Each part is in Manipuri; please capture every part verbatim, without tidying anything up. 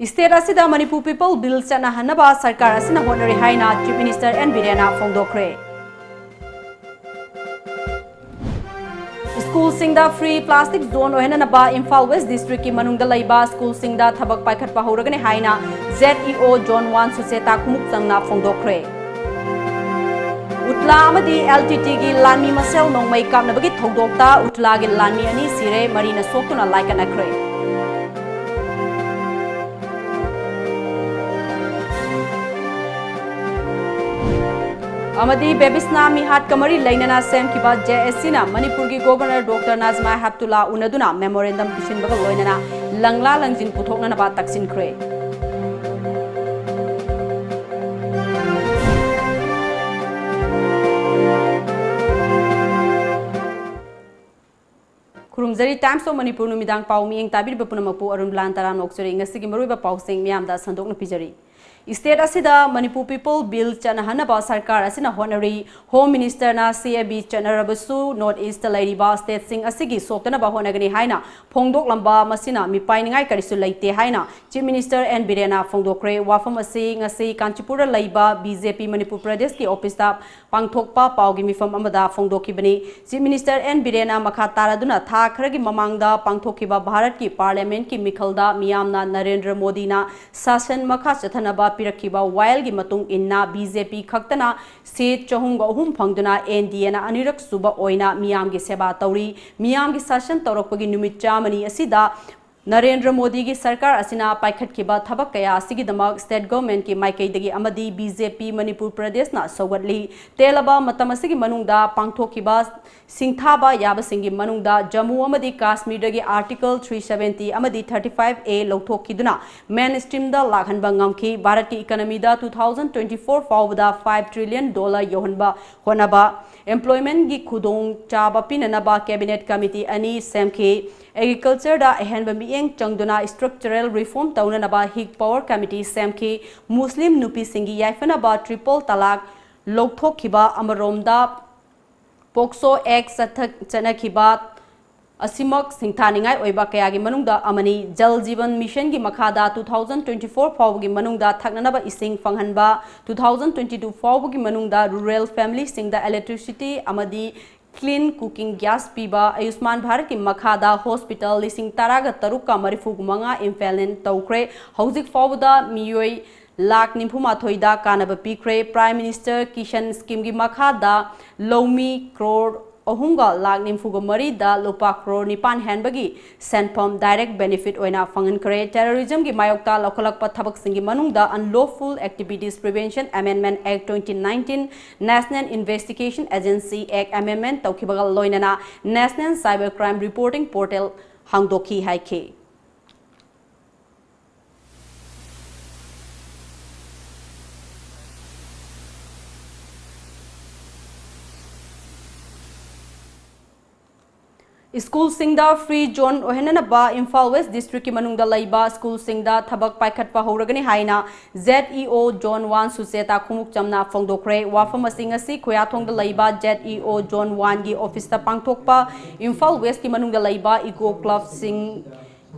State ꯑꯁꯤꯗ ꯃꯅꯤꯄꯨꯔ People Bill ꯆꯠꯅꯍꯟꯅꯕ ꯁꯔꯀꯥꯔ ꯑꯁꯤꯅ ꯍꯣꯠꯅꯔꯤ ꯍꯥꯏꯅ Chief Minister N ꯕꯤꯔꯦꯟꯅ ꯐꯣꯡꯗꯣꯛꯈ꯭ꯔꯦ꯫ ꯁ꯭ꯀꯨꯜꯁꯤꯡꯗ free plastic zone ꯑꯣꯏꯍꯟꯅꯅꯕ ꯏꯝꯐꯥꯜ West Districtꯀꯤ ꯃꯅꯨꯡꯗ ꯂꯩꯕ ꯁ꯭ꯀꯨꯜꯁꯤꯡꯗ ꯊꯕꯛ ꯄꯥꯏꯈꯠꯄ ꯍꯧꯔꯒꯅꯤ ꯍꯥꯏꯅ Z E O Zone One Sucheta ꯈꯨꯃꯨꯛꯆꯪꯅ ꯐꯣꯡꯗꯣꯛꯈ꯭ꯔꯦ꯫ ꯎꯇꯂꯥ ꯑꯃꯗꯤ L T Tꯒꯤ ꯂꯥꯟꯃꯤ ꯃꯁꯦꯜ ꯅꯣꯡꯃꯩ ꯀꯥꯞꯅꯕꯒꯤ ꯊꯧꯗꯣꯛꯇ ꯎꯇꯂꯥꯒꯤ ꯂꯥꯟꯃꯤ ꯑꯅꯤ ꯁꯤꯔꯦ, ꯃꯔꯤꯅ ꯁꯣꯛꯇꯨꯅ ꯂꯥꯏꯀꯠꯅꯈ꯭ꯔꯦ꯫ ꯑꯃꯗꯤ ꯕꯦꯕꯤꯁꯅꯥ ꯃꯤꯍꯥꯠꯀ ꯃꯔꯤ ꯂꯩꯅꯅ ꯁꯦꯝꯈꯤꯕ J S Cꯅ ꯃꯅꯤꯄꯨꯔꯒꯤ Governor Doctor ꯅꯥꯖꯃꯥ ꯍꯦꯞꯇꯨꯂꯥ ꯎꯅꯗꯨꯅ memorandum ꯄꯤꯁꯤꯟꯕꯒ ꯂꯣꯏꯅꯅ ꯂꯪꯂꯥ ꯂꯪꯖꯤꯟ ꯄꯨꯊꯣꯛꯅꯅꯕ ꯇꯛꯁꯤꯟꯈ꯭ꯔꯦ꯫ ꯈꯨꯔꯨꯝꯖꯔꯤ꯫ Times of Manipur ꯅꯨꯃꯤꯗꯥꯡ ꯄꯥꯎ ꯃꯤꯠꯌꯦꯡ ꯇꯥꯕꯤꯔꯤꯕ ꯄꯨꯝꯅꯃꯛꯄꯨ ꯑꯔꯨꯟ ꯕ꯭ꯂꯥꯟ ꯇꯔꯥꯝꯅ ꯑꯣꯛꯆꯔꯤ꯫ ꯉꯁꯤꯒꯤ ꯃꯔꯨꯑꯣꯏꯕ ꯄꯥꯎꯁꯤꯡ ꯃꯤꯌꯥꯝꯗ ꯁꯟꯗꯣꯛꯅ ꯄꯤꯖꯔꯤ꯫ State ꯑꯁꯤꯗ ꯃꯅꯤꯄꯨꯔ People Bill ꯆꯠꯅꯍꯟꯅꯕ ꯁꯔꯀꯥꯔ ꯑꯁꯤꯅ ꯍꯣꯠꯅꯔꯤ꯫ Home Ministerꯅ C A B ꯆꯠꯅꯔꯕꯁꯨ North Eastꯇ ꯂꯩꯔꯤꯕ stateꯁꯤꯡ ꯑꯁꯤꯒꯤ ꯁꯣꯛꯇꯅꯕ ꯍꯣꯠꯅꯒꯅꯤ ꯍꯥꯏꯅ ꯐꯣꯡꯗꯣꯛꯂꯝꯕ, ꯃꯁꯤꯅ ꯃꯤꯄꯥꯏꯅꯤꯡꯉꯥꯏ ꯀꯔꯤꯁꯨ ꯂꯩꯇꯦ ꯍꯥꯏꯅ Chief Minister N ꯕꯤꯔꯦꯟꯅ ꯐꯣꯡꯗꯣꯛꯈ꯭ꯔꯦ꯫ ꯋꯥꯐꯝ ꯑꯁꯤ ꯉꯁꯤ ꯀꯥꯟꯆꯤꯄꯨꯔꯗ ꯂꯩꯕ B J P ꯃꯅꯤꯄꯨꯔ ꯄ꯭ꯔꯗꯦꯁꯀꯤ officeꯇ ꯄꯥꯡꯊꯣꯛꯄ ꯄꯥꯎꯒꯤ ꯃꯤꯐꯝ ꯑꯃꯗ ꯐꯣꯡꯗꯣꯛꯈꯤꯕꯅꯤ꯫ Chief Minister N ꯕꯤꯔꯦꯟꯅ ꯃꯈꯥ ꯇꯥꯔꯗꯨꯅ ꯊꯥ ꯈꯔꯒꯤ ꯃꯃꯥꯡꯗ ꯄꯥꯡꯊꯣꯛꯈꯤꯕ ꯚꯥꯔꯠꯀꯤ Parliamentꯀꯤ ꯃꯤꯈꯜꯗ ꯃꯤꯌꯥꯝꯅ ꯅꯔꯦꯟꯗ꯭ꯔ ꯃꯣꯗꯤꯅ ꯁꯥꯁꯟ ꯃꯈꯥ ꯆꯠꯊꯅꯕ ꯄꯤꯔꯛꯈꯤꯕ ꯋꯥꯌꯦꯜꯒꯤ ꯃꯇꯨꯡ ꯏꯟꯅ B J P ꯈꯛꯇꯅ seat ꯆꯍꯨꯝꯒ ꯑꯍꯨꯝ ꯐꯪꯗꯨꯅ N D Aꯅ ꯑꯅꯤꯔꯛ ꯁꯨꯕ ꯑꯣꯏꯅ ꯃꯤꯌꯥꯝꯒꯤ ꯁꯦꯕꯥ ꯇꯧꯔꯤ꯫ ꯃꯤꯌꯥꯝꯒꯤ ꯁꯥꯁꯟ ꯇꯧꯔꯛꯄꯒꯤ ꯅꯨꯃꯤꯠ ꯆꯥꯝꯃꯅꯤ ꯑꯁꯤꯗ ꯅꯔꯦꯟꯗ꯭ꯔ ꯃꯣꯗꯤꯒꯤ ꯁꯔꯀꯥꯔ ꯑꯁꯤꯅ ꯄꯥꯏꯈꯠꯈꯤꯕ ꯊꯕꯛ ꯀꯌꯥ ꯑꯁꯤꯒꯤꯗꯃꯛ state governmentꯀꯤ ꯃꯥꯏꯀꯩꯗꯒꯤ ꯑꯃꯗꯤ B J P ꯃꯅꯤꯄꯨꯔ ꯄ꯭ꯔꯗꯦꯁꯅ ꯁꯧꯒꯠꯂꯤ꯫ ꯇꯦꯜꯂꯕ ꯃꯇꯝ ꯑꯁꯤꯒꯤ ꯃꯅꯨꯡꯗ ꯄꯥꯡꯊꯣꯛꯈꯤꯕ ꯁꯤꯡꯊꯥꯕ ꯌꯥꯕꯁꯤꯡꯒꯤ ꯃꯅꯨꯡꯗ ꯖꯝꯃꯨ ꯑꯃꯗꯤ ꯀꯥꯁꯃꯤꯔꯗꯒꯤ Article three seventy ꯑꯃꯗꯤ thirty-five A ꯂꯧꯊꯣꯛꯈꯤꯗꯨꯅ mainstreamꯗ ꯂꯥꯛꯍꯟꯕ ꯉꯝꯈꯤ꯫ ꯚꯥꯔꯠꯀꯤ economyꯗ two thousand twenty-four ꯐꯥꯎꯕꯗ five trillion dollar ꯌꯧꯍꯟꯕ ꯍꯣꯠꯅꯕ, employmentꯒꯤ ꯈꯨꯗꯣꯡꯆꯥꯕ ꯄꯤꯅꯅꯕ cabinet committee ꯑꯅꯤ ꯁꯦꯝꯈꯤ꯫ Agricultureꯗ ꯑꯍꯦꯟꯕ ꯃꯤꯠꯌꯦꯡ ꯆꯪꯗꯨꯅ structural reform ꯇꯧꯅꯅꯕ High Power Committee ꯁꯦꯝꯈꯤ꯫ ꯃꯨꯁꯂꯤꯝ ꯅꯨꯄꯤꯁꯤꯡꯒꯤ ꯌꯥꯏꯐꯅꯕ triple talaq ꯂꯧꯊꯣꯛꯈꯤꯕ ꯑꯃꯔꯣꯝꯗ, POCSO Act ꯆꯠꯊ-, ꯆꯠꯅꯈꯤꯕ ꯑꯁꯤꯃꯛ ꯁꯤꯡꯊꯥꯅꯤꯡꯉꯥꯏ ꯑꯣꯏꯕ ꯀꯌꯥꯒꯤ ꯃꯅꯨꯡꯗ ꯑꯃꯅꯤ꯫ ꯖꯜ ꯖꯤꯕꯟ ꯃꯤꯁꯟꯒꯤ ꯃꯈꯥꯗ two thousand twenty four ꯐꯥꯎꯕꯒꯤ ꯃꯅꯨꯡꯗ ꯊꯛꯅꯅꯕ ꯏꯁꯤꯡ ꯐꯪꯍꯟꯕ, two thousand twenty two ꯐꯥꯎꯕꯒꯤ ꯃꯅꯨꯡꯗ ꯔꯨꯔꯦꯜ ꯐꯦꯃꯤꯂꯤꯁꯤꯡꯗ ꯏꯂꯦꯛꯇ꯭ꯔꯤꯁꯤꯇꯤ ꯑꯃꯗꯤ ꯀ꯭ꯂꯤꯟ ꯀꯨꯀꯤꯡ ꯒ꯭ꯌꯥꯁ ꯄꯤꯕ, ꯑꯌꯨꯁꯃꯥꯟ ꯚꯥꯔꯠꯀꯤ ꯃꯈꯥꯗ ꯍꯣꯁꯄꯤꯇꯥꯜ ꯂꯤꯁꯤꯡ ꯇꯔꯥꯒ ꯇꯔꯨꯛꯀ ꯃꯔꯤꯐꯨ ꯃꯉꯥ ꯏꯝꯄꯦꯅꯦꯜ ꯇꯧꯈ꯭ꯔꯦ꯫ ꯍꯧꯖꯤꯛ ꯐꯥꯎꯕꯗ ꯃꯤꯑꯣꯏ ꯂꯥꯈ ꯅꯤꯐꯨ ꯃꯥꯊꯣꯏꯗ ꯀꯥꯟꯅꯕ ꯄꯤꯈ꯭ꯔꯦ꯫ ꯄ꯭ꯔꯥꯏꯝ ꯃꯤꯅꯤꯁꯇꯔ ꯀꯤꯁꯟ ꯁ꯭ꯀꯤꯝꯒꯤ ꯃꯈꯥꯗ ꯂꯧꯃꯤ ꯀ꯭ꯔꯣꯔ ꯑꯍꯨꯝꯒ ꯂꯥꯈ ꯅꯤꯐꯨꯒ ꯃꯔꯤꯗ ꯂꯨꯄꯥ ꯀ꯭ꯔꯣꯔ ꯅꯤꯄꯥꯟ ꯍꯦꯟꯕꯒꯤ ꯁꯦꯟꯐꯝ ꯗꯥꯏꯔꯦꯛ ꯕꯦꯅꯤꯐꯤꯠ ꯑꯣꯏꯅ ꯐꯪꯍꯟꯈ꯭ꯔꯦ꯫ ꯇꯦꯔꯣꯔꯤꯖꯝꯒꯤ ꯃꯥꯌꯣꯛꯇ ꯂꯧꯈꯠꯂꯛꯄ ꯊꯕꯛꯁꯤꯡꯒꯤ ꯃꯅꯨꯡꯗ Unlawful Activities Prevention Amendment Act twenty nineteen, National Investigation Agency Act Amendment ꯇꯧꯈꯤꯕꯒ ꯂꯣꯏꯅꯅ National Cyber Crime Reporting Portal ꯍꯥꯡꯗꯣꯛꯈꯤ ꯍꯥꯏꯈꯤ꯫ ꯁ꯭ꯀꯨꯜꯁꯤꯡꯗ ꯐ꯭ꯔꯤ ꯖꯣꯟ ꯑꯣꯏꯍꯟꯅꯅꯕ ꯏꯝꯐꯥꯜ ꯋꯦꯁ ꯗꯤꯁꯇ꯭ꯔꯤꯛꯀꯤ ꯃꯅꯨꯡꯗ ꯂꯩꯕ ꯁ꯭ꯀꯨꯜꯁꯤꯡꯗ ꯊꯕꯛ ꯄꯥꯏꯈꯠꯄ ꯍꯧꯔꯒꯅꯤ ꯍꯥꯏꯅ Z E O zone one Sucheta ꯈꯣꯡꯎꯞꯆꯝꯅ ꯐꯣꯡꯗꯣꯛꯈ꯭ꯔꯦ꯫ ꯋꯥꯐꯝ ꯑꯁꯤ ꯉꯁꯤ ꯈꯨꯌꯥꯊꯣꯡꯗ ꯂꯩꯕ ꯖꯦꯠ ꯏ ꯑꯣ ꯖꯣꯟ ꯋꯥꯟꯒꯤ ꯑꯣꯐꯤꯁꯇ ꯄꯥꯡꯊꯣꯛꯄ ꯏꯝꯐꯥꯜ ꯋꯦꯁꯀꯤ ꯃꯅꯨꯡꯗ ꯂꯩꯕ ꯏꯀꯣ ꯀ꯭ꯂꯕꯁꯤꯡ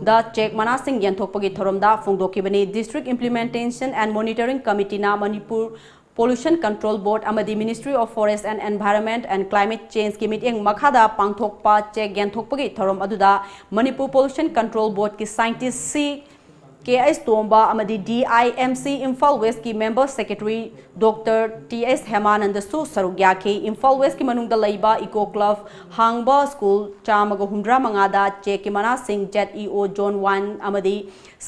ꯗ ꯆꯦꯛ ꯃꯅꯥꯁꯤꯡ ꯌꯦꯟꯊꯣꯛꯄꯒꯤ ꯊꯧꯔꯝꯗ ꯐꯣꯡꯗꯣꯛꯈꯤꯕꯅꯤ꯫ District Implementation and Monitoring Committeeꯅ Manipur Pollution Control Board ꯑꯃꯗꯤ Ministry of Forest and Environment and Climate Changeꯀꯤ ꯃꯤꯠꯌꯦꯡ ꯃꯈꯥꯗ ꯄꯥꯡꯊꯣꯛꯄ ꯆꯦꯛ ꯌꯦꯟꯊꯣꯛꯄꯒꯤ ꯊꯧꯔꯝ ꯑꯗꯨꯗ Manipur Pollution Control Boardꯀꯤ scientist C ꯀꯦ ꯑꯩꯆ ꯇꯣꯝꯕ ꯑꯃꯗꯤ D I M C Imphal ꯋꯦꯁꯀꯤ member secretary Doctor T H ꯍꯦꯃꯥꯅꯟꯗꯁꯨ ꯁꯔꯨꯛ ꯌꯥꯈꯤ꯫ ꯏꯝꯐꯥꯜ ꯋꯦꯁꯀꯤ ꯃꯅꯨꯡꯗ ꯂꯩꯕ ꯏꯀꯣ ꯀ꯭ꯂꯕ ꯍꯥꯡꯕ ꯁ꯭ꯀꯨꯜ ꯆꯥꯝꯃꯒ ꯍꯨꯝꯗ꯭ꯔꯥ ꯃꯉꯥꯗ ꯆꯦꯛꯀꯤ ꯃꯅꯥꯁꯤꯡ Z E O zone one ꯑꯃꯗꯤ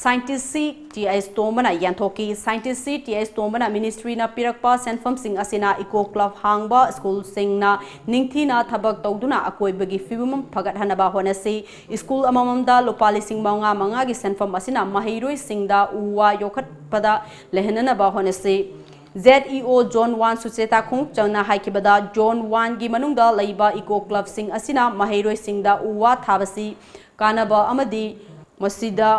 scientist C ꯇꯤ ꯑꯩꯆ ꯇꯣꯝꯕꯅ ꯌꯦꯟꯊꯣꯛꯈꯤ꯫ Scientist C ꯇꯤ ꯑꯩꯆ ꯇꯣꯝꯕꯅ ministryꯅ ꯄꯤꯔꯛꯄ ꯁꯦꯟꯐꯝꯁꯤꯡ ꯑꯁꯤꯅ ꯏꯀꯣ ꯀ꯭ꯂꯕ ꯍꯥꯡꯕ ꯁ꯭ꯀꯨꯜꯁꯤꯡꯅ ꯅꯤꯡꯊꯤꯅ ꯊꯕꯛ ꯇꯧꯗꯨꯅ ꯑꯀꯣꯏꯕꯒꯤ ꯐꯤꯕꯝ ꯐꯒꯠꯍꯟꯅꯕ ꯍꯣꯠꯅꯁꯤ꯫ ꯁ꯭ꯀꯨꯜ ꯑꯃꯃꯝꯗ ꯂꯨꯄꯥ ꯂꯤꯁꯤꯡ ꯃꯉꯥ ꯃꯉꯥꯒꯤ ꯁꯦꯟꯐꯝ ꯑꯁꯤꯅ ꯃꯍꯩꯔꯣꯏꯁꯤꯡꯗ ꯎ ꯋꯥ ꯌꯣꯛꯈꯠꯄꯗ ꯂꯩꯍꯟꯅꯅꯕ ꯍꯣꯠꯅꯁꯤ꯫ Z E O zone one Sucheta ꯈꯣꯡꯎꯞꯆꯝꯅ ꯍꯥꯏꯈꯤꯕꯗ, zone ꯋꯥꯟꯒꯤ ꯃꯅꯨꯡꯗ ꯂꯩꯕ ꯏꯀꯣ ꯀ꯭ꯂꯕꯁꯤꯡ ꯑꯁꯤꯅ ꯃꯍꯩꯔꯣꯏꯁꯤꯡꯗ ꯎ ꯋꯥ ꯊꯥꯕꯁꯤ ꯀꯥꯟꯅꯕ ꯑꯃꯗꯤ ꯃꯁꯤꯗ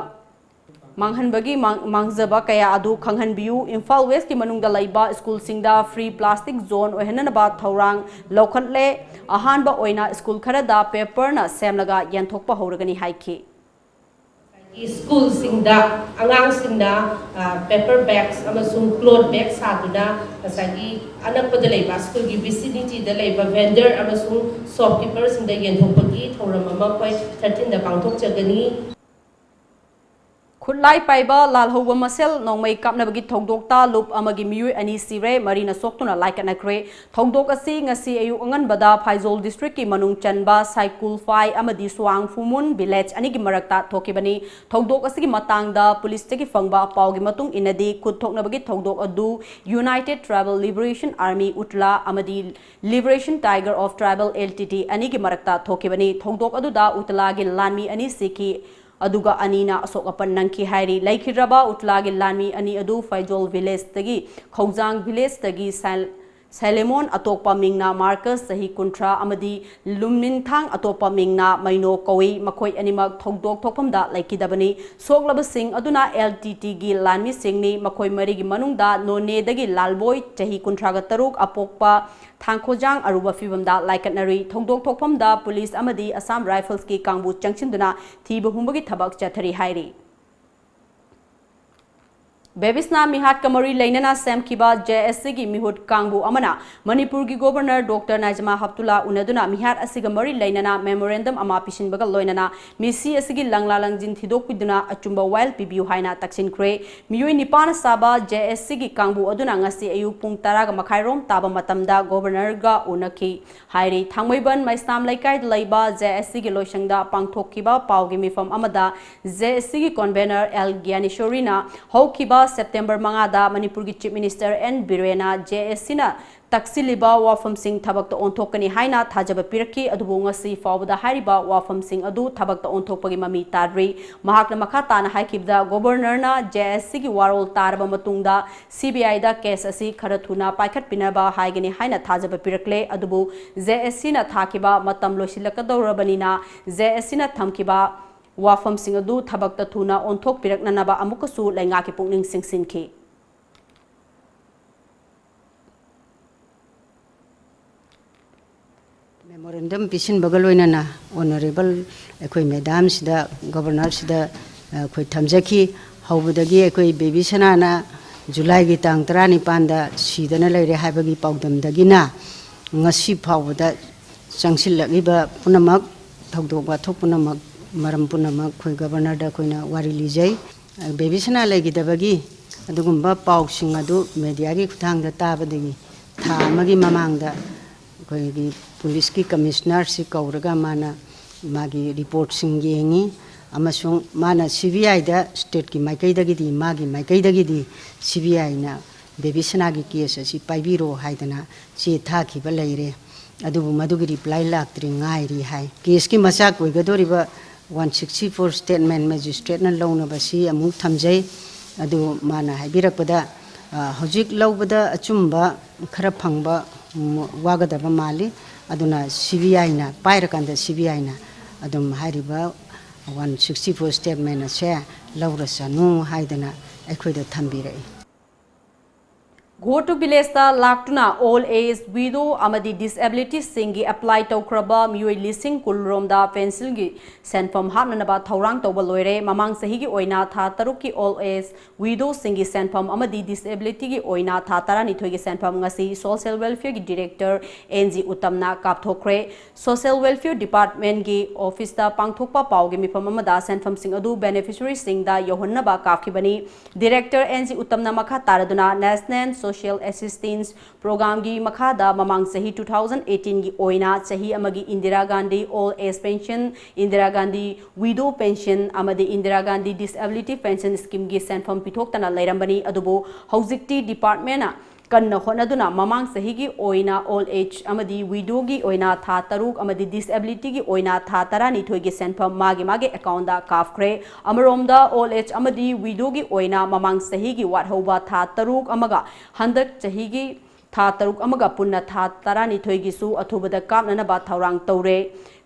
ꯃꯥꯡꯍꯟꯕꯒꯤ ꯃꯥꯡ-, ꯃꯥꯡꯖꯕ ꯀꯌꯥ ꯑꯗꯨ ꯈꯪꯍꯟꯕꯤꯌꯨ꯫ ꯏꯝꯐꯥꯜ ꯋꯦꯁꯀꯤ ꯃꯅꯨꯡꯗ ꯂꯩꯕ ꯁ꯭ꯀꯨꯜꯁꯤꯡꯗ free plastic zone ꯑꯣꯏꯍꯟꯅꯅꯕ ꯊꯧꯔꯥꯡ ꯂꯧꯈꯠꯂꯦ꯫ ꯑꯍꯥꯟꯕ ꯑꯣꯏꯅ ꯁ꯭ꯀꯨꯜ ꯈꯔꯗ paperꯅ ꯁꯦꯝꯂꯒ ꯌꯦꯟꯊꯣꯛꯄ ꯍꯧꯔꯒꯅꯤ ꯍꯥꯏꯈꯤ꯫ ꯁ꯭ꯀꯨꯜꯁꯤꯡꯗ ꯑꯉꯥꯡꯁꯤꯡꯅ, ꯑ, paper bags ꯑꯃꯁꯨꯡ cloth bag ꯁꯥꯗꯨꯅ ꯉꯁꯥꯏꯒꯤ ꯑꯅꯛꯄꯗ ꯂꯩꯕ ꯁ꯭ꯀꯨꯜꯒꯤ vicinityꯗ ꯂꯩꯕ vendor ꯑꯃꯁꯨꯡ shopkeeperꯁꯤꯡꯗ ꯌꯦꯟꯊꯣꯛꯄꯒꯤ ꯊꯧꯔꯝ ꯑꯃ ꯑꯩꯈꯣꯏ thirteenꯗ ꯄꯥꯡꯊꯣꯛꯆꯒꯅꯤ꯫ ꯈꯨꯠꯂꯥꯏ ꯄꯥꯏꯕ ꯂꯥꯜꯍꯧꯕ ꯃꯁꯦꯜ ꯅꯣꯡꯃꯩ ꯀꯥꯞꯅꯕꯒꯤ ꯊꯧꯗꯣꯛꯇ ꯂꯨꯞ ꯑꯃꯒꯤ ꯃꯤꯑꯣꯏ ꯑꯅꯤ ꯁꯤꯔꯦ, ꯃꯔꯤꯅ ꯁꯣꯛꯇꯨꯅ ꯂꯥꯏꯀꯠꯅꯈ꯭ꯔꯦ꯫ ꯊꯧꯗꯣꯛ ꯑꯁꯤ ꯉꯁꯤ ꯑꯌꯨꯛ ꯑꯉꯟꯕꯗ ꯐꯥꯏꯖꯣꯜ districtꯀꯤ ꯃꯅꯨꯡ ꯆꯟꯕ ꯁꯥꯏꯀꯨꯜꯐꯥꯏ ꯑꯃꯗꯤ ꯁ꯭ꯋꯥꯡꯐꯨꯃꯨꯟ village ꯑꯅꯤꯒꯤ ꯃꯔꯛꯇ ꯊꯣꯛꯈꯤꯕꯅꯤ꯫ ꯊꯧꯗꯣꯛ ꯑꯁꯤꯒꯤ ꯃꯇꯥꯡꯗ ꯄꯨꯂꯤꯁꯇꯒꯤ ꯐꯪꯕ ꯄꯥꯎꯒꯤ ꯃꯇꯨꯡ ꯏꯟꯅꯗꯤ, ꯈꯨꯠ ꯊꯣꯛꯅꯕꯒꯤ ꯊꯧꯗꯣꯛ ꯑꯗꯨ United Tribal Liberation Army, UTLA, ꯑꯃꯗꯤ Liberation Tiger of Tribal, LTT, ꯑꯅꯤꯒꯤ ꯃꯔꯛꯇ ꯊꯣꯛꯈꯤꯕꯅꯤ꯫ ꯊꯧꯗꯣꯛ ꯑꯗꯨꯗ UTLAꯒꯤ ꯂꯥꯟꯃꯤ ꯑꯅꯤ ꯁꯤꯈꯤ, ꯑꯗꯨꯒ ꯑꯅꯤꯅ ꯑꯁꯣꯛ ꯑꯄꯟ ꯅꯪꯈꯤ ꯍꯥꯏꯔꯤ꯫ ꯂꯩꯈꯤꯗ꯭ꯔꯕ UTLAꯒꯤ ꯂꯥꯟꯃꯤ ꯑꯅꯤ ꯑꯗꯨ ꯐꯩꯖꯣꯜ villageꯇꯒꯤ, ꯈꯧꯖꯥꯡ villageꯇꯒꯤ ꯁꯥꯏ-, ꯁꯥꯏꯂꯦꯃꯣꯟ, ꯑꯇꯣꯞꯄ ꯃꯤꯡꯅ ꯃꯥꯔꯀꯁ, ꯆꯍꯤ ꯀꯨꯟꯊ꯭ꯔꯥ, ꯑꯃꯗꯤ ꯂꯨꯝꯅꯤꯟꯊꯥꯡ, ꯑꯇꯣꯞꯄ ꯃꯤꯡꯅ ꯃꯩꯅꯣ ꯀꯧꯏ꯫ ꯃꯈꯣꯏ ꯑꯅꯤꯃꯛ ꯊꯧꯗꯣꯛ ꯊꯣꯛꯐꯝꯗ ꯂꯩꯈꯤꯗꯕꯅꯤ꯫ ꯁꯣꯛꯂꯕꯁꯤꯡ ꯑꯗꯨꯅ LTTꯒꯤ ꯂꯥꯟꯃꯤꯁꯤꯡꯅꯤ꯫ ꯃꯈꯣꯏ ꯃꯔꯤꯒꯤ ꯃꯅꯨꯡꯗ ꯅꯣꯅꯦꯗꯒꯤ ꯂꯥꯜꯕꯣꯏ, ꯆꯍꯤ ꯀꯨꯟꯊ꯭ꯔꯥꯒ ꯇꯔꯨꯛ, ꯑꯄꯣꯛꯄ ꯊꯥꯡꯈꯣꯖꯥꯡ ꯑꯔꯨꯕ ꯐꯤꯕꯝꯗ ꯂꯥꯏꯀꯠꯅꯔꯤ꯫ ꯊꯧꯗꯣꯛ ꯊꯣꯛꯐꯝꯗ ꯄꯨꯂꯤꯁ ꯑꯃꯗꯤ Assam Riflesꯀꯤ ꯀꯥꯡꯕꯨ ꯆꯪꯁꯤꯟꯗꯨꯅ ꯊꯤꯕ ꯍꯨꯝꯕꯒꯤ ꯊꯕꯛ ꯆꯠꯊꯔꯤ ꯍꯥꯏꯔꯤ꯫ ꯕꯦꯕꯤꯁꯅꯥ ꯃꯤꯍꯥꯠꯀ ꯃꯔꯤ ꯂꯩꯅꯅ ꯁꯦꯝꯈꯤꯕ JACꯒꯤ ꯃꯤꯍꯨꯠ ꯀꯥꯡꯕꯨ ꯑꯃꯅ ꯃꯅꯤꯄꯨꯔꯒꯤ Governor Doctor ꯅꯥꯏꯖꯃꯥ ꯍꯞꯇꯨꯂꯥ ꯎꯅꯗꯨꯅ ꯃꯤꯍꯥꯠ ꯑꯁꯤꯒ ꯃꯔꯤ ꯂꯩꯅꯅ memorandum ꯑꯃ ꯄꯤꯁꯤꯟꯕꯒ ꯂꯣꯏꯅꯅ ꯃꯤꯁꯤ ꯑꯁꯤꯒꯤ ꯂꯪꯂꯥ ꯂꯪꯖꯤꯟ ꯊꯤꯗꯣꯛꯄꯤꯗꯨꯅ ꯑꯆꯨꯝꯕ ꯋꯥꯌꯦꯜ ꯄꯤꯕꯤꯌꯨ ꯍꯥꯏꯅ ꯇꯛꯁꯤꯟꯈ꯭ꯔꯦ꯫ ꯃꯤꯑꯣꯏ ꯅꯤꯄꯥꯟꯅ ꯁꯥꯕ JACꯒꯤ ꯀꯥꯡꯕꯨ ꯑꯗꯨꯅ ꯉꯁꯤ ꯑꯌꯨꯛ ꯄꯨꯡ ꯇꯔꯥꯒ ꯃꯈꯥꯏꯔꯣꯝ ꯇꯥꯕ ꯃꯇꯝꯗ Governorꯒ ꯎꯅꯈꯤ ꯍꯥꯏꯔꯤ꯫ ꯊꯥꯡꯃꯩꯕꯟ ꯃꯩꯁꯅꯥꯝ ꯂꯩꯀꯥꯏꯗ ꯂꯩꯕ JACꯒꯤ ꯂꯣꯏꯁꯪꯗ ꯄꯥꯡꯊꯣꯛꯈꯤꯕ ꯄꯥꯎꯒꯤ ꯃꯤꯐꯝ ꯑꯃꯗ JACꯒꯤ convenor L ꯒ꯭ꯌꯥꯅꯦꯁꯣꯔꯤꯅ ꯍꯧꯈꯤꯕ September ꯃꯉꯥꯗ ꯃꯅꯤꯄꯨꯔꯒꯤ Chief Minister N ꯕꯤꯔꯦꯟꯅ JACꯅ ꯇꯛꯁꯤꯜꯂꯤꯕ ꯋꯥꯐꯝꯁꯤꯡ ꯊꯕꯛꯇ ꯑꯣꯟꯊꯣꯛꯀꯅꯤ ꯍꯥꯏꯅ ꯊꯥꯖꯕ ꯄꯤꯔꯛꯈꯤ, ꯑꯗꯨꯕꯨ ꯉꯁꯤ ꯐꯥꯎꯕꯗ ꯍꯥꯏꯔꯤꯕ ꯋꯥꯐꯝꯁꯤꯡ ꯑꯗꯨ ꯊꯕꯛꯇ ꯑꯣꯟꯊꯣꯛꯄꯒꯤ ꯃꯃꯤ ꯇꯥꯗ꯭ꯔꯤ꯫ ꯃꯍꯥꯛꯅ ꯃꯈꯥ ꯇꯥꯅ ꯍꯥꯏꯈꯤꯕꯗ, Governorꯅ JACꯒꯤ ꯋꯥꯔꯣꯜ ꯇꯥꯔꯕ ꯃꯇꯨꯡꯗ CBIꯗ case ꯑꯁꯤ ꯈꯔ ꯊꯨꯅ ꯄꯥꯏꯈꯠꯄꯤꯅꯕ ꯍꯥꯏꯒꯅꯤ ꯍꯥꯏꯅ ꯊꯥꯖꯕ ꯄꯤꯔꯛꯂꯦ, ꯑꯗꯨꯕꯨ JACꯅ ꯊꯥꯈꯤꯕ ꯃꯇꯝ ꯂꯣꯏꯁꯤꯜꯂꯛꯀꯗꯧꯔꯕꯅꯤꯅ JACꯅ ꯊꯝꯈꯤꯕ ꯋꯥꯐꯝꯁꯤꯡ ꯑꯗꯨ ꯊꯕꯛꯇ ꯊꯨꯅ ꯑꯣꯟꯊꯣꯛꯄꯤꯔꯛꯅꯅꯕ ꯑꯃꯨꯛꯀꯁꯨ ꯂꯩꯉꯥꯛꯀꯤ ꯄꯨꯛꯅꯤꯡ ꯆꯤꯡꯁꯤꯟꯈꯤ꯫ Memorandum ꯄꯤꯁꯤꯟꯕꯒ ꯂꯣꯏꯅꯅ Honourable ꯑꯩꯈꯣꯏ Madamꯁꯤꯗ, Governorꯁꯤꯗ ꯑꯩꯈꯣꯏ ꯊꯝꯖꯈꯤ꯫ ꯍꯧꯕꯗꯒꯤ ꯑꯩꯈꯣꯏ ꯕꯦꯕꯤ ꯁꯅꯥꯅ ꯖꯨꯂꯥꯏꯒꯤ ꯇꯥꯡ ꯇꯔꯥꯅꯤꯄꯥꯟꯗ ꯁꯤꯗꯅ ꯂꯩꯔꯦ ꯍꯥꯏꯕꯒꯤ ꯄꯥꯎꯗꯝꯗꯒꯤꯅ ꯉꯁꯤ ꯐꯥꯎꯕꯗ ꯆꯪꯁꯤꯜꯂꯛꯂꯤꯕ ꯄꯨꯝꯅꯃꯛ, ꯊꯧꯗꯣꯛ ꯋꯥꯊꯣꯛ ꯄꯨꯝꯅꯃꯛ, ꯃꯔꯝ ꯄꯨꯝꯅꯃꯛ ꯑꯩꯈꯣꯏ Governorꯗ ꯑꯩꯈꯣꯏꯅ ꯋꯥꯔꯤ ꯂꯤꯖꯩ꯫ ꯕꯦꯕꯤ ꯁꯅꯥ ꯂꯩꯈꯤꯗꯕꯒꯤ ꯑꯗꯨꯒꯨꯝꯕ ꯄꯥꯎꯁꯤꯡ ꯑꯗꯨ mediaꯒꯤ ꯈꯨꯠꯊꯥꯡꯗ ꯇꯥꯕꯗꯒꯤ ꯊꯥ ꯑꯃꯒꯤ ꯃꯃꯥꯡꯗ ꯑꯩꯈꯣꯏꯒꯤ policeꯀꯤ commissionerꯁꯤ ꯀꯧꯔꯒ ꯃꯥꯅ ꯃꯥꯒꯤ reportꯁꯤꯡ ꯌꯦꯡꯉꯤ, ꯑꯃꯁꯨꯡ ꯃꯥꯅ CBIꯗ stateꯀꯤ ꯃꯥꯏꯀꯩꯗꯒꯤꯗꯤ, ꯃꯥꯒꯤ ꯃꯥꯏꯀꯩꯗꯒꯤꯗꯤ CBIꯅ ꯕꯦꯕꯤ ꯁꯅꯥꯒꯤ case ꯑꯁꯤ ꯄꯥꯏꯕꯤꯔꯣ ꯍꯥꯏꯗꯅ ꯆꯦ ꯊꯥꯈꯤꯕ ꯂꯩꯔꯦ꯫ ꯑꯗꯨꯕꯨ ꯃꯗꯨꯒꯤ reply ꯂꯥꯛꯇ꯭ꯔꯤ, ꯉꯥꯏꯔꯤ ꯍꯥꯏ꯫ Caseꯀꯤ ꯃꯆꯥꯛ ꯑꯣꯏꯒꯗꯧꯔꯤꯕ one sixty four statement magistrateꯅ ꯂꯧꯅꯕꯁꯤ ꯑꯃꯨꯛ ꯊꯝꯖꯩ꯫ ꯑꯗꯨ ꯃꯥꯅ ꯍꯥꯏꯕꯤꯔꯛꯄꯗ, ꯑ, ꯍꯧꯖꯤꯛ ꯂꯧꯕꯗ ꯑꯆꯨꯝꯕ ꯈꯔ ꯐꯪꯕ, ꯎꯝ, ꯋꯥꯒꯗꯕ ꯃꯥꯜꯂꯤ꯫ ꯑꯗꯨꯅ CBIꯅ ꯄꯥꯏꯔꯀꯥꯟꯗ CBIꯅ ꯑꯗꯨꯝ ꯍꯥꯏꯔꯤꯕ one sixty four statement ꯑꯁꯦ ꯂꯧꯔꯁꯅꯨ ꯍꯥꯏꯗꯅ ꯑꯩꯈꯣꯏꯗ ꯊꯝꯕꯤꯔꯛꯏ꯫ ꯒꯣꯇꯨ villageꯇ ꯂꯥꯛꯇꯨꯅ old age, widow ꯑꯃꯗꯤ disabilityꯁꯤꯡꯒꯤ apply ꯇꯧꯈ꯭ꯔꯕ ꯃꯤꯑꯣꯏ ꯂꯤꯁꯤꯡ ꯀꯨꯟ ꯔꯣꯝꯗ pensionꯒꯤ ꯁꯦꯟꯐꯝ ꯍꯥꯞꯅꯅꯕ ꯊꯧꯔꯥꯡ ꯇꯧꯕ ꯂꯣꯏꯔꯦ꯫ ꯃꯃꯥꯡ ꯆꯍꯤꯒꯤ ꯑꯣꯏꯅ ꯊꯥ ꯇꯔꯨꯛꯀꯤ old age, widowꯁꯤꯡꯒꯤ ꯁꯦꯟꯐꯝ ꯑꯃꯗꯤ disabilityꯒꯤ ꯑꯣꯏꯅ ꯊꯥ ꯇꯔꯥꯅꯤꯊꯣꯏꯒꯤ ꯁꯦꯟꯐꯝ ꯉꯁꯤ Social Welfareꯒꯤ Director N G ꯎꯠꯇꯝꯅ ꯀꯥꯞꯊꯣꯛꯈ꯭ꯔꯦ꯫ Social Welfare Departmentꯀꯤ officeꯇ ꯄꯥꯡꯊꯣꯛꯄ ꯄꯥꯎꯒꯤ ꯃꯤꯐꯝ ꯑꯃꯗ ꯁꯦꯟꯐꯝꯁꯤꯡ ꯑꯗꯨ beneficiaryꯁꯤꯡꯗ ꯌꯧꯍꯟꯅꯕ ꯀꯥꯞꯈꯤꯕꯅꯤ꯫ Director N G ꯎꯠꯇꯝꯅ ꯃꯈꯥ ꯇꯥꯔꯗꯨꯅ National Social Assistance Programꯒꯤ ꯃꯈꯥꯗ ꯃꯃꯥꯡ ꯆꯍꯤ two thousand eighteenꯒꯤ ꯑꯣꯏꯅ ꯆꯍꯤ ꯑꯃꯒꯤ Indira Gandhi Old Age Pension, Indira Gandhi Widow Pension ꯑꯃꯗꯤ Indira Gandhi Disability Pension Schemeꯒꯤ ꯁꯦꯟꯐꯝ ꯄꯤꯊꯣꯛꯇꯅ ꯂꯩꯔꯝꯕꯅꯤ꯫ ꯑꯗꯨꯕꯨ ꯍꯧꯖꯤꯛꯇꯤ departmentꯅ ꯀꯟꯅ ꯍꯣꯠꯅꯗꯨꯅ ꯃꯃꯥꯡ ꯆꯍꯤꯒꯤ ꯑꯣꯏꯅ old age ꯑꯃꯗꯤ widowꯒꯤ ꯑꯣꯏꯅ ꯊꯥ ꯇꯔꯨꯛ ꯑꯃꯗꯤ disabilityꯒꯤ ꯑꯣꯏꯅ ꯊꯥ ꯇꯔꯥꯅꯤꯊꯣꯏꯒꯤ ꯁꯦꯟꯐꯝ ꯃꯥꯒꯤ ꯃꯥꯒꯤ accountꯗ ꯀꯥꯞꯈ꯭ꯔꯦ꯫ ꯑꯃꯔꯣꯝꯗ old age ꯑꯃꯗꯤ widowꯒꯤ ꯑꯣꯏꯅ ꯃꯃꯥꯡ ꯆꯍꯤꯒꯤ ꯋꯥꯠꯍꯧꯕ ꯊꯥ ꯇꯔꯨꯛ ꯑꯃꯒ ꯍꯟꯗꯛ ꯆꯍꯤꯒꯤ ꯊꯥ ꯇꯔꯨꯛ ꯑꯃꯒ ꯄꯨꯟꯅ ꯊꯥ ꯇꯔꯥꯅꯤꯊꯣꯏꯒꯤꯁꯨ ꯑꯊꯨꯕꯗ ꯀꯥꯞꯅꯅꯕ ꯊꯧꯔꯥꯡ ꯇꯧꯔꯦ꯫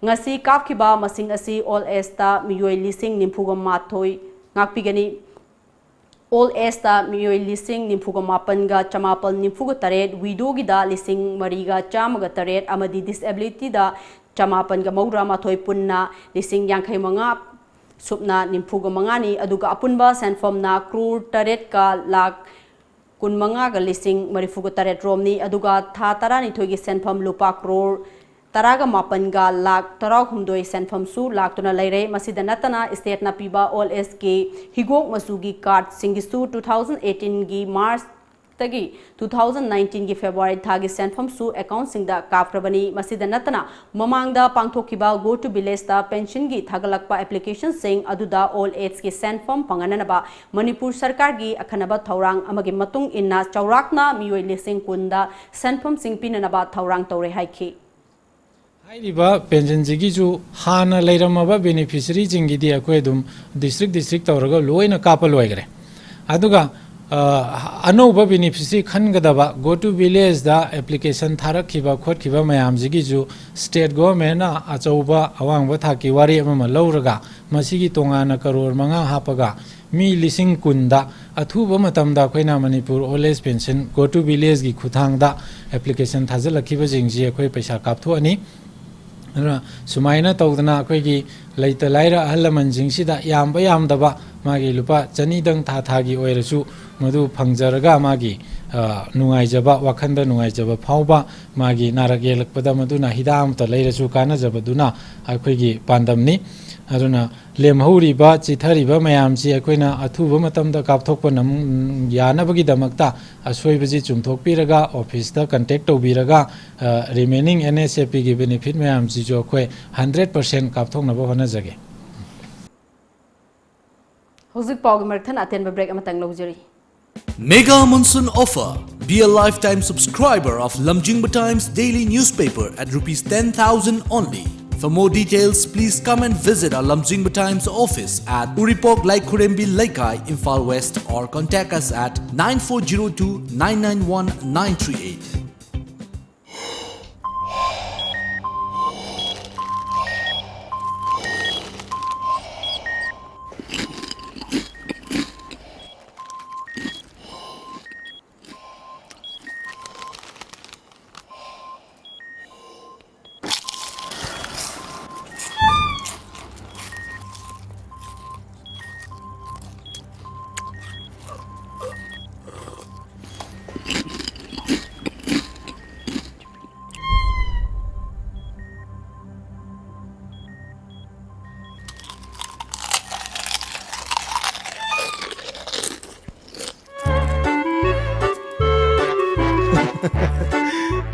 ꯉꯁꯤ ꯀꯥꯞꯈꯤꯕ ꯃꯁꯤꯡ ꯑꯁꯤ ꯑꯣꯜ ꯑꯦꯖꯇ ꯃꯤꯑꯣꯏ ꯂꯤꯁꯤꯡ ꯅꯤꯐꯨꯒ ꯃꯥꯊꯣꯏ ꯉꯥꯛꯄꯤꯒꯅꯤ꯫ ꯑꯣꯜ ꯑꯦꯖꯇ ꯃꯤꯑꯣꯏ ꯂꯤꯁꯤꯡ ꯅꯤꯐꯨꯒ ꯃꯥꯄꯟꯒ ꯆꯃꯥꯄꯜ ꯅꯤꯐꯨꯒ ꯇꯔꯦꯠ, ꯋꯤꯗꯣꯒꯤꯗ ꯂꯤꯁꯤꯡ ꯃꯔꯤꯒ ꯆꯥꯝꯃꯒ ꯇꯔꯦꯠ ꯑꯃꯗꯤ ꯗꯤꯁꯑꯦꯕꯤꯂꯤꯇꯤꯗ ꯆꯃꯥꯄꯟꯒ ꯃꯧꯗ꯭ꯔꯥ ꯃꯥꯊꯣꯏ, ꯄꯨꯟꯅ ꯂꯤꯁꯤꯡ ꯌꯥꯡꯈꯩ ꯃꯉꯥ ꯁꯨꯞꯅ ꯅꯤꯐꯨꯒ ꯃꯉꯥꯅꯤ꯫ ꯑꯗꯨꯒ ꯑꯄꯨꯟꯕ ꯁꯦꯟꯐꯝꯅ ꯀ꯭ꯔꯣꯔ ꯇꯔꯦꯠꯀ ꯂꯥꯈ ꯀꯨꯟꯃꯉꯥꯒ ꯂꯤꯁꯤꯡ ꯃꯔꯤꯐꯨꯒ ꯇꯔꯦꯠ ꯔꯣꯝꯅꯤ꯫ ꯑꯗꯨꯒ ꯊꯥ ꯇꯔꯥꯅꯤꯊꯣꯏꯒꯤ ꯁꯦꯟꯐꯝ ꯂꯨꯄꯥ ꯀ꯭ꯔꯣꯔ ꯇꯔꯥꯒ ꯃꯥꯄꯟꯒ ꯂꯥꯈ ꯇꯔꯥꯍꯨꯝꯗꯣꯏ ꯁꯦꯟꯐꯝꯁꯨ ꯂꯥꯛꯇꯨꯅ ꯂꯩꯔꯦ꯫ ꯃꯁꯤꯗ ꯅꯠꯇꯅ ꯏꯁꯇꯦꯠꯅ ꯄꯤꯕ ꯑꯣꯜ ꯑꯦꯖꯀꯤ ꯍꯤꯒꯣꯛ ꯃꯆꯨꯒꯤ ꯀꯥꯔꯗꯁꯤꯡꯒꯤꯁꯨ two thousand eighteenꯒꯤ ꯃꯥꯔꯆꯇꯒꯤ two thousand nineteenꯒꯤ ꯐꯦꯕ꯭ꯔꯨꯋꯥꯔꯤ ꯊꯥꯒꯤ ꯁꯦꯟꯐꯝꯁꯨ ꯑꯦꯀꯥꯎꯟꯁꯤꯡꯗ ꯀꯥꯞꯈ꯭ꯔꯕꯅꯤ꯫ ꯃꯁꯤꯗ ꯅꯠꯇꯅ ꯃꯃꯥꯡꯗ ꯄꯥꯡꯊꯣꯛꯈꯤꯕ Go to Villageꯇ ꯄꯦꯟꯁꯤꯟꯒꯤ ꯊꯥꯒꯠꯂꯛꯄ ꯑꯦꯄ꯭ꯂꯤꯀꯦꯁꯟꯁꯤꯡ ꯑꯗꯨꯗ ꯑꯣꯜ ꯑꯦꯖꯀꯤ ꯁꯦꯟꯐꯝ ꯐꯪꯍꯟꯅꯅꯕ ꯃꯅꯤꯄꯨꯔ ꯁꯔꯀꯥꯔꯒꯤ ꯑꯈꯟꯅꯕ ꯊꯧꯔꯥꯡ ꯑꯃꯒꯤ ꯃꯇꯨꯡ ꯏꯟꯅ ꯆꯥꯎꯔꯥꯛꯅ ꯃꯤꯑꯣꯏ ꯂꯤꯁꯤꯡ ꯀꯨꯟꯗ ꯁꯦꯟꯐꯝꯁꯤꯡ ꯄꯤꯅꯅꯕ ꯊꯧꯔꯥꯡ ꯇꯧꯔꯦ ꯍꯥꯏꯈꯤ꯫ ꯍꯥꯏꯔꯤꯕ ꯄꯦꯟꯁꯤꯟꯁꯤꯒꯤꯁꯨ ꯍꯥꯟꯅ ꯂꯩꯔꯝꯃꯕ ꯕꯦꯅꯤꯐꯤꯁꯔꯤꯁꯤꯡꯒꯤꯗꯤ ꯑꯩꯈꯣꯏ ꯑꯗꯨꯝ ꯗꯤꯁꯇ꯭ꯔꯤꯛ ꯗꯤꯁꯇ꯭ꯔꯤꯛ ꯇꯧꯔꯒ ꯂꯣꯏꯅ ꯀꯥꯞꯄ ꯂꯣꯏꯈ꯭ꯔꯦ꯫ ꯑꯗꯨꯒ ꯑ, ꯑꯅꯧꯕ ꯕꯦꯅꯤꯐꯤꯁꯔꯤ ꯈꯟꯒꯗꯕ Go to Villageꯗ ꯑꯦꯄ꯭ꯂꯤꯀꯦꯁꯟ ꯊꯥꯔꯛꯈꯤꯕ ꯈꯣꯠꯈꯤꯕ ꯃꯌꯥꯝꯁꯤꯒꯤꯁꯨ ꯁ꯭ꯇꯦꯠ ꯒꯣꯚꯔꯟꯃꯦꯟꯠꯅ ꯑꯆꯧꯕ ꯑꯋꯥꯡꯕ ꯊꯥꯛꯀꯤ ꯋꯥꯔꯦꯞ ꯑꯃ ꯂꯧꯔꯒ ꯃꯁꯤꯒꯤ ꯇꯣꯉꯥꯟꯅ ꯀꯔꯣꯔ ꯃꯉꯥ ꯍꯥꯞꯄꯒ ꯃꯤ ꯂꯤꯁꯤꯡ ꯀꯨꯟꯗ ꯑꯊꯨꯕ ꯃꯇꯝꯗ ꯑꯩꯈꯣꯏꯅ Manipur old age pension Go to Villageꯒꯤ ꯈꯨꯠꯊꯥꯡꯗ ꯑꯦꯄ꯭ꯂꯤꯀꯦꯁꯟ ꯊꯥꯖꯤꯜꯂꯛꯈꯤꯕꯁꯤꯡꯁꯤ ꯑꯩꯈꯣꯏ ꯄꯩꯁꯥ ꯀꯥꯞꯊꯣꯛꯑꯅꯤ꯫ ꯑꯗꯨꯅ ꯁꯨꯃꯥꯏꯅ ꯇꯧꯗꯅ ꯑꯩꯈꯣꯏꯒꯤ ꯂꯩꯇ ꯂꯥꯏꯔ ꯑꯍꯜ ꯂꯃꯟꯁꯤꯡꯁꯤꯗ ꯌꯥꯝꯕ ꯌꯥꯝꯗꯕ ꯃꯥꯒꯤ ꯂꯨꯄꯥ ꯆꯅꯤꯗꯪ ꯊꯥ ꯊꯥꯒꯤ ꯑꯣꯏꯔꯁꯨ ꯃꯗꯨ ꯐꯪꯖꯔꯒ ꯃꯥꯒꯤ, ꯑ, ꯅꯨꯡꯉꯥꯏꯖꯕ, ꯋꯥꯈꯜꯗ ꯅꯨꯡꯉꯥꯏꯖꯕ ꯐꯥꯎꯕ, ꯃꯥꯒꯤ ꯅꯥꯔꯛ ꯌꯦꯛꯂꯛꯄꯗ ꯃꯗꯨꯅ ꯍꯤꯗꯥꯛ ꯑꯃꯇ ꯂꯩꯔꯁꯨ ꯀꯥꯟꯅꯖꯕꯗꯨꯅ ꯑꯩꯈꯣꯏꯒꯤ ꯄꯥꯟꯗꯝꯅꯤ꯫ ꯑꯗꯨꯅ ꯂꯦꯝꯍꯧꯔꯤꯕ, ꯆꯤꯊꯔꯤꯕ ꯃꯌꯥꯝꯁꯤ ꯑꯩꯈꯣꯏꯅ ꯑꯊꯨꯕ ꯃꯇꯝꯗ ꯀꯥꯞꯊꯣꯛꯄ ꯅꯝ-, ꯌꯥꯅꯕꯒꯤꯗꯃꯛꯇ ꯑꯁꯣꯏꯕꯁꯤ ꯆꯨꯝꯊꯣꯛꯄꯤꯔꯒ ꯑꯣꯐꯤꯁꯇ ꯀꯟꯇꯦꯛ ꯇꯧꯕꯤꯔꯒ, ꯑ, ꯔꯤꯃꯦꯅꯤꯡ ꯑꯦꯟ ꯑꯦꯁ ꯑꯦ ꯄꯤꯒꯤ ꯕꯦꯅꯤꯐꯤꯠ ꯃꯌꯥꯝꯁꯤꯁꯨ ꯑꯩꯈꯣꯏ ꯍꯟꯗ꯭ꯔꯦꯠ ꯄꯥꯔꯁꯦꯟ ꯀꯥꯞꯊꯣꯛꯅꯕ ꯍꯣꯠꯅꯖꯒꯦ꯫ ꯍꯧꯖꯤꯛ ꯄꯥꯎꯒꯤ ꯃꯔꯛ ꯊꯠꯅ ꯑꯇꯦꯟꯕ ꯕ꯭ꯔꯦꯛ ꯑꯃꯇꯪ ꯂꯧꯖꯔꯤ꯫ Mega Monsoon Offer. Be a lifetime subscriber of Lamjingba Times daily newspaper at rupees ten thousand only. For more details, please come and visit our Lamjingba Times office at Uripok Laikhurembi Leikai, Imphal West, or contact us at nine four zero two nine nine one nine three eight.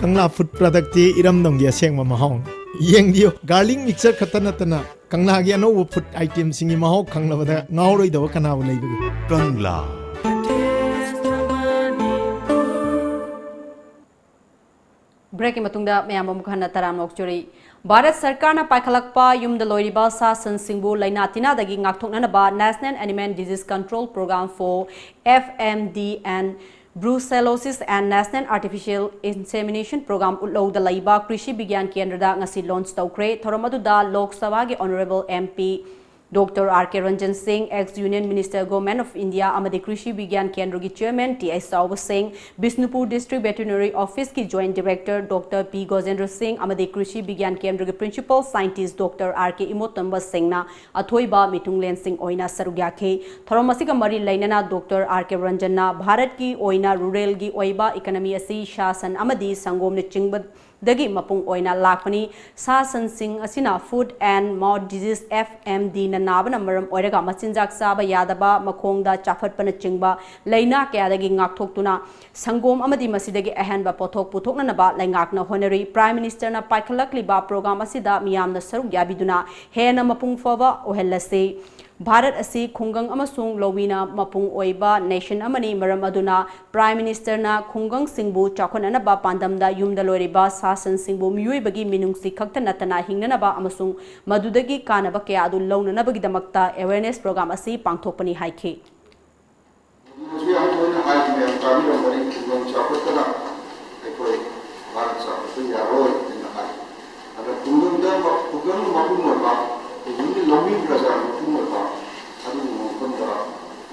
Kangla food ꯄ꯭ꯔꯗꯛꯇꯤ ꯏꯔꯝꯗꯝꯒꯤ ꯑꯁꯦꯡꯕ ꯃꯍꯥꯎꯅꯤ꯫ ꯌꯦꯡꯕꯤꯌꯨ, ꯒꯥꯔꯂꯤꯛ ꯃꯤꯛꯆꯔ ꯈꯛꯇ ꯅꯠꯇꯅ ꯀꯪꯂꯥꯒꯤ ꯑꯅꯧꯕ ꯐꯨꯗ ꯑꯥꯏꯇꯦꯝꯁꯤꯡꯒꯤ ꯃꯍꯥꯎ ꯈꯪꯂꯕꯗ ꯉꯥꯎꯔꯣꯏꯗꯕ ꯀꯅꯥꯕꯨ ꯂꯩꯕꯒꯦ? ꯀꯪꯂꯥ꯫ ꯕ꯭ꯔꯦꯛꯀꯤ ꯃꯇꯨꯡꯗ ꯃꯌꯥꯝ ꯑꯃꯨꯛ ꯍꯟꯅ ꯇꯔꯥꯝꯅ ꯑꯣꯛꯆꯔꯤ꯫ ꯚꯥꯔꯠ ꯁꯔꯀꯥꯔꯅ ꯄꯥꯏꯈꯠꯂꯛꯄ ꯌꯨꯝꯗ ꯂꯣꯏꯔꯤꯕ ꯁꯥ ꯁꯟꯁꯤꯡꯕꯨ ꯂꯥꯏꯅꯥ ꯇꯤꯟꯅꯥꯗꯒꯤ ꯉꯥꯛꯊꯣꯛꯅꯅꯕ National Animal Disease Control Program for F M D and Brucellosis and National Artificial Insemination Program ꯎꯠꯂꯧꯗ ꯂꯩꯕ ꯀ꯭ꯔꯤꯁꯤ ꯕꯤꯒ꯭ꯌꯥꯟ ꯀꯦꯟꯗ꯭ꯔꯗ ꯉꯁꯤ ꯂꯣꯟꯆ ꯇꯧꯈ꯭ꯔꯦ꯫ ꯊꯧꯔꯝ ꯑꯗꯨꯗ ꯂꯣꯛ ꯁꯚꯥꯒꯤ Honourable M P Doctor R K Ranjan Singh, Ex Union Minister, Government of India ꯑꯃꯗꯤ ꯀ꯭ꯔꯤꯁꯤ ꯕꯤꯒ꯭ꯌꯥꯟ ꯀꯦꯟꯗ꯭ꯔꯒꯤ Chairman T I ꯆꯥꯎꯕ ꯁꯤꯡ, ꯕꯤꯁꯅꯨꯄꯨꯔ District Veterinary Office ꯀꯤ Joint Director Doctor P ꯒꯣꯖꯦꯟꯗ꯭ꯔ ꯁꯤꯡ ꯑꯃꯗꯤ ꯀ꯭ꯔꯤꯁꯤ ꯕꯤꯒ꯭ꯌꯥꯟ ꯀꯦꯟꯗ꯭ꯔꯒꯤ Principal Scientist Doctor R K ꯏꯃꯣꯇꯣꯝꯕ ꯁꯤꯡꯅ ꯑꯊꯣꯏꯕ ꯃꯤꯊꯨꯡꯂꯦꯟꯁꯤꯡ ꯑꯣꯏꯅ ꯁꯔꯨꯛ ꯌꯥꯈꯤ꯫ ꯊꯧꯔꯝ ꯑꯁꯤꯒ ꯃꯔꯤ ꯂꯩꯅꯅ Doctor R K ꯔꯟꯖꯟꯅ ꯚꯥꯔꯠꯀꯤ ꯑꯣꯏꯅ ruralꯒꯤ ꯑꯣꯏꯕ economy ꯑꯁꯤ ꯁꯥ ꯁꯟ ꯑꯃꯗꯤ ꯁꯪꯒꯣꯝꯅꯆꯤꯡꯕ ꯗꯒꯤ ꯃꯄꯨꯡ ꯑꯣꯏꯅ ꯂꯥꯛꯄꯅꯤ꯫ ꯁꯥ ꯁꯟꯁꯤꯡ ꯑꯁꯤꯅ Foot and Mouth Disease, F M D ꯅ ꯅꯥꯕꯅ ꯃꯔꯝ ꯑꯣꯏꯔꯒ ꯃꯆꯤꯟꯖꯥꯛ ꯆꯥꯕ ꯌꯥꯗꯕ, ꯃꯈꯣꯡꯗ ꯆꯥꯐꯠꯄꯅꯆꯤꯡꯕ ꯂꯥꯏꯅꯥ ꯀꯌꯥꯗꯒꯤ ꯉꯥꯛꯊꯣꯛꯇꯨꯅ ꯁꯪꯒꯣꯝ ꯑꯃꯗꯤ ꯃꯁꯤꯗꯒꯤ ꯑꯍꯦꯟꯕ ꯄꯣꯠꯊꯣꯛ ꯄꯨꯊꯣꯛꯅꯅꯕ ꯂꯩꯉꯥꯛꯅ ꯍꯣꯠꯅꯔꯤ꯫ Prime Minister ꯅ ꯄꯥꯏꯈꯠꯂꯛꯂꯤꯕ program ꯑꯁꯤꯗ ꯃꯤꯌꯥꯝꯅ ꯁꯔꯨꯛ ꯌꯥꯕꯤꯗꯨꯅ ꯍꯦꯟꯅ ꯃꯄꯨꯡ ꯐꯥꯕ ꯑꯣꯏꯍꯜꯂꯁꯤ꯫ ꯚꯥꯔꯠ ꯑꯁꯤ ꯈꯨꯡꯒꯪ ꯑꯃꯁꯨꯡ ꯂꯧꯃꯤꯅ ꯃꯄꯨꯡ ꯑꯣꯏꯕ ꯅꯦꯁꯟ ꯑꯃꯅꯤ, ꯃꯔꯝ ꯑꯗꯨꯅ ꯄ꯭ꯔꯥꯏꯝ ꯃꯤꯅꯤꯁꯇꯔꯅ ꯈꯨꯡꯒꯪꯁꯤꯡꯕꯨ ꯆꯥꯎꯈꯠꯅꯅꯕ ꯄꯥꯟꯗꯝꯗ ꯌꯨꯝꯗ ꯂꯣꯏꯔꯤꯕ ꯁꯥ ꯁꯟꯁꯤꯡꯕꯨ ꯃꯤꯑꯣꯏꯕꯒꯤ ꯃꯤꯅꯨꯡꯁꯤ ꯈꯛꯇ ꯅꯠꯇꯅ ꯍꯤꯡꯅꯅꯕ ꯑꯃꯁꯨꯡ ꯃꯗꯨꯗꯒꯤ ꯀꯥꯟꯅꯕ ꯀꯌꯥ ꯑꯗꯨ ꯂꯧꯅꯅꯕꯒꯤꯗꯃꯛꯇ ꯑꯦꯋꯦꯔꯅꯦꯁ ꯄ꯭ꯔꯣꯒ꯭ꯔꯥꯝ ꯑꯁꯤ ꯄꯥꯡꯊꯣꯛꯄꯅꯤ ꯍꯥꯏꯈꯤ꯫ ꯃꯁꯤ ꯌꯥꯝ ꯇꯣꯏꯅ ꯍꯥꯏ, ꯃꯌꯥꯝ ꯇꯥꯕꯤꯔꯝꯒꯅꯤ, ꯈꯨꯡꯒꯪ ꯆꯥꯎꯈꯠꯇꯅ ꯑꯩꯈꯣꯏ ꯚꯥꯔꯠ ꯆꯥꯎꯈꯠꯄ ꯌꯥꯔꯣꯏ ꯍꯥꯏꯅ ꯍꯥꯏ꯫ ꯑꯗ ꯈꯨꯡꯒꯪꯗ ꯃ-, ꯈꯨꯡꯒꯪ ꯃꯄꯨꯡ ꯑꯣꯏꯕ, ꯈꯨꯡꯒꯪꯒꯤ ꯂꯧꯃꯤ ꯄ꯭ꯔꯖꯥ ꯃꯄꯨꯡ ꯑꯣꯏꯕ, ꯑꯗꯨꯒꯨꯝꯕ ꯃꯐꯝꯗ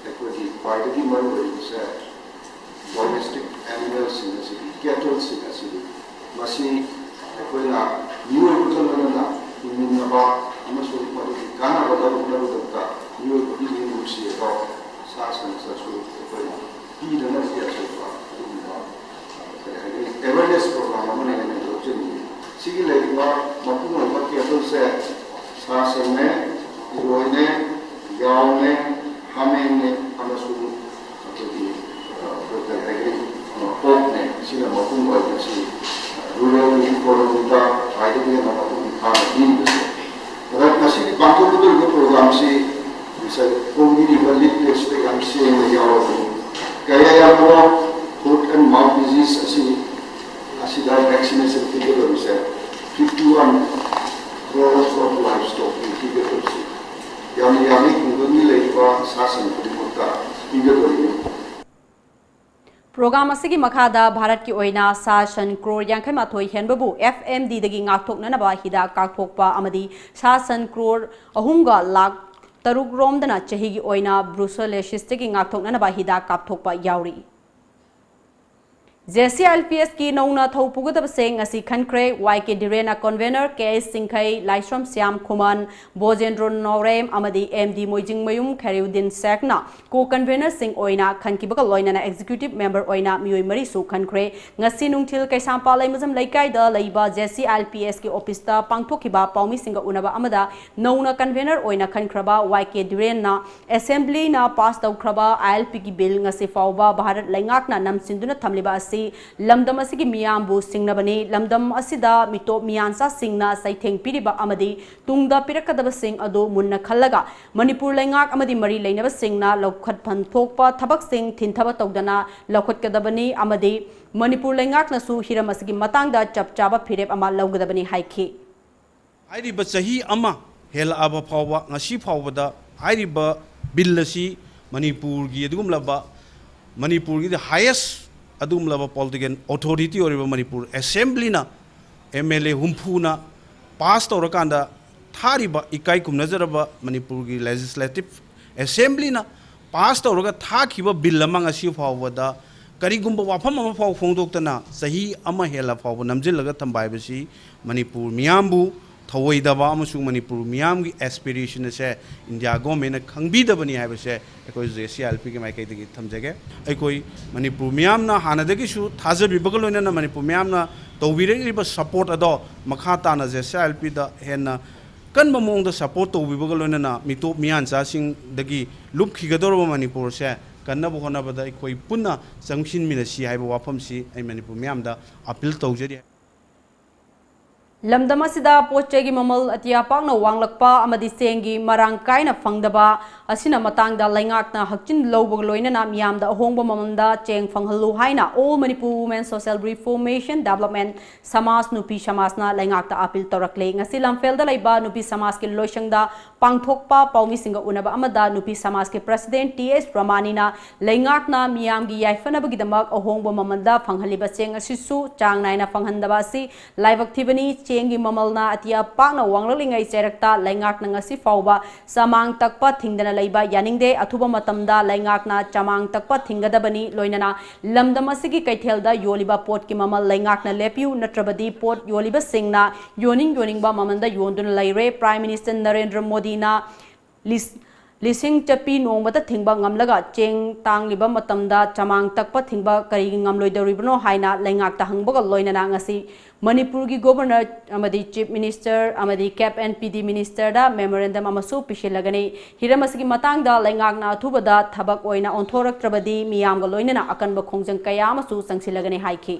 ꯑꯩꯈꯣꯏꯒꯤ ꯈ꯭ꯋꯥꯏꯗꯒꯤ ꯃꯔꯨ ꯑꯣꯏꯔꯤꯕꯁꯦ ꯗꯣꯃꯦꯁꯇꯤꯛ ꯑꯦꯅꯤꯃꯦꯜꯁꯤꯡ ꯑꯁꯤꯗꯤ, ꯀꯦꯇꯜꯁꯤꯡ ꯑꯁꯤꯗꯤ, ꯃꯁꯤ ꯑꯩꯈꯣꯏꯅ ꯃꯤꯑꯣꯏꯕꯒ ꯂꯣꯏꯅꯅ ꯍꯤꯡꯃꯤꯟꯅꯕ ꯑꯃꯁꯨꯡ ꯃꯗꯨꯒꯤ ꯀꯥꯟꯅꯕ ꯂꯧꯅꯕꯒꯤꯗꯃꯛꯇ ꯃꯤꯑꯣꯏꯕꯒꯤ ꯃꯤꯅꯨꯡꯁꯤ ꯑꯗꯣ ꯁꯥ ꯁꯟꯁꯤꯗꯁꯨ ꯑꯩꯈꯣꯏꯅ ꯄꯤꯗꯅꯕꯒꯤ ꯑꯆꯧꯕ ꯑꯗꯨꯒꯨꯝꯕ, ꯀꯔꯤ ꯍꯥꯏꯒꯅꯤ, ꯑꯦꯋꯦꯔꯅꯦꯁ ꯄ꯭ꯔꯣꯒ꯭ꯔꯥꯝ ꯑꯃꯅꯤ ꯍꯥꯏꯅ ꯂꯧꯖꯅꯤꯡꯏ꯫ ꯁꯤꯒꯤ ꯂꯩꯔꯤꯕ ꯃꯄꯨꯡ ꯑꯣꯏꯕ ꯀꯦꯇꯜꯁꯦ ꯁꯥ ꯁꯟꯅꯦ, ꯏꯔꯣꯏꯅꯦ, ꯌꯥꯎꯅꯦ, ꯍꯥꯃꯦꯡꯅꯦ ꯑꯃꯁꯨꯡ ꯑꯩꯈꯣꯏꯒꯤ, ꯑ, ꯑꯩꯈꯣꯏ ꯀꯔꯤ ꯍꯥꯏꯒꯅꯤ, ꯑ, ꯑꯣꯛꯅꯦ꯫ ꯁꯤꯅ ꯃꯄꯨꯡ ꯑꯣꯏꯕꯁꯤ ꯔꯨꯔꯦꯜ ꯏꯀꯣꯅꯣꯃꯤꯗ ꯈ꯭ꯋꯥꯏꯗꯒꯤ ꯍꯦꯟꯅ ꯃꯄꯨꯡ ꯐꯥꯅ ꯄꯤꯔꯤꯕꯁꯦ꯫ ꯑꯗ ꯉꯁꯤꯒꯤ ꯄꯥꯡꯊꯣꯛꯀꯗꯧꯔꯤꯕ ꯄ꯭ꯔꯣꯒ꯭ꯔꯥꯝꯁꯤ ꯉꯁꯥꯏ ꯐꯣꯡꯕꯤꯔꯤꯕ ꯂꯤꯗ ꯂꯤꯁꯇ ꯌꯥꯝ ꯁꯦꯡꯅ ꯌꯥꯎꯔꯕꯅꯤ꯫ ꯀꯌꯥ ꯌꯥꯝꯕꯅꯣ ꯐꯨꯠ ꯑꯦꯟ ꯃꯥꯎꯠ ꯗꯤꯖꯤꯖ ꯑꯁꯤ, ꯑꯁꯤꯗ ꯚꯦꯛꯁꯤꯅꯦꯁꯟ ꯄꯤꯒꯗꯧꯔꯤꯁꯦ? Fifty one crores of livestock ꯄꯤꯒꯗꯧꯔꯤꯁꯤ꯫ ꯌꯥꯝꯅ ꯌꯥꯝꯃꯤ, ꯈꯨꯡꯒꯪꯒꯤ ꯂꯩꯔꯤꯕ ꯁꯥ ꯁꯟ ꯈꯨꯗꯤꯡꯃꯛꯇ ꯄꯤꯒꯗꯧꯔꯤꯕꯅꯤ꯫ ꯄ꯭ꯔꯣꯒ꯭ꯔꯥꯝ ꯑꯁꯤꯒꯤ ꯃꯈꯥꯗ ꯚꯥꯔꯠꯀꯤ ꯑꯣꯏꯅ ꯁꯥ ꯁꯟ ꯀ꯭ꯔꯣꯔ ꯌꯥꯡꯈꯩ ꯃꯥꯊꯣꯏ ꯍꯦꯟꯕꯕꯨ ꯑꯦꯐ ꯑꯦꯝ ꯗꯤꯗꯒꯤ ꯉꯥꯛꯊꯣꯛꯅꯅꯕ ꯍꯤꯗꯥꯛ ꯀꯥꯞꯊꯣꯛꯄ ꯑꯃꯗꯤ ꯁꯥ ꯁꯟ ꯀ꯭ꯔꯣꯔ ꯑꯍꯨꯝꯒ ꯂꯥꯈ ꯇꯔꯨꯛ ꯔꯣꯝꯗꯅ ꯆꯍꯤꯒꯤ ꯑꯣꯏꯅ ꯕ꯭ꯔꯨꯁꯦꯂꯣꯁꯤꯁꯇꯒꯤ ꯉꯥꯛꯊꯣꯛꯅꯅꯕ ꯍꯤꯗꯥꯛ ꯀꯥꯞꯊꯣꯛꯄ ꯌꯥꯎꯔꯤ꯫ J C I L P ꯑꯦꯁꯀꯤ ꯅꯧꯅ ꯊꯧ ꯄꯨꯒꯗꯕꯁꯦ ꯉꯁꯤ ꯈꯟꯈ꯭ꯔꯦ꯫ ꯋꯥꯏ ꯀꯦ ꯙꯤꯔꯦꯟꯅ ꯀꯟꯚꯦꯅꯔ, ꯀꯦ ꯑꯩꯆ ꯆꯤꯡꯈꯩ, ꯂꯥꯏꯁ꯭ꯔꯝ ꯁ꯭ꯌꯥꯝ ꯈꯨꯃꯟ, ꯕꯣꯖꯦꯟꯗ꯭ꯔꯣ ꯅꯥꯎꯔꯦꯝ ꯑꯃꯗꯤ ꯑꯦꯝ ꯗꯤ ꯃꯣꯏꯖꯤꯡꯃꯌꯨꯝ ꯈꯦꯔꯤꯎꯗꯤꯟ ꯁꯦꯈꯅ ꯀꯣ ꯀꯟꯚꯦꯅꯔꯁꯤꯡ ꯑꯣꯏꯅ ꯈꯟꯈꯤꯕꯒ ꯂꯣꯏꯅꯅ ꯑꯦꯛꯖꯤꯀ꯭ꯌꯨꯇꯤꯚ ꯃꯦꯝꯕꯔ ꯑꯣꯏꯅ ꯃꯤꯑꯣꯏ ꯃꯔꯤꯁꯨ ꯈꯟꯈ꯭ꯔꯦ꯫ ꯉꯁꯤ ꯅꯨꯡꯊꯤꯜ ꯀꯩꯁꯥꯝꯄꯥꯠ ꯂꯩꯃꯖꯝ ꯂꯩꯀꯥꯏꯗ ꯂꯩꯕ J C I L P ꯑꯦꯁꯀꯤ ꯑꯣꯐꯤꯁꯇ ꯄꯥꯡꯊꯣꯛꯈꯤꯕ ꯄꯥꯎꯃꯤꯁꯤꯡꯒ ꯎꯅꯕ ꯑꯃꯗ ꯅꯧꯅ ꯀꯟꯚꯦꯅꯔ ꯑꯣꯏꯅ ꯈꯟꯈ꯭ꯔꯕ ꯋꯥꯏ ꯀꯦ ꯙꯤꯔꯦꯟꯅ ꯑꯦꯁꯦꯝꯕ꯭ꯂꯤꯅ ꯄꯥꯁ ꯇꯧꯈ꯭ꯔꯕ ꯑꯥꯏ ꯑꯦꯜ ꯄꯤꯒꯤ ꯕꯤꯜ ꯉꯁꯤ ꯐꯥꯎꯕ ꯚꯥꯔꯠ ꯂꯩꯉꯥꯛꯅ ꯅꯝꯁꯤꯟꯗꯨꯅ ꯊꯝꯂꯤꯕ ꯑꯁꯤ ꯑꯁꯤ ꯂꯝꯗꯝ ꯑꯁꯤꯒꯤ ꯃꯤꯌꯥꯝꯕꯨ ꯁꯤꯡꯅꯕꯅꯤ꯫ ꯂꯝꯗꯝ ꯑꯁꯤꯗ ꯃꯤꯇꯣꯞ ꯃꯤꯌꯥꯟꯆꯥꯁꯤꯡꯅ ꯆꯩꯊꯦꯡ ꯄꯤꯔꯤꯕ ꯑꯃꯗꯤ ꯇꯨꯡꯗ ꯄꯤꯔꯛꯀꯗꯕꯁꯤꯡ ꯑꯗꯨ ꯃꯨꯟꯅ ꯈꯜꯂꯒ ꯃꯅꯤꯄꯨꯔ ꯂꯩꯉꯥꯛ ꯑꯃꯗꯤ ꯃꯔꯤ ꯂꯩꯅꯕꯁꯤꯡꯅ ꯂꯧꯈꯠꯐꯝ ꯊꯣꯛꯄ ꯊꯕꯛꯁꯤꯡ ꯊꯤꯟꯊꯕ ꯇꯧꯗꯅ ꯂꯧꯈꯠꯀꯗꯕꯅꯤ ꯑꯃꯗꯤ ꯃꯅꯤꯄꯨꯔ ꯂꯩꯉꯥꯛꯅꯁꯨ ꯍꯤꯔꯝ ꯑꯁꯤꯒꯤ ꯃꯇꯥꯡꯗ ꯆꯞ ꯆꯥꯕ ꯐꯤꯔꯦꯞ ꯑꯃ ꯂꯧꯒꯗꯕꯅꯤ ꯍꯥꯏꯈꯤ꯫ ꯍꯥꯏꯔꯤꯕ ꯆꯍꯤ ꯑꯃ ꯍꯦꯜꯂꯛꯑꯕ ꯐꯥꯎꯕ, ꯉꯁꯤ ꯐꯥꯎꯕꯗ ꯍꯥꯏꯔꯤꯕ ꯕꯤꯜ ꯑꯁꯤ ꯃꯅꯤꯄꯨꯔꯒꯤ ꯑꯗꯨꯒꯨꯝꯂꯕ, ꯃꯅꯤꯄꯨꯔꯒꯤꯗꯤ ꯍꯥꯏꯌꯦꯁ ꯑꯗꯨꯒꯨꯝꯂꯕ ꯄꯣꯂꯤꯇꯤꯀꯦꯜ ꯑꯣꯊꯣꯔꯤꯇꯤ ꯑꯣꯏꯔꯤꯕ ꯃꯅꯤꯄꯨꯔ ꯑꯦꯁꯦꯝꯕ꯭ꯂꯤꯅ, ꯑꯦꯝ ꯑꯦꯜ ꯑꯦ ꯍꯨꯝꯐꯨꯅ ꯄꯥꯁ ꯇꯧꯔꯀꯥꯟꯗ ꯊꯥꯔꯤꯕ ꯏꯀꯥꯏ ꯈꯨꯝꯅꯖꯔꯕ ꯃꯅꯤꯄꯨꯔꯒꯤ ꯂꯦꯖꯤꯁꯂꯦꯇꯤꯚ ꯑꯦꯁꯦꯝꯕ꯭ꯂꯤꯅ ꯄꯥꯁ ꯇꯧꯔꯒ ꯊꯥꯈꯤꯕ ꯕꯤꯜ ꯑꯃ ꯉꯁꯤ ꯐꯥꯎꯕꯗ ꯀꯔꯤꯒꯨꯝꯕ ꯋꯥꯐꯝ ꯑꯃ ꯐꯥꯎ ꯐꯣꯡꯗꯣꯛꯇꯅ ꯆꯍꯤ ꯑꯃ ꯍꯦꯜꯂ ꯐꯥꯎꯕ ꯅꯝꯁꯤꯜꯂꯒ ꯊꯝꯕ ꯍꯥꯏꯕꯁꯤ ꯃꯅꯤꯄꯨꯔ ꯃꯤꯌꯥꯝꯕꯨ ꯊꯧꯑꯣꯏꯗꯕ ꯑꯃꯁꯨꯡ ꯃꯅꯤꯄꯨꯔ ꯃꯤꯌꯥꯝꯒꯤ ꯑꯦꯁꯄꯤꯔꯦꯁꯟ ꯑꯁꯦ ꯏꯟꯗꯤꯌꯥ ꯒꯣꯔꯃꯦꯟꯅ ꯈꯪꯕꯤꯗꯕꯅꯤ ꯍꯥꯏꯕꯁꯦ ꯑꯩꯈꯣꯏ ꯖꯦ ꯁꯤ ꯑꯥꯏ ꯑꯦꯜ ꯄꯤꯒꯤ ꯃꯥꯏꯀꯩꯗꯒꯤ ꯊꯝꯖꯒꯦ꯫ ꯑꯩꯈꯣꯏ ꯃꯅꯤꯄꯨꯔ ꯃꯤꯌꯥꯝꯅ ꯍꯥꯟꯅꯗꯒꯤꯁꯨ ꯊꯥꯖꯕꯤꯕꯒ ꯂꯣꯏꯅꯅ ꯃꯅꯤꯄꯨꯔ ꯃꯤꯌꯥꯝꯅ ꯇꯧꯕꯤꯔꯛꯂꯤꯕ ꯁꯄꯣꯔꯠ ꯑꯗꯣ ꯃꯈꯥ ꯇꯥꯅ ꯖꯦ ꯁꯤ ꯑꯥꯏ ꯑꯦꯜ ꯄꯤꯗ ꯍꯦꯟꯅ ꯀꯟꯕ ꯃꯑꯣꯡꯗ ꯁꯄꯣꯔꯠ ꯇꯧꯕꯤꯕꯒ ꯂꯣꯏꯅꯅ ꯃꯤꯇꯣꯞ ꯃꯤꯌꯥꯟꯆꯥꯁꯤꯡꯗꯒꯤ ꯂꯨꯞꯈꯤꯒꯗꯧꯔꯕ ꯃꯅꯤꯄꯨꯔꯁꯦ ꯀꯟꯅꯕ ꯍꯣꯠꯅꯕꯗ ꯑꯩꯈꯣꯏ ꯄꯨꯟꯅ ꯆꯪꯁꯤꯟꯃꯤꯟꯅꯁꯤ ꯍꯥꯏꯕ ꯋꯥꯐꯝꯁꯤ ꯑꯩ ꯃꯅꯤꯄꯨꯔ ꯃꯤꯌꯥꯝꯗ ꯑꯄꯤꯜ ꯇꯧꯖꯔꯤ꯫ ꯂꯝꯗꯝ ꯑꯁꯤꯗ ꯄꯣꯠ ꯆꯩꯒꯤ ꯃꯃꯜ ꯑꯇꯤꯌꯥ ꯄꯥꯛꯅ ꯋꯥꯡꯂꯛꯄ ꯑꯃꯗꯤ ꯆꯦꯡꯒꯤ ꯃꯔꯥꯡ ꯀꯥꯏꯅ ꯐꯪꯗꯕ ꯑꯁꯤꯅ ꯃꯇꯥꯡꯗ ꯂꯩꯉꯥꯛꯅ ꯍꯛꯆꯤꯟ ꯂꯧꯕꯒ ꯂꯣꯏꯅꯅ ꯃꯤꯌꯥꯝꯗ ꯑꯍꯣꯡꯕ ꯃꯃꯜꯗ ꯆꯦꯡ ꯐꯪꯍꯜꯂꯨ ꯍꯥꯏꯅ All Manipur Women Social Reformation Development ꯁꯃꯥꯖ ꯅꯨꯄꯤ ꯁꯃꯥꯖꯅ ꯂꯩꯉꯥꯛꯇ ꯑꯥꯄꯤꯜ ꯇꯧꯔꯛꯂꯦ꯫ ꯉꯁꯤ ꯂꯝꯐꯦꯜꯗ ꯂꯩꯕ ꯅꯨꯄꯤ ꯁꯃꯥꯖꯀꯤ ꯂꯣꯏꯁꯪꯗ ꯄꯥꯡꯊꯣꯛꯄ ꯄꯥꯎꯃꯤꯁꯤꯡꯒ ꯎꯅꯕ ꯑꯃꯗ ꯅꯨꯄꯤ ꯁꯃꯥꯖꯀꯤ ꯄ꯭ꯔꯁꯤꯗꯦꯟ ꯇꯤ ꯑꯦꯁ ꯔꯃꯥꯅꯤꯅ ꯂꯩꯉꯥꯛꯅ ꯃꯤꯌꯥꯝꯒꯤ ꯌꯥꯏꯐꯅꯕꯒꯤꯗꯃꯛ ꯑꯍꯣꯡꯕ ꯃꯃꯜꯗ ꯐꯪꯍꯜꯂꯤꯕ ꯆꯦꯡ ꯑꯁꯤꯁꯨ ꯆꯥꯡ ꯅꯥꯏꯅ ꯐꯪꯍꯟꯗꯕ ꯑꯁꯤ ꯂꯥꯏꯕꯛ ꯊꯤꯕꯅꯤ꯫ ꯆꯦꯡꯒꯤ ꯃꯃꯜꯅ ꯑꯇꯤꯌꯥ ꯄꯥꯛꯅ ꯋꯥꯡꯂꯛꯂꯤꯉꯩ ꯆꯩꯔꯛꯇ ꯂꯩꯉꯥꯛꯅ ꯉꯁꯤ ꯐꯥꯎꯕ ꯆꯃꯥꯡ ꯇꯛꯄ ꯊꯤꯡꯗꯅ ꯂꯩꯕ ꯌꯥꯅꯤꯡꯗꯦ꯫ ꯑꯊꯨꯕ ꯃꯇꯝꯗ ꯂꯩꯉꯥꯛꯅ ꯆꯃꯥꯡ ꯇꯛꯄ ꯊꯤꯡꯒꯗꯕꯅꯤ꯫ ꯂꯣꯏꯅꯅ ꯂꯝꯗꯝ ꯑꯁꯤꯒꯤ ꯀꯩꯊꯦꯜꯗ ꯌꯣꯜꯂꯤꯕ ꯄꯣꯠꯀꯤ ꯃꯃꯜ ꯂꯩꯉꯥꯛꯅ ꯂꯦꯞꯄꯤꯌꯨ, ꯅꯠꯇ꯭ꯔꯕꯗꯤ ꯄꯣꯠ ꯌꯣꯜꯂꯤꯕꯁꯤꯡꯅ ꯌꯣꯟꯅꯤꯡ ꯌꯣꯟꯅꯤꯡꯕ ꯃꯃꯜꯗ ꯌꯣꯟꯗꯨꯅ ꯂꯩꯔꯦ꯫ ꯄ꯭ꯔꯥꯏꯝ ꯃꯤꯅꯤꯁꯇꯔ ꯅꯔꯦꯟꯗ꯭ꯔ ꯃꯣꯗꯤꯅ ꯂꯤꯁ-, ꯂꯤꯁꯤꯡ ꯆꯠꯄꯤ ꯅꯣꯡꯃꯗ ꯊꯤꯡꯕ ꯉꯝꯂꯒ ꯆꯦꯡ ꯇꯥꯡꯂꯤꯕ ꯃꯇꯝꯗ ꯆꯃꯥꯡ ꯇꯛꯄ ꯊꯤꯡꯕ ꯀꯔꯤꯒꯤ ꯉꯝꯂꯣꯏꯗꯧꯔꯤꯕꯅꯣ ꯍꯥꯏꯅ ꯂꯩꯉꯥꯛꯇ ꯍꯪꯕꯒ ꯂꯣꯏꯅꯅ ꯉꯁꯤ ꯃꯅꯤꯄꯨꯔꯒꯤ ꯒꯣꯕꯔꯅꯔ ꯑꯃꯗꯤ ꯆꯤꯐ ꯃꯤꯅꯤꯁꯇꯔ ꯑꯃꯗꯤ ꯀꯦꯞ ꯑꯦꯟ ꯄꯤ ꯗꯤ ꯃꯤꯅꯤꯁꯇꯔꯗ ꯃꯦꯃꯣꯔꯦꯟꯗꯝ ꯑꯃꯁꯨ ꯄꯤꯁꯤꯜꯂꯒꯅꯤ꯫ ꯍꯤꯔꯝ ꯑꯁꯤꯒꯤ ꯃꯇꯥꯡꯗ ꯂꯩꯉꯥꯛꯅ ꯑꯊꯨꯕꯗ ꯊꯕꯛ ꯑꯣꯏꯅ ꯑꯣꯟꯊꯣꯔꯛꯇ꯭ꯔꯕꯗꯤ ꯃꯤꯌꯥꯝꯒ ꯂꯣꯏꯅꯅ ꯑꯀꯟꯕ ꯈꯣꯡꯖꯪ ꯀꯌꯥ ꯑꯃꯁꯨ ꯆꯪꯁꯤꯜꯂꯒꯅꯤ ꯍꯥꯏꯈꯤ꯫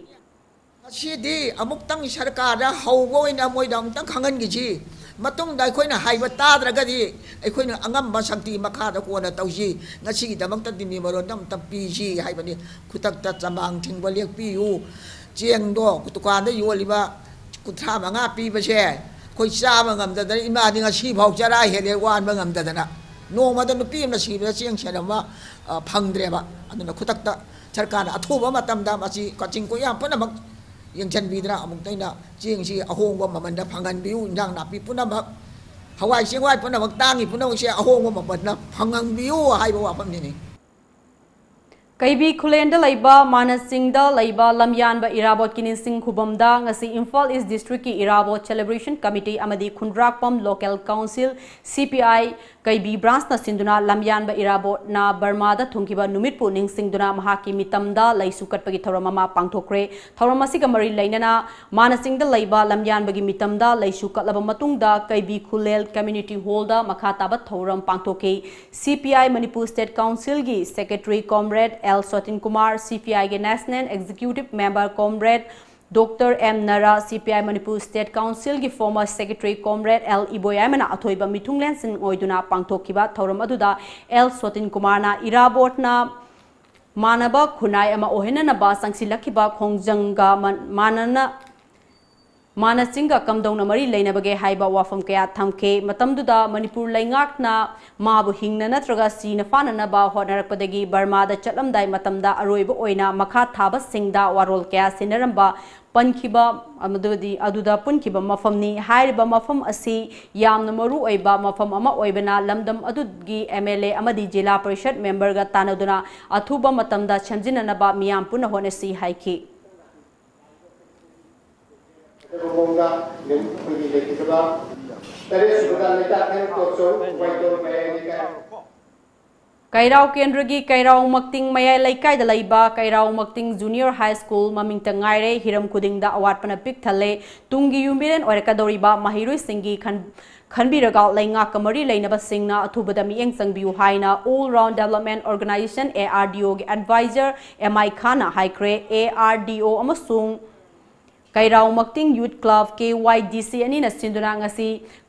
ꯉꯁꯤꯗꯤ ꯑꯃꯨꯛꯇꯪ ꯁꯔꯀꯥꯔꯗ ꯍꯧꯕ ꯑꯣꯏꯅ ꯃꯣꯏꯗ ꯑꯃꯨꯛꯇꯪ ꯈꯪꯍꯟꯈꯤꯁꯤ꯫ ꯃꯇꯨꯡꯗ ꯑꯩꯈꯣꯏꯅ ꯍꯥꯏꯕ ꯇꯥꯗ꯭ꯔꯒꯗꯤ ꯑꯩꯈꯣꯏꯅ ꯑꯉꯝꯕ ꯁꯛꯇꯤ ꯃꯈꯥꯗ ꯀꯣꯟꯅ ꯇꯧꯁꯤ꯫ ꯉꯁꯤꯒꯤꯗꯃꯛꯇꯗꯤ ꯃꯦꯃꯣꯔꯦꯟꯗꯝ ꯑꯝꯇ ꯄꯤꯁꯤ ꯍꯥꯏꯕꯅꯤ꯫ ꯈꯨꯗꯛꯇ ꯆꯃꯥꯡ ꯊꯤꯡꯕ ꯂꯦꯞꯄꯤꯌꯨ꯫ ꯆꯦꯡꯗꯣ ꯗꯨꯀꯥꯟꯗ ꯌꯣꯜꯂꯤꯕ ꯀꯨꯟꯊ꯭ꯔꯥ ꯃꯉꯥ ꯄꯤꯕꯁꯦ ꯑꯩꯈꯣꯏ ꯆꯥꯕ ꯉꯝꯗꯗꯅ ꯏꯃꯥꯗꯤ ꯉꯁꯤꯐꯥꯎ ꯆꯔꯥ ꯍꯦꯜꯂꯦ ꯋꯥꯟꯕ ꯉꯝꯗꯗꯅ꯫ ꯅꯣꯡꯃꯗ ꯅꯨꯄꯤ ꯑꯃꯅ ꯁꯤꯕꯗ ꯆꯦꯡ ꯁꯦꯔ ꯑꯃ, ꯑ, ꯐꯪꯗ꯭ꯔꯦꯕ꯫ ꯑꯗꯨꯅ ꯈꯨꯗꯛꯇ ꯁꯔꯀꯥꯔꯅ ꯑꯊꯨꯕ ꯃꯇꯝꯗ ꯃꯁꯤ ꯀꯛꯆꯤꯡ ꯀꯣꯏꯌꯥ ꯄꯨꯝꯅꯃꯛ ꯌꯦꯡꯁꯤꯟꯕꯤꯗꯅ ꯑꯃꯨꯛꯇ ꯑꯩꯅ ꯆꯦꯡꯁꯤ ꯑꯍꯣꯡꯕ ꯃꯃꯜꯗ ꯐꯪꯍꯟꯕꯤꯌꯨ, ꯏꯟꯖꯥꯡ ꯅꯥꯄꯤ ꯄꯨꯝꯅꯃꯛ, ꯍꯋꯥꯏ ꯆꯦꯡꯋꯥꯏ ꯄꯨꯝꯅꯃꯛ ꯇꯥꯡꯉꯤ ꯄꯨꯝꯅꯃꯛꯁꯦ ꯑꯍꯣꯡꯕ ꯃꯃꯜꯗ ꯐꯪꯍꯟꯕꯤꯌꯨ ꯍꯥꯏꯕ ꯋꯥꯐꯝꯅꯤꯅꯦ꯫ ꯀꯩꯕꯤ ꯈꯨꯂꯦꯟꯗ ꯂꯩꯕ ꯃꯥꯅꯁꯤꯡꯗ ꯂꯩꯕ ꯂꯝꯌꯥꯟꯕ ꯏꯔꯥꯕꯣꯠꯀꯤ ꯅꯤꯡꯁꯤꯡ ꯈꯨꯕꯝꯗ ꯉꯁꯤ ꯏꯝꯐꯥꯜ ꯏꯁ ꯗꯤꯁꯇ꯭ꯔꯤꯛꯀꯤ ꯏꯔꯥꯕꯣꯠ ꯁꯦꯂꯦꯕ꯭ꯔꯦꯁꯟ ꯀꯃꯤꯇꯤ ꯑꯃꯗꯤ ꯈꯨꯟꯗ꯭ꯔꯥꯛꯄꯝ ꯂꯣꯀꯦꯜ ꯀꯥꯎꯟꯁꯤꯜ, ꯁꯤ ꯄꯤ ꯑꯥꯏ, ꯀꯩꯕꯤ ꯕ꯭ꯔꯥꯟꯁꯅ ꯁꯤꯟꯗꯨꯅ ꯂꯝꯌꯥꯟꯕ ꯏꯔꯥꯕꯣꯠꯅ ꯕꯔꯃꯥꯗ ꯊꯨꯡꯈꯤꯕ ꯅꯨꯃꯤꯠꯄꯨ ꯅꯤꯡꯁꯤꯡꯗꯨꯅ ꯃꯍꯥꯛꯀꯤ ꯃꯤꯇꯝꯗ ꯂꯩꯁꯨ ꯀꯠꯄꯒꯤ ꯊꯧꯔꯝ ꯑꯃ ꯄꯥꯡꯊꯣꯛꯈ꯭ꯔꯦ꯫ ꯊꯧꯔꯝ ꯑꯁꯤꯒ ꯃꯔꯤ ꯂꯩꯅꯅ ꯃꯥꯅꯁꯤꯡꯗ ꯂꯩꯕ ꯂꯝꯌꯥꯟꯕꯒꯤ ꯃꯤꯇꯝꯗ ꯂꯩꯁꯨ ꯀꯠꯂꯕ ꯃꯇꯨꯡꯗ ꯀꯩꯕꯤ ꯈꯨꯂꯦꯜ ꯀꯝꯃ꯭ꯌꯨꯅꯤꯇꯤ ꯍꯣꯜꯗ ꯃꯈꯥ ꯇꯥꯕ ꯊꯧꯔꯝ ꯄꯥꯡꯊꯣꯛꯈꯤ꯫ C P I Manipur state ꯀꯥꯎꯟꯁꯤꯜꯒꯤ secretary comrade L Sotin Kumar, C P ꯑꯥꯏꯒꯤ national executive member comrade doctor M Nara, C P I Manipur state ꯀꯥꯎꯟꯁꯤꯜꯒꯤ ꯐꯣꯔꯃꯔ ꯁꯦꯀ꯭ꯔꯦꯇꯔꯤ ꯀꯣꯝꯔꯦꯗ ꯑꯦꯜ ꯏꯕꯣꯌꯥꯏꯃꯅ ꯑꯊꯣꯏꯕ ꯃꯤꯊꯨꯡꯂꯦꯟꯁꯤꯡ ꯑꯣꯏꯗꯨꯅ ꯄꯥꯡꯊꯣꯛꯈꯤꯕ ꯊꯧꯔꯝ ꯑꯗꯨꯗ ꯑꯦꯜ ꯁꯣꯇꯤꯟ ꯀꯨꯃꯥꯔꯅ ꯏꯔꯥꯕꯣꯠꯅ ꯃꯥꯟꯅꯕ ꯈꯨꯟꯅꯥꯏ ꯑꯃ ꯑꯣꯏꯍꯟꯅꯅꯕ ꯆꯪꯁꯤꯜꯂꯛꯈꯤꯕ ꯈꯣꯡꯖꯪꯒ ꯃ-, ꯃꯥꯟꯅꯅ, ꯃꯥꯅꯁꯤꯡꯒ ꯀꯝꯗꯧꯅ ꯃꯔꯤ ꯂꯩꯅꯕꯒꯦ ꯍꯥꯏꯕ ꯋꯥꯐꯝ ꯀꯌꯥ ꯊꯝꯈꯤ꯫ ꯃꯇꯝꯗꯨꯗ ꯃꯅꯤꯄꯨꯔ ꯂꯩꯉꯥꯛꯅ ꯃꯥꯕꯨ ꯍꯤꯡꯅ ꯅꯠꯇ꯭ꯔꯒ ꯁꯤꯅ ꯐꯥꯅꯅꯕ ꯍꯣꯠꯅꯔꯛꯄꯗꯒꯤ ꯕꯔꯃꯥꯗ ꯆꯠꯂꯝꯗꯥꯏ ꯃꯇꯝꯗ ꯑꯔꯣꯏꯕ ꯑꯣꯏꯅ ꯃꯈꯥ ꯊꯥꯕꯁꯤꯡꯗ ꯋꯥꯔꯣꯜ ꯀꯌꯥ ꯁꯤꯟꯅꯔꯝꯕ ꯄꯟꯈꯤꯕ, ꯑꯗꯨꯗꯤ ꯑꯗꯨꯗ ꯄꯨꯟꯈꯤꯕ ꯃꯐꯝꯅꯤ꯫ ꯍꯥꯏꯔꯤꯕ ꯃꯐꯝ ꯑꯁꯤ ꯌꯥꯝꯅ ꯃꯔꯨ ꯑꯣꯏꯕ ꯃꯐꯝ ꯑꯃ ꯑꯣꯏꯕꯅ ꯂꯝꯗꯝ ꯑꯗꯨꯒꯤ ꯑꯦꯝ ꯑꯦꯜ ꯑꯦ ꯑꯃꯗꯤ ꯖꯤꯂꯥ ꯄꯔꯤꯁꯠ ꯃꯦꯝꯕꯔꯒ ꯇꯥꯟꯅꯗꯨꯅ ꯑꯊꯨꯕ ꯃꯇꯝꯗ ꯁꯦꯝꯖꯤꯟꯅꯅꯕ ꯃꯤꯌꯥꯝ ꯄꯨꯟꯅ ꯍꯣꯠꯅꯁꯤ ꯍꯥꯏꯈꯤ꯫ ꯑꯗꯨꯒ ꯃꯑꯣꯡꯗ ꯑꯩꯈꯣꯏꯒꯤ ꯂꯩꯈꯤꯗꯕ ꯇꯔꯦꯠ ꯁꯨꯕꯗ ꯂꯩꯇꯥ ꯊꯦꯡ ꯇꯣꯠꯆꯧ ꯋꯥꯏꯇꯣꯟ ꯃꯌꯥꯏ ꯂꯩꯀꯥꯏ꯫ ꯀꯩꯔꯥꯎ ꯀꯦꯟꯗ꯭ꯔꯒꯤ ꯀꯩꯔꯥꯎ ꯃꯛꯇꯤꯡ ꯃꯌꯥꯏ ꯂꯩꯀꯥꯏꯗ ꯂꯩꯕ ꯀꯩꯔꯥꯎ ꯃꯛꯇꯤꯡ ꯖꯨꯅꯤꯌꯔ ꯍꯥꯏ ꯁ꯭ꯀꯨꯜ ꯃꯃꯤꯡꯇ ꯉꯥꯏꯔꯦ, ꯍꯤꯔꯝ ꯈꯨꯗꯤꯡꯗ ꯑꯋꯥꯠꯄꯅ ꯄꯤꯛ ꯊꯜꯂꯦ꯫ ꯇꯨꯡꯒꯤ ꯌꯨꯝꯕꯤꯔꯦꯟ ꯑꯣꯏꯔꯛꯀꯗꯧꯔꯤꯕ ꯃꯍꯩꯔꯣꯏꯁꯤꯡꯒꯤ ꯈꯟ-, ꯈꯟꯕꯤꯔꯒ ꯂꯩꯉꯥꯛꯀ ꯃꯔꯤ ꯂꯩꯅꯕꯁꯤꯡꯅ ꯑꯊꯨꯕꯗ ꯃꯤꯠꯌꯦꯡ ꯆꯪꯕꯤꯌꯨ ꯍꯥꯏꯅ All Round Development Organization, A R D O, ꯒꯤ ꯑꯦꯗꯚꯥꯏꯖꯔ ꯑꯦꯝ ꯑꯥꯏ ꯈꯥꯟꯅ ꯍꯥꯏꯈ꯭ꯔꯦ꯫ A R D O ꯑꯃꯁꯨꯡ ꯀꯩꯔꯥꯎ ꯃꯛꯇꯤꯡ ꯌꯨꯠ club, K Y D C, ꯑꯅꯤꯅ ꯁꯤꯟꯗꯨꯅ ꯉꯁꯤ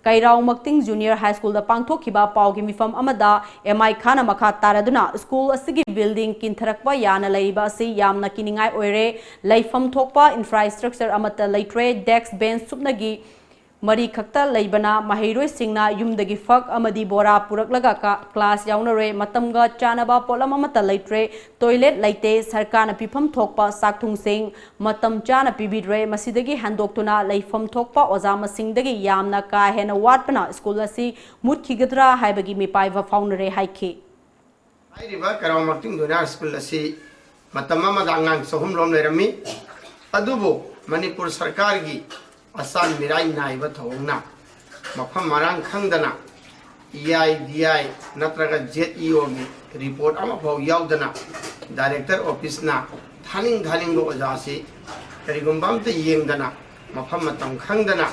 ꯀꯩꯔꯥꯎ ꯃꯛꯇꯤꯡ ꯖꯨꯅꯤꯌꯔ ꯍꯥꯏ ꯁ꯭ꯀꯨꯜꯗ ꯄꯥꯡꯊꯣꯛꯈꯤꯕ ꯄꯥꯎꯒꯤ ꯃꯤꯐꯝ ꯑꯃꯗ ꯑꯦꯝ ꯑꯥꯏ ꯈꯥꯟꯅ ꯃꯈꯥ ꯇꯥꯔꯗꯨꯅ, ꯁ꯭ꯀꯨꯜ ꯑꯁꯤꯒꯤ ꯕꯤꯜꯗꯤꯡ ꯀꯤꯟꯊꯔꯛꯄ ꯌꯥꯅ ꯂꯩꯔꯤꯕ ꯑꯁꯤ ꯌꯥꯝꯅ ꯀꯤꯅꯤꯡꯉꯥꯏ ꯑꯣꯏꯔꯦ꯫ ꯂꯩꯐꯝ ꯊꯣꯛꯄ ꯏꯟꯐ꯭ꯔꯥꯁ꯭ꯇ꯭ꯔꯛꯆꯔ ꯑꯃꯠꯇ ꯂꯩꯇ꯭ꯔꯦ꯫ ꯗꯦꯁ꯭ꯛ, ꯕꯦꯟꯆ ꯁꯨꯞꯅꯒꯤ ꯃꯔꯤ ꯈꯛꯇ ꯂꯩꯕꯅ, ꯃꯍꯩꯔꯣꯏꯁꯤꯡꯅ ꯌꯨꯝꯗꯒꯤ ꯐꯛ ꯑꯃꯗꯤ ꯕꯣꯔꯥ ꯄꯨꯔꯛꯂꯒ ꯀ-, ꯀ꯭ꯂꯥꯁ ꯌꯥꯎꯅꯔꯦ꯫ ꯃꯇꯝꯒ ꯆꯥꯅꯕ ꯄꯣꯠꯂꯝ ꯑꯃꯠꯇ ꯂꯩꯇ꯭ꯔꯦ꯫ ꯇꯣꯏꯂꯦꯠ ꯂꯩꯇꯦ꯫ ꯁꯔꯀꯥꯔꯅ ꯄꯤꯐꯝ ꯊꯣꯛꯄ ꯆꯥꯛꯊꯨꯡꯁꯤꯡ ꯃꯇꯝ ꯆꯥꯅ ꯄꯤꯕꯤꯗ꯭ꯔꯦ꯫ ꯃꯁꯤꯗꯒꯤ ꯍꯦꯟꯗꯣꯛꯇꯨꯅ ꯂꯩꯐꯝ ꯊꯣꯛꯄ ꯑꯣꯖꯥ ꯃꯁꯤꯡꯗꯒꯤ ꯌꯥꯝꯅ ꯀꯥ ꯍꯦꯟꯅ ꯋꯥꯠꯄꯅ ꯁ꯭ꯀꯨꯜ ꯑꯁꯤ ꯃꯨꯠꯈꯤꯒꯗ꯭ꯔꯥ ꯍꯥꯏꯕꯒꯤ ꯃꯤꯄꯥꯏꯕ ꯐꯥꯎꯅꯔꯦ ꯍꯥꯏꯈꯤ꯫ ꯍꯥꯏꯔꯤꯕ ꯀꯩꯔꯥꯎ ꯃꯛꯇꯤꯡ ꯖꯨꯅꯤꯌꯔ ꯁ꯭ꯀꯨꯜ ꯑꯁꯤ ꯃꯇꯝ ꯑꯃꯗ ꯑꯉꯥꯡ ꯆꯍꯨꯝ ꯔꯣꯝ ꯂꯩꯔꯝꯃꯤ꯫ ꯑꯗꯨꯕꯨ ꯃꯅꯤꯄꯨꯔ ꯁꯔꯀꯥꯔꯒꯤ ꯑꯆꯥꯟ ꯃꯤꯔꯥꯏ ꯅꯥꯏꯕ ꯊꯧꯑꯣꯡꯅ ꯃꯐꯝ ꯃꯔꯥꯡ ꯈꯪꯗꯅ ꯏ ꯑꯥꯏ ꯗꯤ ꯑꯥꯏ ꯅꯠꯇ꯭ꯔꯒ ꯖꯦꯠ ꯏ ꯑꯣꯒꯤ ꯔꯤꯄꯣꯔꯠ ꯑꯃꯐꯥꯎ ꯌꯥꯎꯗꯅ ꯗꯥꯏꯔꯦꯛꯇꯔ ꯑꯣꯐꯤꯁꯅ ꯊꯥꯅꯤꯡ ꯊꯥꯅꯤꯡꯕ ꯑꯣꯖꯥꯁꯤ ꯀꯔꯤꯒꯨꯝꯕ ꯑꯝꯇ ꯌꯦꯡꯗꯅ ꯃꯐꯝ ꯃꯇꯝ ꯈꯪꯗꯅ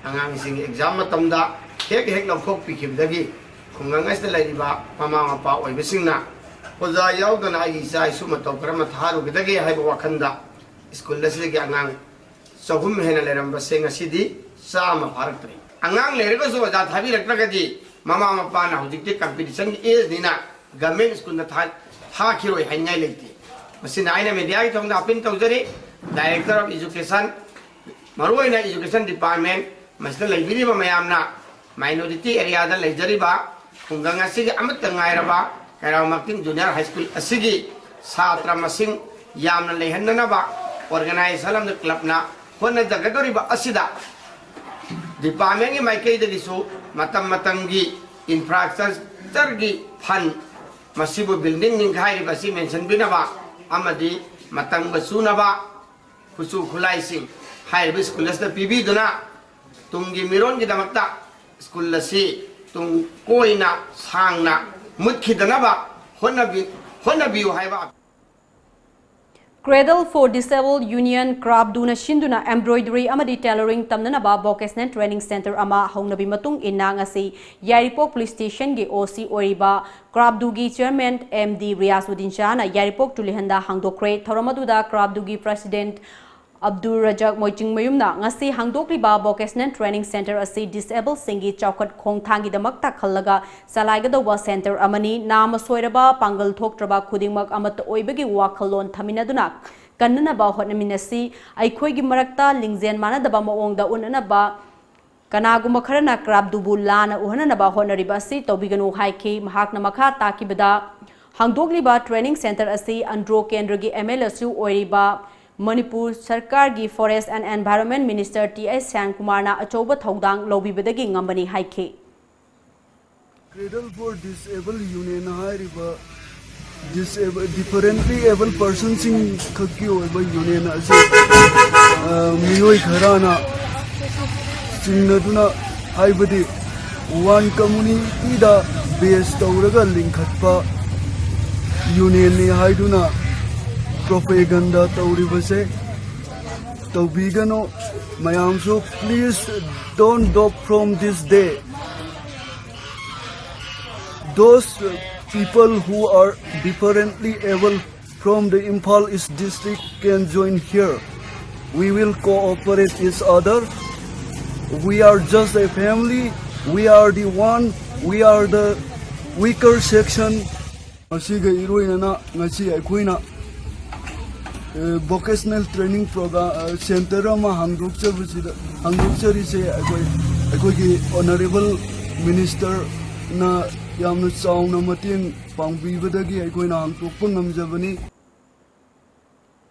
ꯑꯉꯥꯡꯁꯤꯡ ꯑꯦꯛꯖꯥꯝ ꯃꯇꯝꯗ ꯍꯦꯛ ꯍꯦꯛ ꯂꯧꯊꯣꯛꯄꯤꯈꯤꯕꯗꯒꯤ ꯈꯨꯡꯒꯪ ꯑꯁꯤꯗ ꯂꯩꯔꯤꯕ ꯃꯃꯥ ꯃꯄꯥ ꯑꯣꯏꯕꯁꯤꯡꯅ ꯑꯣꯖꯥ ꯌꯥꯎꯗꯅ ꯑꯩꯒꯤ ꯏꯆꯥ ꯏꯁꯨ ꯃꯇꯧ ꯀꯔꯝꯅ ꯊꯥꯔꯨꯒꯗꯒꯦ ꯍꯥꯏꯕ ꯋꯥꯈꯜꯗ ꯁ꯭ꯀꯨꯜ ꯑꯁꯤꯗꯒꯤ ꯑꯉꯥꯡ ꯆꯍꯨꯝ ꯍꯦꯟꯅ ꯂꯩꯔꯝꯕꯁꯦ ꯉꯁꯤꯗꯤ ꯆꯥꯝꯃ ꯐꯥꯔꯛꯇ꯭ꯔꯦ꯫ ꯑꯉꯥꯡ ꯂꯩꯔꯒꯁꯨ ꯑꯣꯖꯥ ꯊꯥꯕꯤꯔꯛꯇ꯭ꯔꯒꯗꯤ ꯃꯃꯥ ꯃꯄꯥꯅ ꯍꯧꯖꯤꯛꯇꯤ ꯀꯝꯄꯤꯇꯤꯁꯟꯒꯤ ꯑꯦꯖꯅꯤꯅ ꯒꯚꯔꯟꯃꯦꯟꯠ ꯁ꯭ꯀꯨꯜꯗ ꯊꯥ-, ꯊꯥꯈꯤꯔꯣꯏ ꯍꯥꯏꯅꯤꯡꯉꯥꯏ ꯂꯩꯇꯦ꯫ ꯃꯁꯤꯅ ꯑꯩꯅ ꯃꯦꯗꯤꯌꯥꯒꯤ ꯊꯣꯡꯗ ꯑꯄꯤꯜ ꯇꯧꯖꯔꯤ꯫ ꯗꯥꯏꯔꯦꯛꯇꯔ ꯑꯣꯐ ꯏꯖꯨꯀꯦꯁꯟ, ꯃꯔꯨꯑꯣꯏꯅ ꯏꯖꯨꯀꯦꯁꯟ ꯗꯤꯄꯥꯔꯠꯃꯦꯟꯠ, ꯃꯁꯤꯗ ꯂꯩꯕꯤꯔꯤꯕ ꯃꯌꯥꯝꯅ ꯃꯥꯏꯅꯣꯔꯤꯇꯤ ꯑꯦꯔꯤꯌꯥꯗ ꯂꯩꯖꯔꯤꯕ ꯈꯨꯡꯒꯪ ꯑꯁꯤꯒꯤ ꯑꯃꯠꯇ ꯉꯥꯏꯔꯕ ꯀꯩꯔꯥꯎ ꯃꯛꯇꯤꯡ ꯖꯨꯅꯤꯌꯔ ꯍꯥꯏ ꯁ꯭ꯀꯨꯜ ꯑꯁꯤꯒꯤ ꯁꯥꯇ꯭ꯔ ꯃꯁꯤꯡ ꯌꯥꯝꯅ ꯂꯩꯍꯟꯅꯅꯕ ꯑꯣꯔꯒꯅꯥꯏꯖꯦꯁꯟ ꯑꯃꯗꯤ ꯀ꯭ꯂꯕꯅ ꯍꯣꯠꯅꯖꯒꯗꯧꯔꯤꯕ ꯑꯁꯤꯗ ꯗꯤꯄꯥꯔꯠꯃꯦꯟꯒꯤ ꯃꯥꯏꯀꯩꯗꯒꯤꯁꯨ ꯃꯇꯝ ꯃꯇꯝꯒꯤ ꯏꯟꯐ꯭ꯔꯥꯁ꯭ꯇ꯭ꯔꯛꯆꯔꯒꯤ ꯐꯟ, ꯃꯁꯤꯕꯨ ꯕꯤꯜꯗꯤꯡ ꯅꯤꯡꯈꯥꯏꯔꯤꯕ ꯑꯁꯤ ꯃꯦꯟꯁꯤꯟꯕꯤꯅꯕ ꯑꯃꯗꯤ ꯃꯇꯝꯒ ꯆꯨꯅꯕ ꯈꯨꯠꯁꯨ ꯈꯨꯠꯂꯥꯏꯁꯤꯡ ꯍꯥꯏꯔꯤꯕ ꯁ꯭ꯀꯨꯜ ꯑꯁꯤꯗ ꯄꯤꯕꯤꯗꯨꯅ ꯇꯨꯡꯒꯤ ꯃꯤꯔꯣꯟꯒꯤꯗꯃꯛꯇ ꯁ꯭ꯀꯨꯜ ꯑꯁꯤ ꯇꯨꯡ ꯀꯣꯏꯅ ꯁꯥꯡꯅ ꯃꯨꯠꯈꯤꯗꯅꯕ ꯍꯣꯠꯅꯕꯤ ꯍꯣꯠꯅꯕꯤꯌꯨ ꯍꯥꯏꯕ꯫ Cradle for Disabled Union, ꯀ꯭ꯔꯥꯞꯗꯨꯅ ꯁꯤꯟꯗꯨꯅ embroidery ꯑꯃꯗꯤ tailoring ꯇꯝꯅꯅꯕ vocational training centre ꯑꯃ ꯍꯧꯅꯕꯤ ꯃꯇꯨꯡ ꯏꯟꯅ ꯉꯁꯤ ꯌꯥꯏꯔꯤꯄꯣꯛ police stationꯒꯤ OC ꯑꯣꯏꯔꯤꯕ ꯀ꯭ꯔꯥꯞꯗꯨꯒꯤ chairman MD ꯔꯤꯌꯥꯖ ꯎꯗꯤꯟ ꯁꯍꯥꯅ ꯌꯥꯏꯔꯤꯄꯣꯛ ꯇꯨꯂꯤꯍꯟꯗ ꯍꯥꯡꯗꯣꯛꯈ꯭ꯔꯦ꯫ ꯊꯧꯔꯝ ꯑꯗꯨꯗ ꯀ꯭ꯔꯥꯞꯗꯨꯒꯤ president ꯑꯕꯗꯨꯔ ꯔꯖꯥꯛ ꯃꯣꯏꯆꯤꯡꯃꯌꯨꯝꯅ ꯉꯁꯤ ꯍꯥꯡꯗꯣꯛꯂꯤꯕ vocational training centre ꯑꯁꯤ disabled ꯁꯤꯡꯒꯤ ꯆꯥꯎꯈꯠ ꯈꯣꯡꯊꯥꯡꯒꯤꯗꯃꯛꯇ ꯈꯜꯂꯒ ꯆꯂꯥꯏꯒꯗꯧꯕ centre ꯑꯃꯅꯤ꯫ ꯅꯥꯃ ꯁꯣꯏꯔꯕ, ꯄꯥꯡꯒꯜ ꯊꯣꯛꯇ꯭ꯔꯕ ꯈꯨꯗꯤꯡꯃꯛ ꯑꯃꯠꯇ ꯑꯣꯏꯕꯒꯤ ꯋꯥꯈꯜꯂꯣꯟ ꯊꯝꯃꯤꯟꯅꯗꯨꯅ ꯀꯟꯅꯅꯕ ꯍꯣꯠꯅꯃꯤꯟꯅꯁꯤ꯫ ꯑꯩꯈꯣꯏꯒꯤ ꯃꯔꯛꯇ ꯂꯤꯡꯖꯦꯜ ꯃꯥꯟꯅꯗꯕ ꯃꯑꯣꯡꯗ ꯎꯠꯅꯅꯕ ꯀꯅꯥꯒꯨꯝꯕ ꯈꯔꯅ ꯀ꯭ꯔꯥꯞꯗꯨꯕꯨ ꯂꯥꯟꯅ ꯎꯍꯟꯅꯅꯕ ꯍꯣꯠꯅꯔꯤꯕ ꯑꯁꯤ ꯇꯧꯕꯤꯒꯅꯨ ꯍꯥꯏꯈꯤ꯫ ꯃꯍꯥꯛꯅ ꯃꯈꯥ ꯇꯥꯈꯤꯕꯗ, ꯍꯥꯡꯗꯣꯛꯂꯤꯕ training centre ꯑꯁꯤ ꯑꯟꯗ꯭ꯔꯣ ꯀꯦꯟꯗ꯭ꯔꯒꯤ MLAꯁꯨ ꯑꯣꯏꯔꯤꯕ ꯃꯅꯤꯄꯨꯔ ꯁꯔꯀꯥꯔꯒꯤ Forest and Environment Minister T H ꯁ꯭ꯌꯥꯝꯀꯨꯃꯥꯔꯅ ꯑꯆꯧꯕ ꯊꯧꯗꯥꯡ ꯂꯧꯕꯤꯕꯗꯒꯤ ꯉꯝꯕꯅꯤ ꯍꯥꯏꯈꯤ꯫ Cradle for Disabled Union ꯍꯥꯏꯔꯤꯕ ꯗꯤꯁꯑꯦꯕꯜ ꯗꯤꯐꯔꯦꯟꯠꯂꯤ ꯑꯦꯕꯜ ꯄꯔꯁꯟꯁꯤꯡ ꯈꯛꯀꯤ ꯑꯣꯏꯕ ꯌꯨꯅꯤꯌꯟ ꯑꯁꯤ ꯃꯤꯑꯣꯏ ꯈꯔꯅ ꯆꯤꯡꯅꯗꯨꯅ, ꯍꯥꯏꯕꯗꯤ ꯋꯥꯟ ꯀꯝꯃꯨꯅꯤꯇꯤꯗ ꯕꯦꯁ ꯇꯧꯔꯒ ꯂꯤꯡꯈꯠꯄ ꯌꯨꯅꯤꯌꯟꯅꯤ ꯍꯥꯏꯗꯨꯅ ꯄ꯭ꯔꯣꯄꯦꯒꯟꯗꯥ ꯇꯧꯔꯤꯕꯁꯦ ꯇꯧꯕꯤꯒꯅꯨ꯫ ꯃꯌꯥꯝꯁꯨ please don't dock from this day. Those people who are differently able from the Imphal East district can join here. We will cooperate each other. We are just a family. We are the one. We are the weaker section. ꯃꯁꯤꯒ ꯏꯔꯣꯏꯅꯅ ꯉꯁꯤ ꯑꯩꯈꯣꯏꯅ vocational training program centre ꯑꯃ ꯍꯥꯡꯗꯣꯛꯆꯕꯁꯤꯗ ꯍꯥꯡꯗꯣꯛꯆꯔꯤꯁꯦ ꯑꯩꯈꯣꯏ ꯑꯩꯈꯣꯏꯒꯤ honourable ministerꯅ ꯌꯥꯝꯅ ꯆꯥꯎꯅ ꯃꯇꯦꯡ ꯄꯥꯡꯕꯤꯕꯗꯒꯤ ꯑꯩꯈꯣꯏꯅ ꯍꯥꯡꯗꯣꯛꯄ ꯉꯝꯖꯕꯅꯤ꯫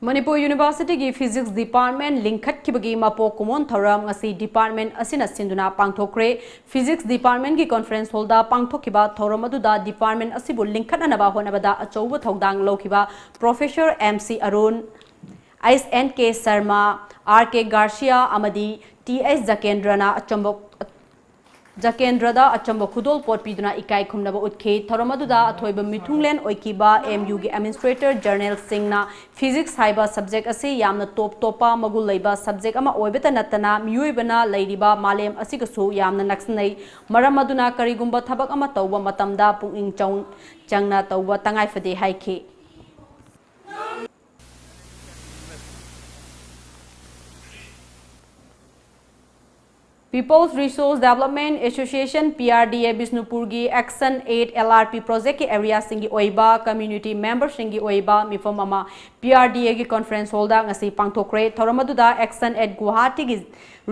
ꯃꯅꯤꯄꯨꯔ Universityꯒꯤ Physics Department ꯂꯤꯡꯈꯠꯈꯤꯕꯒꯤ ꯃꯄꯣꯛ ꯀꯨꯝꯑꯣꯟ ꯊꯧꯔꯝ ꯉꯁꯤ department ꯑꯁꯤꯅ ꯁꯤꯟꯗꯨꯅ ꯄꯥꯡꯊꯣꯛꯈ꯭ꯔꯦ꯫ Physics Departmentꯀꯤ conference hallꯗ ꯄꯥꯡꯊꯣꯛꯈꯤꯕ ꯊꯧꯔꯝ ꯑꯗꯨꯗ department ꯑꯁꯤꯕꯨ ꯂꯤꯡꯈꯠꯅꯅꯕ ꯍꯣꯠꯅꯕꯗ ꯑꯆꯧꯕ ꯊꯧꯗꯥꯡ ꯂꯧꯈꯤꯕ Professor M C Arun, H N K Sharma, R K ꯒꯥꯔꯁꯤꯌꯥ ꯑꯃꯗꯤ T H ꯖꯀꯦꯟꯗ꯭ꯔꯅ ꯑꯆꯝꯕ ꯖꯀꯦꯟꯗ꯭ꯔꯗ ꯑꯆꯝꯕ ꯈꯨꯗꯣꯜꯄꯣꯠ ꯄꯤꯗꯨꯅ ꯏꯀꯥꯏ ꯈꯨꯝꯅꯕ ꯎꯠꯈꯤ꯫ ꯊꯧꯔꯝ ꯑꯗꯨꯗ ꯑꯊꯣꯏꯕ ꯃꯤꯊꯨꯡꯂꯦꯟ ꯑꯣꯏꯈꯤꯕ M U ꯒꯤ Administrator General ꯁꯤꯡꯅ Physics ꯍꯥꯏꯕ subject ꯑꯁꯤ ꯌꯥꯝꯅ top ꯇꯣꯞꯄ ꯃꯒꯨꯟ ꯂꯩꯕ subject ꯑꯃ ꯑꯣꯏꯕꯇ ꯅꯠꯇꯅ ꯃꯤꯑꯣꯏꯕꯅ ꯂꯩꯔꯤꯕ ꯃꯥꯂꯦꯝ ꯑꯁꯤꯒꯁꯨ ꯌꯥꯝꯅ ꯅꯛꯁꯤꯟꯅꯩ꯫ ꯃꯔꯝ ꯑꯗꯨꯅ ꯀꯔꯤꯒꯨꯝꯕ ꯊꯕꯛ ꯑꯃ ꯇꯧꯕ ꯃꯇꯝꯗ ꯄꯨꯛꯅꯤꯡ ꯆꯪ-, ꯆꯪꯅ ꯇꯧꯕ ꯇꯉꯥꯏ ꯐꯗꯦ ꯍꯥꯏꯈꯤ꯫ People's Resource Development Association, P R D A, ꯕꯤꯁꯅꯨꯄꯨꯔꯒꯤ Action eight L R P project ꯀꯤ area ꯁꯤꯡꯒꯤ ꯑꯣꯏꯕ community member ꯁꯤꯡꯒꯤ ꯑꯣꯏꯕ ꯃꯤꯐꯝ ꯑꯃ P R D A ꯒꯤ conference hall ꯗ ꯉꯁꯤ ꯄꯥꯡꯊꯣꯛꯈ꯭ꯔꯦ꯫ ꯊꯧꯔꯝ ꯑꯗꯨꯗ Action eight Guwahati ꯒꯤ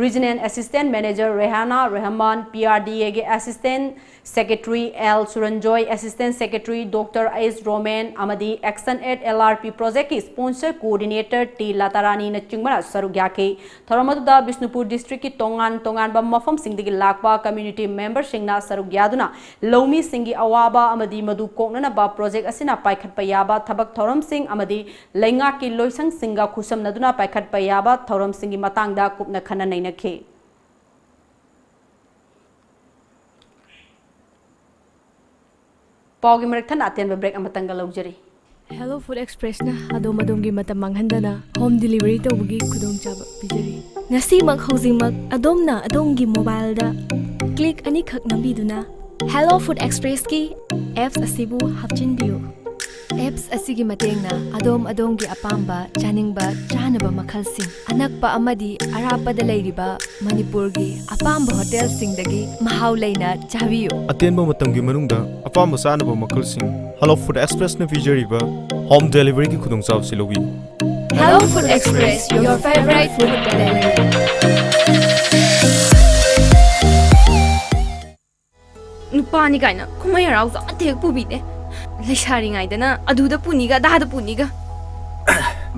Regional Assistant Manager ꯔꯦꯍꯥꯅꯥ Rehman, P R D A ꯒꯤ Assistant Secretary L ꯁꯨꯔꯟꯖꯣꯏ, Assistant Secretary Doctor H Roman ꯑꯃꯗꯤ Action eight L R P project ꯀꯤ sponsor coordinator T ꯂꯇꯥꯔꯥꯅꯤꯅꯆꯤꯡꯕꯅ ꯁꯔꯨꯛ ꯌꯥꯈꯤ꯫ ꯊꯧꯔꯝ ꯑꯗꯨꯗ ꯕꯤꯁꯅꯨꯄꯨꯔ district ꯀꯤ ꯇꯣꯉꯥꯟ ꯇꯣꯉꯥꯟꯕ ꯃꯐꯝꯁꯤꯡꯗꯒꯤ ꯂꯥꯛꯄ community member ꯁꯤꯡꯅ ꯁꯔꯨꯛ ꯌꯥꯗꯨꯅ ꯂꯧꯃꯤꯁꯤꯡꯒꯤ ꯑꯋꯥꯕ ꯑꯃꯗꯤ ꯃꯗꯨ ꯀꯣꯛꯅꯅꯕ project ꯑꯁꯤꯅ ꯄꯥꯏꯈꯠꯄ ꯌꯥꯕ ꯊꯕꯛ ꯊꯧꯔꯝꯁꯤꯡ ꯑꯃꯗꯤ ꯂꯩꯉꯥꯛꯀꯤ ꯂꯣꯏꯁꯪꯁꯤꯡꯒ ꯈꯨꯠꯁꯝꯅꯗꯨꯅ ꯄꯥꯏꯈꯠꯄ ꯌꯥꯕ ꯊꯧꯔꯝꯁꯤꯡꯒꯤ ꯃꯇꯥꯡꯗ ꯀꯨꯞꯅ ꯈꯟꯅ ꯅꯩꯅꯈꯤ꯫ ꯄꯥꯎꯒꯤ ꯃꯔꯛ ꯊꯠꯅ ꯑꯇꯦꯟꯕ break ꯑꯃꯇꯪꯒ ꯂꯧꯖꯔꯤ꯫ Hello Food Express ꯅ ꯑꯗꯣꯝ ꯑꯗꯣꯝꯒꯤ ꯃꯇꯝ ꯃꯥꯡꯍꯟꯗꯅ home delivery ꯇꯧꯕꯒꯤ ꯈꯨꯗꯣꯡꯆꯥꯕ ꯄꯤꯖꯔꯤ꯫ ꯉꯁꯤꯃꯛ ꯍꯧꯖꯤꯛꯃꯛ ꯑꯗꯣꯝꯅ ꯑꯗꯣꯝꯒꯤ mobile ꯗ click ꯑꯅꯤꯈꯛ ꯅꯝꯕꯤꯗꯨꯅ Hello Food Express ꯀꯤ apps ꯑꯁꯤꯕꯨ ꯍꯥꯞꯆꯤꯟꯕꯤꯌꯨ꯫ Apps ꯑꯁꯤꯒꯤ ꯃꯇꯦꯡꯅ ꯑꯗꯣꯝ ꯑꯗꯣꯝꯒꯤ ꯑꯄꯥꯝꯕ ꯆꯥꯅꯤꯡꯕ ꯆꯥꯅꯕ ꯃꯈꯜꯁꯤꯡ ꯑꯅꯛꯄ ꯑꯃꯗꯤ ꯑꯔꯥꯞꯄꯗ ꯂꯩꯔꯤꯕ ꯃꯅꯤꯄꯨꯔꯒꯤ ꯑꯄꯥꯝꯕ ꯍꯣꯇꯦꯜꯁꯤꯡꯗꯒꯤ ꯃꯍꯥꯎ ꯂꯩꯅ ꯆꯥꯕꯤꯌꯨ꯫ ꯑꯇꯦꯟꯕ ꯃꯇꯝꯒꯤ ꯃꯅꯨꯡꯗ ꯑꯄꯥꯝꯕ ꯆꯥꯅꯕ ꯃꯈꯜꯁꯤꯡ Hello Food Express ꯅ ꯄꯤꯖꯔꯤꯕ home delivery ꯒꯤ ꯈꯨꯗꯣꯡꯆꯥꯕꯁꯤ ꯂꯧꯕꯤꯌꯨ꯫ Hello Food Express, your favorite food delivery. ꯅꯨꯄꯥꯅꯤ ꯀꯥꯏꯅ ꯀꯨꯝꯍꯩ ꯍꯔꯥꯎꯁꯨ ꯑꯃꯠꯇ ꯍꯦꯛ ꯄꯨꯕꯤꯗꯦ꯫ ꯂꯩꯁꯥꯔꯤꯉꯩꯗꯅ ꯑꯗꯨꯗ ꯄꯨꯅꯤꯒ ꯑꯗꯥꯗ ꯄꯨꯅꯤꯒ꯫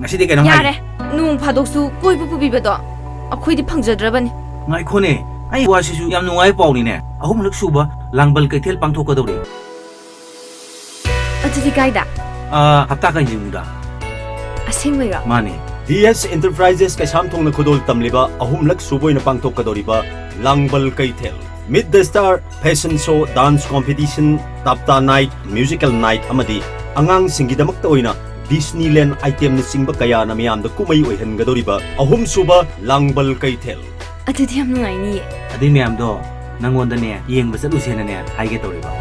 ꯉꯁꯤꯗꯤ ꯀꯩꯅꯣꯝ ꯍꯥꯏꯒꯦ꯫ ꯌꯥꯔꯦ, ꯅꯣꯡ ꯐꯥꯗꯣꯛꯁꯨ ꯀꯣꯏꯕ ꯄꯨꯕꯤꯕꯗꯣ ꯑꯩꯈꯣꯏꯗꯤ ꯐꯪꯖꯗ꯭ꯔꯕꯅꯤ꯫ ꯉꯥꯏꯈꯣꯅꯦ, ꯑꯩ ꯋꯥꯁꯤꯁꯨ ꯌꯥꯝ ꯅꯨꯡꯉꯥꯏꯕ ꯄꯥꯎꯅꯤꯅꯦ꯫ ꯑꯍꯨꯝꯂꯛ ꯁꯨꯕ ꯂꯥꯡꯕꯜ ꯀꯩꯊꯦꯜ ꯄꯥꯡꯊꯣꯛꯀꯗꯧꯔꯤ꯫ ꯑꯗꯨꯗꯤ ꯀꯥꯏꯗ? ꯑꯥ, ꯍꯞꯇꯥ ꯀꯥꯏꯅꯤꯡꯗ꯫ ꯑꯁꯦꯡꯕꯩꯔꯣ? ꯃꯥꯅꯦ꯫ D S Enterprises ꯀꯩꯁꯥꯝꯊꯣꯡꯅ ꯈꯨꯗꯣꯜ ꯇꯝꯂꯤꯕ ꯑꯍꯨꯝꯂꯛ ꯁꯨꯕ ꯑꯣꯏꯅ ꯄꯥꯡꯊꯣꯛꯀꯗꯧꯔꯤꯕ ꯂꯥꯡꯕꯜ ꯀꯩꯊꯦꯜ꯫ Meet the Star, fashion show, dance competition, ꯇꯥꯞꯇꯥ night, musical night ꯑꯃꯗꯤ ꯑꯉꯥꯡꯁꯤꯡꯒꯤꯗꯃꯛꯇ ꯑꯣꯏꯅ Disneyland itemꯅꯆꯤꯡꯕ ꯀꯌꯥꯅ ꯃꯤꯌꯥꯝꯗ ꯀꯨꯝꯍꯩ ꯑꯣꯏꯍꯟꯒꯗꯧꯔꯤꯕ ꯑꯍꯨꯝꯁꯨꯕ ꯂꯥꯡꯕꯜ ꯀꯩꯊꯦꯜ꯫ ꯑꯗꯨꯗꯤ ꯌꯥꯝ ꯅꯨꯡꯉꯥꯏꯅꯤꯌꯦ꯫ ꯑꯗꯨꯏ ꯃꯌꯥꯝꯗꯣ ꯅꯪꯉꯣꯟꯗꯅꯦ ꯌꯦꯡꯕ ꯆꯠꯂꯨꯁꯦꯅꯅꯦ ꯍꯥꯏꯒꯦ ꯇꯧꯔꯤꯕ꯫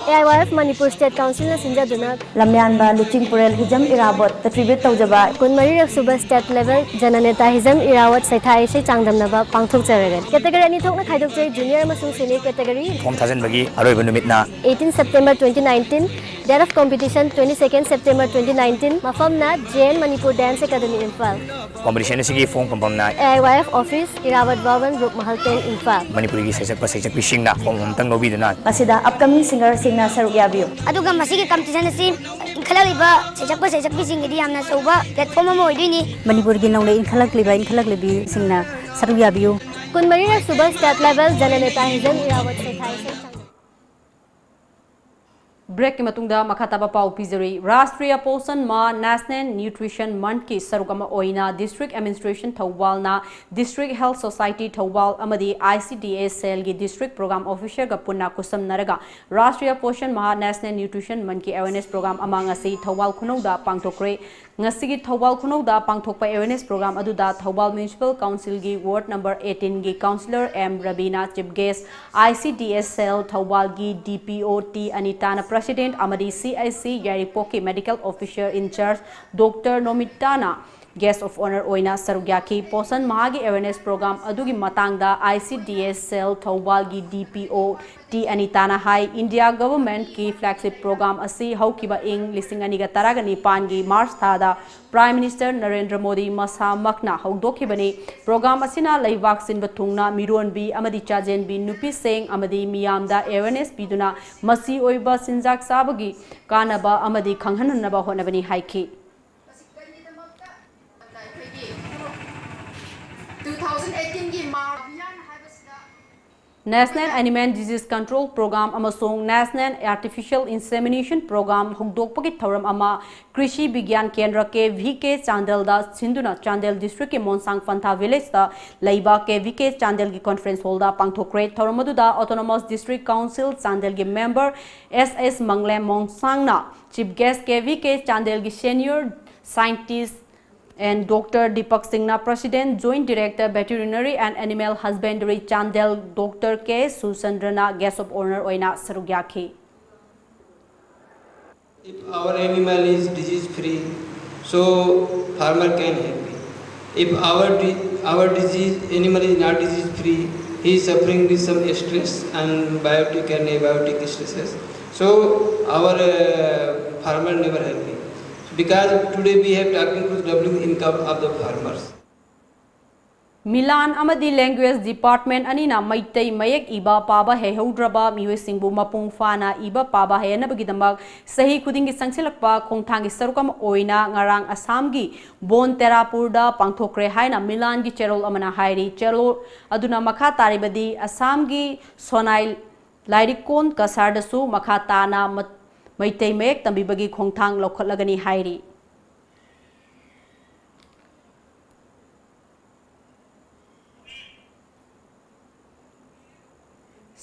ꯑꯦ I Y F Manipur state ꯀꯥꯎꯟꯁꯤꯜꯅ ꯁꯤꯟꯖꯗꯨꯅ ꯂꯝꯌꯥꯟꯕ ꯂꯨꯆꯤꯡꯄꯨꯔꯦꯜ ꯍꯤꯖꯝ ꯏꯔꯥꯕꯣꯠꯇ tribute ꯇꯧꯖꯕ ꯀꯨꯟꯃꯔꯤꯔꯛ ꯁꯨꯕ ꯁ꯭ꯇꯦꯠ ꯂꯦꯚꯦꯜ ꯖꯅꯅꯦꯇꯥ ꯍꯤꯖꯝ ꯏꯔꯥꯕꯣꯠ ꯁꯩꯊꯥ ꯏꯁꯩ ꯆꯥꯡꯗꯝꯅꯕ ꯄꯥꯡꯊꯣꯛꯆꯔꯒꯅꯤ꯫ ꯀꯦꯇꯦꯒꯣꯔꯤ ꯑꯅꯤ ꯊꯣꯛꯅ ꯈꯥꯏꯗꯣꯛꯆꯩ, ꯖꯨꯅꯤꯌꯔ ꯑꯃꯁꯨꯡ ꯁꯤꯅꯤꯌꯔ ꯀꯦꯇꯦꯒꯣꯔꯤ꯫ ꯐꯣꯝ ꯊꯥꯖꯤꯟꯕꯒꯤ ꯑꯔꯣꯏꯕ ꯅꯨꯃꯤꯠꯅ eighteen September twenty nineteen, date of competition twenty second September twenty nineteen, ꯃꯐꯝꯅ J N Manipur Dance Academy, Imphal. Competition ꯑꯁꯤꯒꯤ ꯐꯣꯝ ꯐꯪꯐꯝꯅ A I Y F office, Irabot Bhavan, Rup Mahal tank, Imphal. ꯃꯅꯤꯄꯨꯔꯤꯒꯤ ꯁꯩꯁꯛꯄ ꯁꯩꯁꯛꯄꯤꯁꯤꯡꯅ ꯐꯣꯝ ꯑꯃꯇꯪ ꯂꯧꯕꯤꯗꯨꯅ ꯃꯁꯤꯗ upcoming singerꯁꯤꯡꯅ ꯁꯔꯨꯛ ꯌꯥꯕꯤꯌꯨ꯫ ꯑꯗꯨꯒ ꯃꯁꯤꯒꯤ ꯀꯝꯄꯤꯇꯤꯁꯟ ꯑꯁꯤ ꯏꯟꯈꯠꯂꯛꯂꯤꯕ ꯁꯩꯁꯛꯄ ꯁꯩꯁꯛꯄꯤꯁꯤꯡꯒꯤꯗꯤ ꯌꯥꯝꯅ ꯑꯆꯧꯕ platform ꯑꯃ ꯑꯣꯏꯗꯣꯏꯅꯤ꯫ ꯃꯅꯤꯄꯨꯔꯒꯤ ꯅꯧꯅ ꯏꯟꯈꯠꯂꯛꯂꯤꯕ ꯏꯟꯈꯠꯂꯛꯂꯤꯕꯤꯁꯤꯡꯅ ꯁꯔꯨꯛ ꯌꯥꯕꯤꯌꯨ꯫ ꯀꯨꯟꯃꯔꯤꯔꯛ ꯁꯨꯕ ꯁ꯭ꯇꯦꯠ ꯂꯦꯚꯦꯜ ꯖꯅꯅꯦꯇꯥ ꯍꯤꯖꯝ ꯏꯔꯥꯕꯠ ꯁꯩꯊꯥ ꯏꯁꯩ ꯆꯥꯡꯗꯝ꯫ ꯕ꯭ꯔꯦꯛꯀꯤ ꯃꯇꯨꯡꯗ ꯃꯈꯥ ꯇꯥꯕ ꯄꯥꯎ ꯄꯤꯖꯔꯤ꯫ ꯔꯥꯁꯇ꯭ꯔꯤꯌꯥ ꯄꯣꯁꯟ ꯃꯥꯍ National Nutrition Monthꯀꯤ ꯁꯔꯨꯛ ꯑꯃ ꯑꯣꯏꯅ District Administration ꯊꯧꯕꯥꯜꯅ District Health Society Thoubal ꯑꯃꯗꯤ I C D S cellꯒꯤ District Program Officerꯒ ꯄꯨꯟꯅ ꯈꯨꯠꯁꯝꯅꯔꯒ Rashtriya Poshan ꯃꯥꯍ National Nutrition Monthꯀꯤ awareness program ꯑꯃ ꯉꯁꯤ ꯊꯧꯕꯥꯜ ꯈꯨꯅꯧꯗ ꯄꯥꯡꯊꯣꯛꯈ꯭ꯔꯦ꯫ ꯉꯁꯤꯒꯤ ꯊꯧꯕꯥꯜ ꯈꯨꯅꯧꯗ ꯄꯥꯡꯊꯣꯛꯄ awareness program ꯑꯗꯨꯗ Thoubal Municipal Councilꯒꯤ Ward number eighteenꯒꯤ Councillor M ꯔꯕꯤꯅ chief guest, I C D S cell ꯊꯧꯕꯥꯜꯒꯤ D P O T ꯑꯅꯤꯇꯥꯅ president ꯑꯃꯗꯤ C I C ꯌꯥꯏꯔꯤꯄꯣꯛꯀꯤ medical officer in charge Doctor ꯅꯣꯃꯤꯇꯥꯅ guest of honour ꯑꯣꯏꯅ ꯁꯔꯨꯛ ꯌꯥꯈꯤ꯫ ꯄꯣꯁꯟ ꯃꯥꯍꯒꯤ awareness program ꯑꯗꯨꯒꯤ ꯃꯇꯥꯡꯗ I C D S cell ꯊꯧꯕꯥꯜꯒꯤ D P O T ꯑꯅꯤꯇꯥꯅ high, India governmentꯀꯤ flagship program ꯑꯁꯤ ꯍꯧꯈꯤꯕ ꯏꯪ ꯂꯤꯁꯤꯡ ꯑꯅꯤꯒ ꯇꯔꯥꯒ ꯅꯤꯄꯥꯟꯒꯤ March ꯊꯥꯗ Prime Minister Narendra Modi ꯃꯁꯥꯃꯛꯅ ꯍꯧꯗꯣꯛꯈꯤꯕꯅꯤ꯫ Program ꯑꯁꯤꯅ ꯂꯩꯕꯥꯛ ꯁꯤꯟꯕ ꯊꯨꯡꯅ ꯃꯤꯔꯣꯟꯕꯤ ꯑꯃꯗꯤ ꯆꯥꯖꯦꯟꯕꯤ ꯅꯨꯄꯤꯁꯤꯡ ꯑꯃꯗꯤ ꯃꯤꯌꯥꯝꯗ awareness ꯄꯤꯗꯨꯅ ꯃꯆꯤ ꯑꯣꯏꯕ ꯆꯤꯟꯖꯥꯛ ꯆꯥꯕꯒꯤ ꯀꯥꯟꯅꯕ ꯑꯃꯗꯤ ꯈꯪꯍꯟꯅꯕ ꯍꯣꯠꯅꯕꯅꯤ ꯍꯥꯏꯈꯤ꯫ ꯃꯁꯤ ꯀꯔꯤꯒꯤꯗꯃꯛꯇ ꯑꯩꯈꯣꯏꯒꯤ two thousand eighteenꯒꯤ ꯃꯥꯔ ꯑꯚꯤꯌꯥꯟ ꯍꯥꯏꯕꯁꯤꯗ National Animal Disease Control Program ꯑꯃꯁꯨꯡ National Artificial Insemination Program ꯍꯧꯗꯣꯛꯄꯒꯤ ꯊꯧꯔꯝ ꯑꯃ ꯀ꯭ꯔꯤꯁꯤ ꯕꯤꯒ꯭ꯌꯥꯟ ꯀꯦꯟꯗ꯭ꯔ ꯀꯦ ꯚꯤ ꯀꯦ ꯆꯥꯟꯗꯦꯜꯗ ꯁꯤꯟꯗꯨꯅ ꯆꯥꯟꯗꯦꯜ ꯗꯤꯁꯇ꯭ꯔꯤꯛꯀꯤ ꯃꯣꯟꯁꯥꯡ ꯐꯟꯊꯥ ꯚꯤꯂꯦꯖꯇ ꯂꯩꯕ ꯀꯦ ꯚꯤ ꯀꯦ ꯆꯥꯟꯗꯦꯜꯒꯤ ꯀꯣꯟꯐꯔꯦꯟꯁ ꯍꯣꯜꯗ ꯄꯥꯡꯊꯣꯛꯈ꯭ꯔꯦ꯫ ꯊꯧꯔꯝ ꯑꯗꯨꯗ Autonomous District Council ꯆꯥꯟꯗꯦꯜꯒꯤ ꯃꯦꯝꯕꯔ ꯑꯦꯁ ꯑꯦꯁ ꯃꯪꯂꯦꯝ ꯃꯣꯡꯁꯥꯡꯅ chief guest, K V K ꯆꯥꯟꯗꯦꯜꯒꯤ senior scientist and Doctor Deepak Singhꯅ President, Joint Director, Veterinary and Animal Husbandry Chandel, doctor K ꯁꯨꯁꯟꯗ꯭ꯔꯅ guest of honour ꯑꯣꯏꯅ ꯁꯔꯨꯛ ꯌꯥꯈꯤ꯫ If our animal is disease free, so farmer can happy. If our di- our disease animal is not disease free, he is suffering with some stress and biotic and abiotic stresses. So our uh, farmer never happy. Because today we have talking to the W income of the farmers. Milan ꯑꯃꯗꯤ ꯂꯦꯡꯒ꯭ꯋꯦꯖ ꯗꯤꯄꯥꯔꯠꯃꯦꯟ ꯑꯅꯤꯅ ꯃꯩꯇꯩ ꯃꯌꯦꯛ ꯏꯕ ꯄꯥꯕ ꯍꯩꯍꯧꯗ꯭ꯔꯕ ꯃꯤꯑꯣꯏꯁꯤꯡꯕꯨ ꯃꯄꯨꯡ ꯐꯥꯅ ꯏꯕ ꯄꯥꯕ ꯍꯩꯍꯟꯅꯕꯒꯤꯗꯃꯛ ꯆꯍꯤ ꯈꯨꯗꯤꯡꯒꯤ ꯆꯪꯁꯤꯜꯂꯛꯄ ꯈꯣꯡꯊꯥꯡꯒꯤ ꯁꯔꯨꯛ ꯑꯃ ꯑꯣꯏꯅ ꯉꯔꯥꯡ ꯑꯁꯥꯝꯒꯤ ꯕꯣꯟ ꯇꯦꯔꯥꯄꯨꯔꯗ ꯄꯥꯡꯊꯣꯛꯈ꯭ꯔꯦ ꯍꯥꯏꯅ ꯃꯤꯂꯥꯟꯒꯤ ꯆꯦꯔꯣꯜ ꯑꯃꯅ ꯍꯥꯏꯔꯤ꯫ ꯆꯦꯔꯣꯜ ꯑꯗꯨꯅ ꯃꯈꯥ ꯇꯥꯔꯤꯕꯗꯤ ꯑꯁꯥꯝꯒꯤ ꯁꯣꯅꯥꯏ ꯂꯥꯏꯔꯤꯛꯀꯣꯟ ꯀꯁꯥꯔꯗꯁꯨ ꯃꯈꯥ ꯇꯥꯅ ꯃ- ꯃꯩꯇꯩ ꯃꯌꯦꯛ ꯇꯝꯕꯤꯕꯒꯤ ꯈꯣꯡꯊꯥꯡ ꯂꯧꯈꯠꯂꯒꯅꯤ ꯍꯥꯏꯔꯤ꯫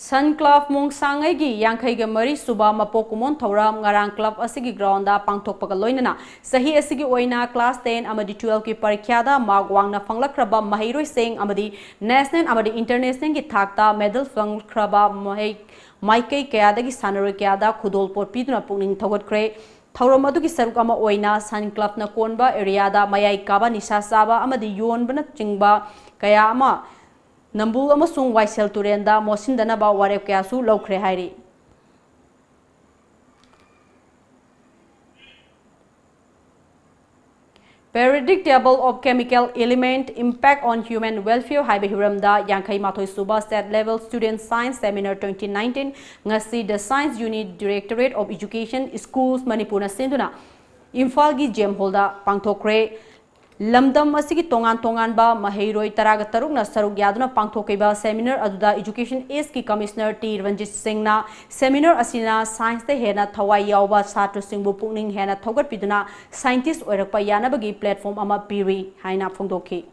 ꯁꯟ ꯀ꯭ꯂꯕ ꯃꯣꯡꯁꯥꯡꯉꯩꯒꯤ ꯌꯥꯡꯈꯩꯒ ꯃꯔꯤ ꯁꯨꯕ ꯃꯄꯣꯛ ꯀꯨꯝꯑꯣꯟ ꯊꯧꯔꯝ ꯉꯔꯥꯡ ꯀ꯭ꯂꯕ ꯑꯁꯤꯒꯤ ꯒ꯭ꯔꯥꯎꯟꯗ ꯄꯥꯡꯊꯣꯛꯄꯒ ꯂꯣꯏꯅꯅ ꯆꯍꯤ ꯑꯁꯤꯒꯤ ꯑꯣꯏꯅ ꯀ꯭ꯂꯥꯁ ꯇꯦꯟ ꯑꯃꯗꯤ ꯇꯨꯋꯦꯜꯐꯀꯤ ꯄꯔꯤꯈ꯭ꯌꯥꯗ ꯃꯥꯔꯛ ꯋꯥꯡꯅ ꯐꯪꯂꯛꯈ꯭ꯔꯕ ꯃꯍꯩꯔꯣꯏꯁꯤꯡ ꯑꯃꯗꯤ ꯅꯦꯁꯅꯦꯜ ꯑꯃꯗꯤ ꯏꯟꯇꯔꯅꯦꯁꯅꯦꯜꯒꯤ ꯊꯥꯛꯇ ꯃꯦꯗꯜ ꯐꯪꯂꯛꯈ꯭ꯔꯕ ꯃꯍꯩ ꯃꯥꯏꯀꯩ ꯀꯌꯥꯗꯒꯤ ꯁꯥꯟꯅꯔꯣꯏ ꯀꯌꯥꯗ ꯈꯨꯗꯣꯜꯄꯣꯠ ꯄꯤꯗꯨꯅ ꯄꯨꯛꯅꯤꯡ ꯊꯧꯒꯠꯈ꯭ꯔꯦ꯫ ꯊꯧꯔꯝ ꯑꯗꯨꯒꯤ ꯁꯔꯨꯛ ꯑꯃ ꯑꯣꯏꯅ ꯁꯟ ꯀ꯭ꯂꯕꯅ ꯀꯣꯟꯕ ꯑꯦꯔꯤꯌꯥꯗ ꯃꯌꯥꯏ ꯀꯥꯕ ꯅꯤꯁꯥ ꯆꯥꯕ ꯑꯃꯗꯤ ꯌꯣꯟꯕꯅꯆꯤꯡꯕ ꯀꯌꯥ ꯑꯃ ꯅꯝꯕꯨꯜ ꯑꯃꯁꯨꯡ ꯋꯥꯏꯁꯦꯜ ꯇꯨꯔꯦꯜꯗ ꯃꯣꯠꯁꯤꯟꯗꯅꯕ ꯋꯥꯔꯦꯞ ꯀꯌꯥꯁꯨ ꯂꯧꯈ꯭ꯔꯦ ꯍꯥꯏꯔꯤ꯫ Periodic Table of Chemical Element Impact on Human Welfare ꯍꯥꯏꯕ ꯍꯤꯔꯝꯗ ꯌꯥꯡꯈꯩ ꯃꯥꯊꯣꯏ ꯁꯨꯕ State Level Student Science Seminar twenty nineteen ꯉꯁꯤ The Science Unit, Directorate of Education, Schools, ꯃꯅꯤꯄꯨꯔꯅ ꯁꯤꯟꯗꯨꯅ ꯏꯝꯐꯥꯜꯒꯤ ꯖꯦꯝ ꯍꯣꯜꯗ ꯄꯥꯡꯊꯣꯛꯈ꯭ꯔꯦ꯫ ꯂꯝꯗꯝ ꯑꯁꯤꯒꯤ ꯇꯣꯉꯥꯟ ꯇꯣꯉꯥꯟꯕ ꯃꯍꯩꯔꯣꯏ ꯇꯔꯥꯒ ꯇꯔꯨꯛꯅ ꯁꯔꯨꯛ ꯌꯥꯗꯨꯅ ꯄꯥꯡꯊꯣꯛꯈꯤꯕ seminar ꯑꯗꯨꯗ Education East ꯀꯤ Commissioner ꯇꯤ ꯔꯟꯖꯤꯠ ꯁꯤꯡꯅ seminar ꯑꯁꯤꯅ science ꯇ ꯍꯦꯟꯅ ꯊꯋꯥꯏ ꯌꯥꯎꯕ ꯁꯥꯇ꯭ꯔꯁꯤꯡꯕꯨ ꯄꯨꯛꯅꯤꯡ ꯍꯦꯟꯅ ꯊꯧꯒꯠꯄꯤꯗꯨꯅ scientist ꯑꯣꯏꯔꯛꯄ ꯌꯥꯅꯕꯒꯤ platform ꯑꯃ ꯄꯤꯔꯤ ꯍꯥꯏꯅ ꯐꯣꯡꯗꯣꯛꯈꯤ꯫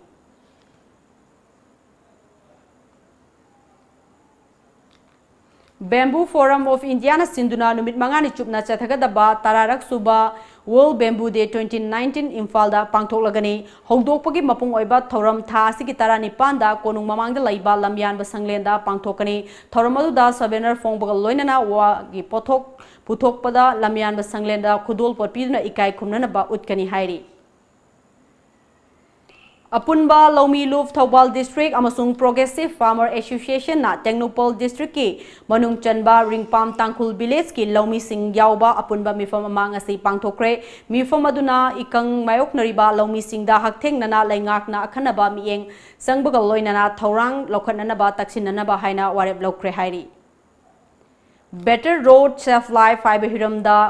Bamboo Forum of India ꯅ ꯁꯤꯟꯗꯨꯅ ꯅꯨꯃꯤꯠ ꯃꯉꯥꯅꯤ ꯆꯨꯞꯅ ꯆꯠꯊꯒꯗꯕ ꯇꯔꯥꯔꯛ ꯁꯨꯕ World Bamboo Day twenty nineteen ꯏꯝꯐꯥꯜꯗ ꯄꯥꯡꯊꯣꯛꯂꯒꯅꯤ꯫ ꯍꯧꯗꯣꯛꯄꯒꯤ ꯃꯄꯨꯡ ꯑꯣꯏꯕ ꯊꯧꯔꯝ ꯊꯥ ꯑꯁꯤꯒꯤ ꯇꯔꯥꯅꯤꯄꯥꯟꯗ ꯀꯣꯅꯨꯡ ꯃꯃꯥꯡꯗ ꯂꯩꯕ ꯂꯝꯌꯥꯟꯕ ꯁꯪꯂꯦꯟꯗ ꯄꯥꯡꯊꯣꯛꯀꯅꯤ꯫ ꯊꯧꯔꯝ ꯑꯗꯨꯗ souvenir ꯐꯣꯡꯕꯒ ꯂꯣꯏꯅꯅ ꯋꯥꯒꯤ ꯄꯣꯠꯊꯣꯛ ꯄꯨꯊꯣꯛꯄꯗ ꯂꯝꯌꯥꯟꯕ ꯁꯪꯂꯦꯟꯗ ꯈꯨꯗꯣꯜꯄꯣꯠ ꯄꯤꯗꯨꯅ ꯏꯀꯥꯏ ꯈꯨꯝꯅꯅꯕ ꯎꯠꯀꯅꯤ ꯍꯥꯏꯔꯤ꯫ ꯑꯄꯨꯟꯕ ꯂꯧꯃꯤ ꯂꯨꯞ ꯊꯧꯕꯥꯜ district ꯑꯃꯁꯨꯡ Progressive Farmer Association ꯅ ꯇꯦꯡꯅꯧꯄꯜ district ꯀꯤ ꯃꯅꯨꯡ ꯆꯟꯕ ꯔꯤꯡꯄꯥꯝ ꯇꯥꯡꯈꯨꯜ village ꯀꯤ ꯂꯧꯃꯤꯁꯤꯡ ꯌꯥꯎꯕ ꯑꯄꯨꯟꯕ ꯃꯤꯐꯝ ꯑꯃ ꯉꯁꯤ ꯄꯥꯡꯊꯣꯛꯈ꯭ꯔꯦ꯫ ꯃꯤꯐꯝ ꯑꯗꯨꯅ ꯏꯀꯪ ꯃꯥꯌꯣꯛꯅꯔꯤꯕ ꯂꯧꯃꯤꯁꯤꯡꯗ ꯍꯛꯊꯦꯡꯅꯅ ꯂꯩꯉꯥꯛꯅ ꯑꯈꯟꯅꯕ ꯃꯤꯠꯌꯦꯡ ꯆꯪꯕꯒ ꯂꯣꯏꯅꯅ ꯊꯧꯔꯥꯡ ꯂꯧꯈꯠꯅꯅꯕ ꯇꯛꯁꯤꯟꯅꯅꯕ ꯍꯥꯏꯅ ꯋꯥꯔꯦꯞ ꯂꯧꯈ꯭ꯔꯦ ꯍꯥꯏꯔꯤ꯫ Better Road Safe Life ꯍꯥꯏꯕ ꯍꯤꯔꯝꯗ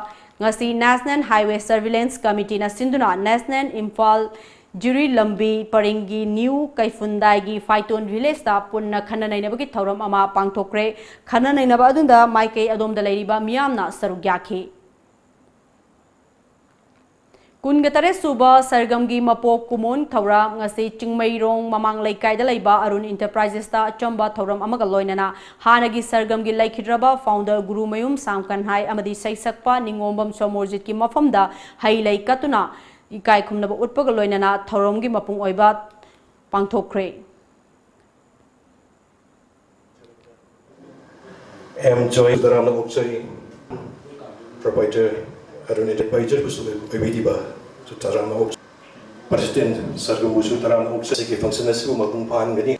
ꯉꯁꯤ National Highway Surveillance Committee ꯅ ꯁꯤꯟꯗꯨꯅ National ꯏꯝꯐꯥꯜ ꯖꯤꯔꯤ ꯂꯝꯕꯤ ꯄꯔꯤꯡꯒꯤ ꯅ꯭ꯌꯨ ꯀꯩꯐꯨꯟꯗꯥꯏꯒꯤ ꯐꯥꯏꯇꯣꯟ village ꯇ ꯄꯨꯟꯅ ꯈꯟꯅ ꯅꯩꯅꯕꯒꯤ ꯊꯧꯔꯝ ꯑꯃ ꯄꯥꯡꯊꯣꯛꯈ꯭ꯔꯦ꯫ ꯈꯟꯅ ꯅꯩꯅꯕ ꯑꯗꯨꯗ ꯃꯥꯏꯀꯩ ꯑꯗꯣꯝꯗ ꯂꯩꯔꯤꯕ ꯃꯤꯌꯥꯝꯅ ꯁꯔꯨꯛ ꯌꯥꯈꯤ꯫ ꯀꯨꯟꯒ ꯇꯔꯦꯠ ꯁꯨꯕ ꯁꯔꯒꯝꯒꯤ ꯃꯄꯣꯛ ꯀꯨꯝꯑꯣꯟ ꯊꯧꯔꯝ ꯉꯁꯤ ꯆꯤꯡꯃꯩꯔꯣꯡ ꯃꯃꯥꯡ ꯂꯩꯀꯥꯏꯗ ꯂꯩꯕ ꯑꯔꯨꯟ Enterprises ꯇ ꯑꯆꯝꯕ ꯊꯧꯔꯝ ꯑꯃꯒ ꯂꯣꯏꯅꯅ ꯍꯥꯟꯅꯒꯤ ꯁꯔꯒꯝꯒꯤ ꯂꯩꯈꯤꯗ꯭ꯔꯕ founder ꯒꯨꯔꯨꯃꯌꯨꯝ ꯁꯥꯝꯀꯟꯍꯥꯏ ꯑꯃꯗꯤ ꯁꯩꯁꯛꯄ ꯅꯤꯉꯣꯝꯕꯝ ꯁꯣꯃꯣꯔꯖꯤꯠꯀꯤ ꯃꯐꯝꯗ ꯍꯩ ꯂꯩ ꯀꯠꯇꯨꯅ ꯏꯀꯥꯏ ꯈꯨꯝꯅꯕ ꯎꯠꯄꯒ ꯂꯣꯏꯅꯅ ꯊꯧꯔꯝꯒꯤ ꯃꯄꯨꯡ ꯑꯣꯏꯕ ꯄꯥꯡꯊꯣꯛꯈ꯭ꯔꯦ꯫ ꯑꯦꯝ ꯖꯣꯏ ꯇꯔꯥꯝꯅ ꯑꯣꯛꯆꯔꯤ꯫ Proprietor ꯑꯔꯨꯟ Enterprises ꯕꯨꯁꯨ ꯑꯣꯏꯕꯤꯔꯤꯕ ꯇꯔꯥꯝꯅ ꯑꯣꯛꯆꯔꯤ꯫ President ꯁꯔꯒꯝꯕꯨꯁꯨ ꯇꯔꯥꯝꯅ ꯑꯣꯛꯆꯔꯤ꯫ ꯁꯤꯒꯤ function ꯑꯁꯤꯕꯨ ꯃꯄꯨꯡ ꯐꯥꯍꯟꯒꯅꯤ꯫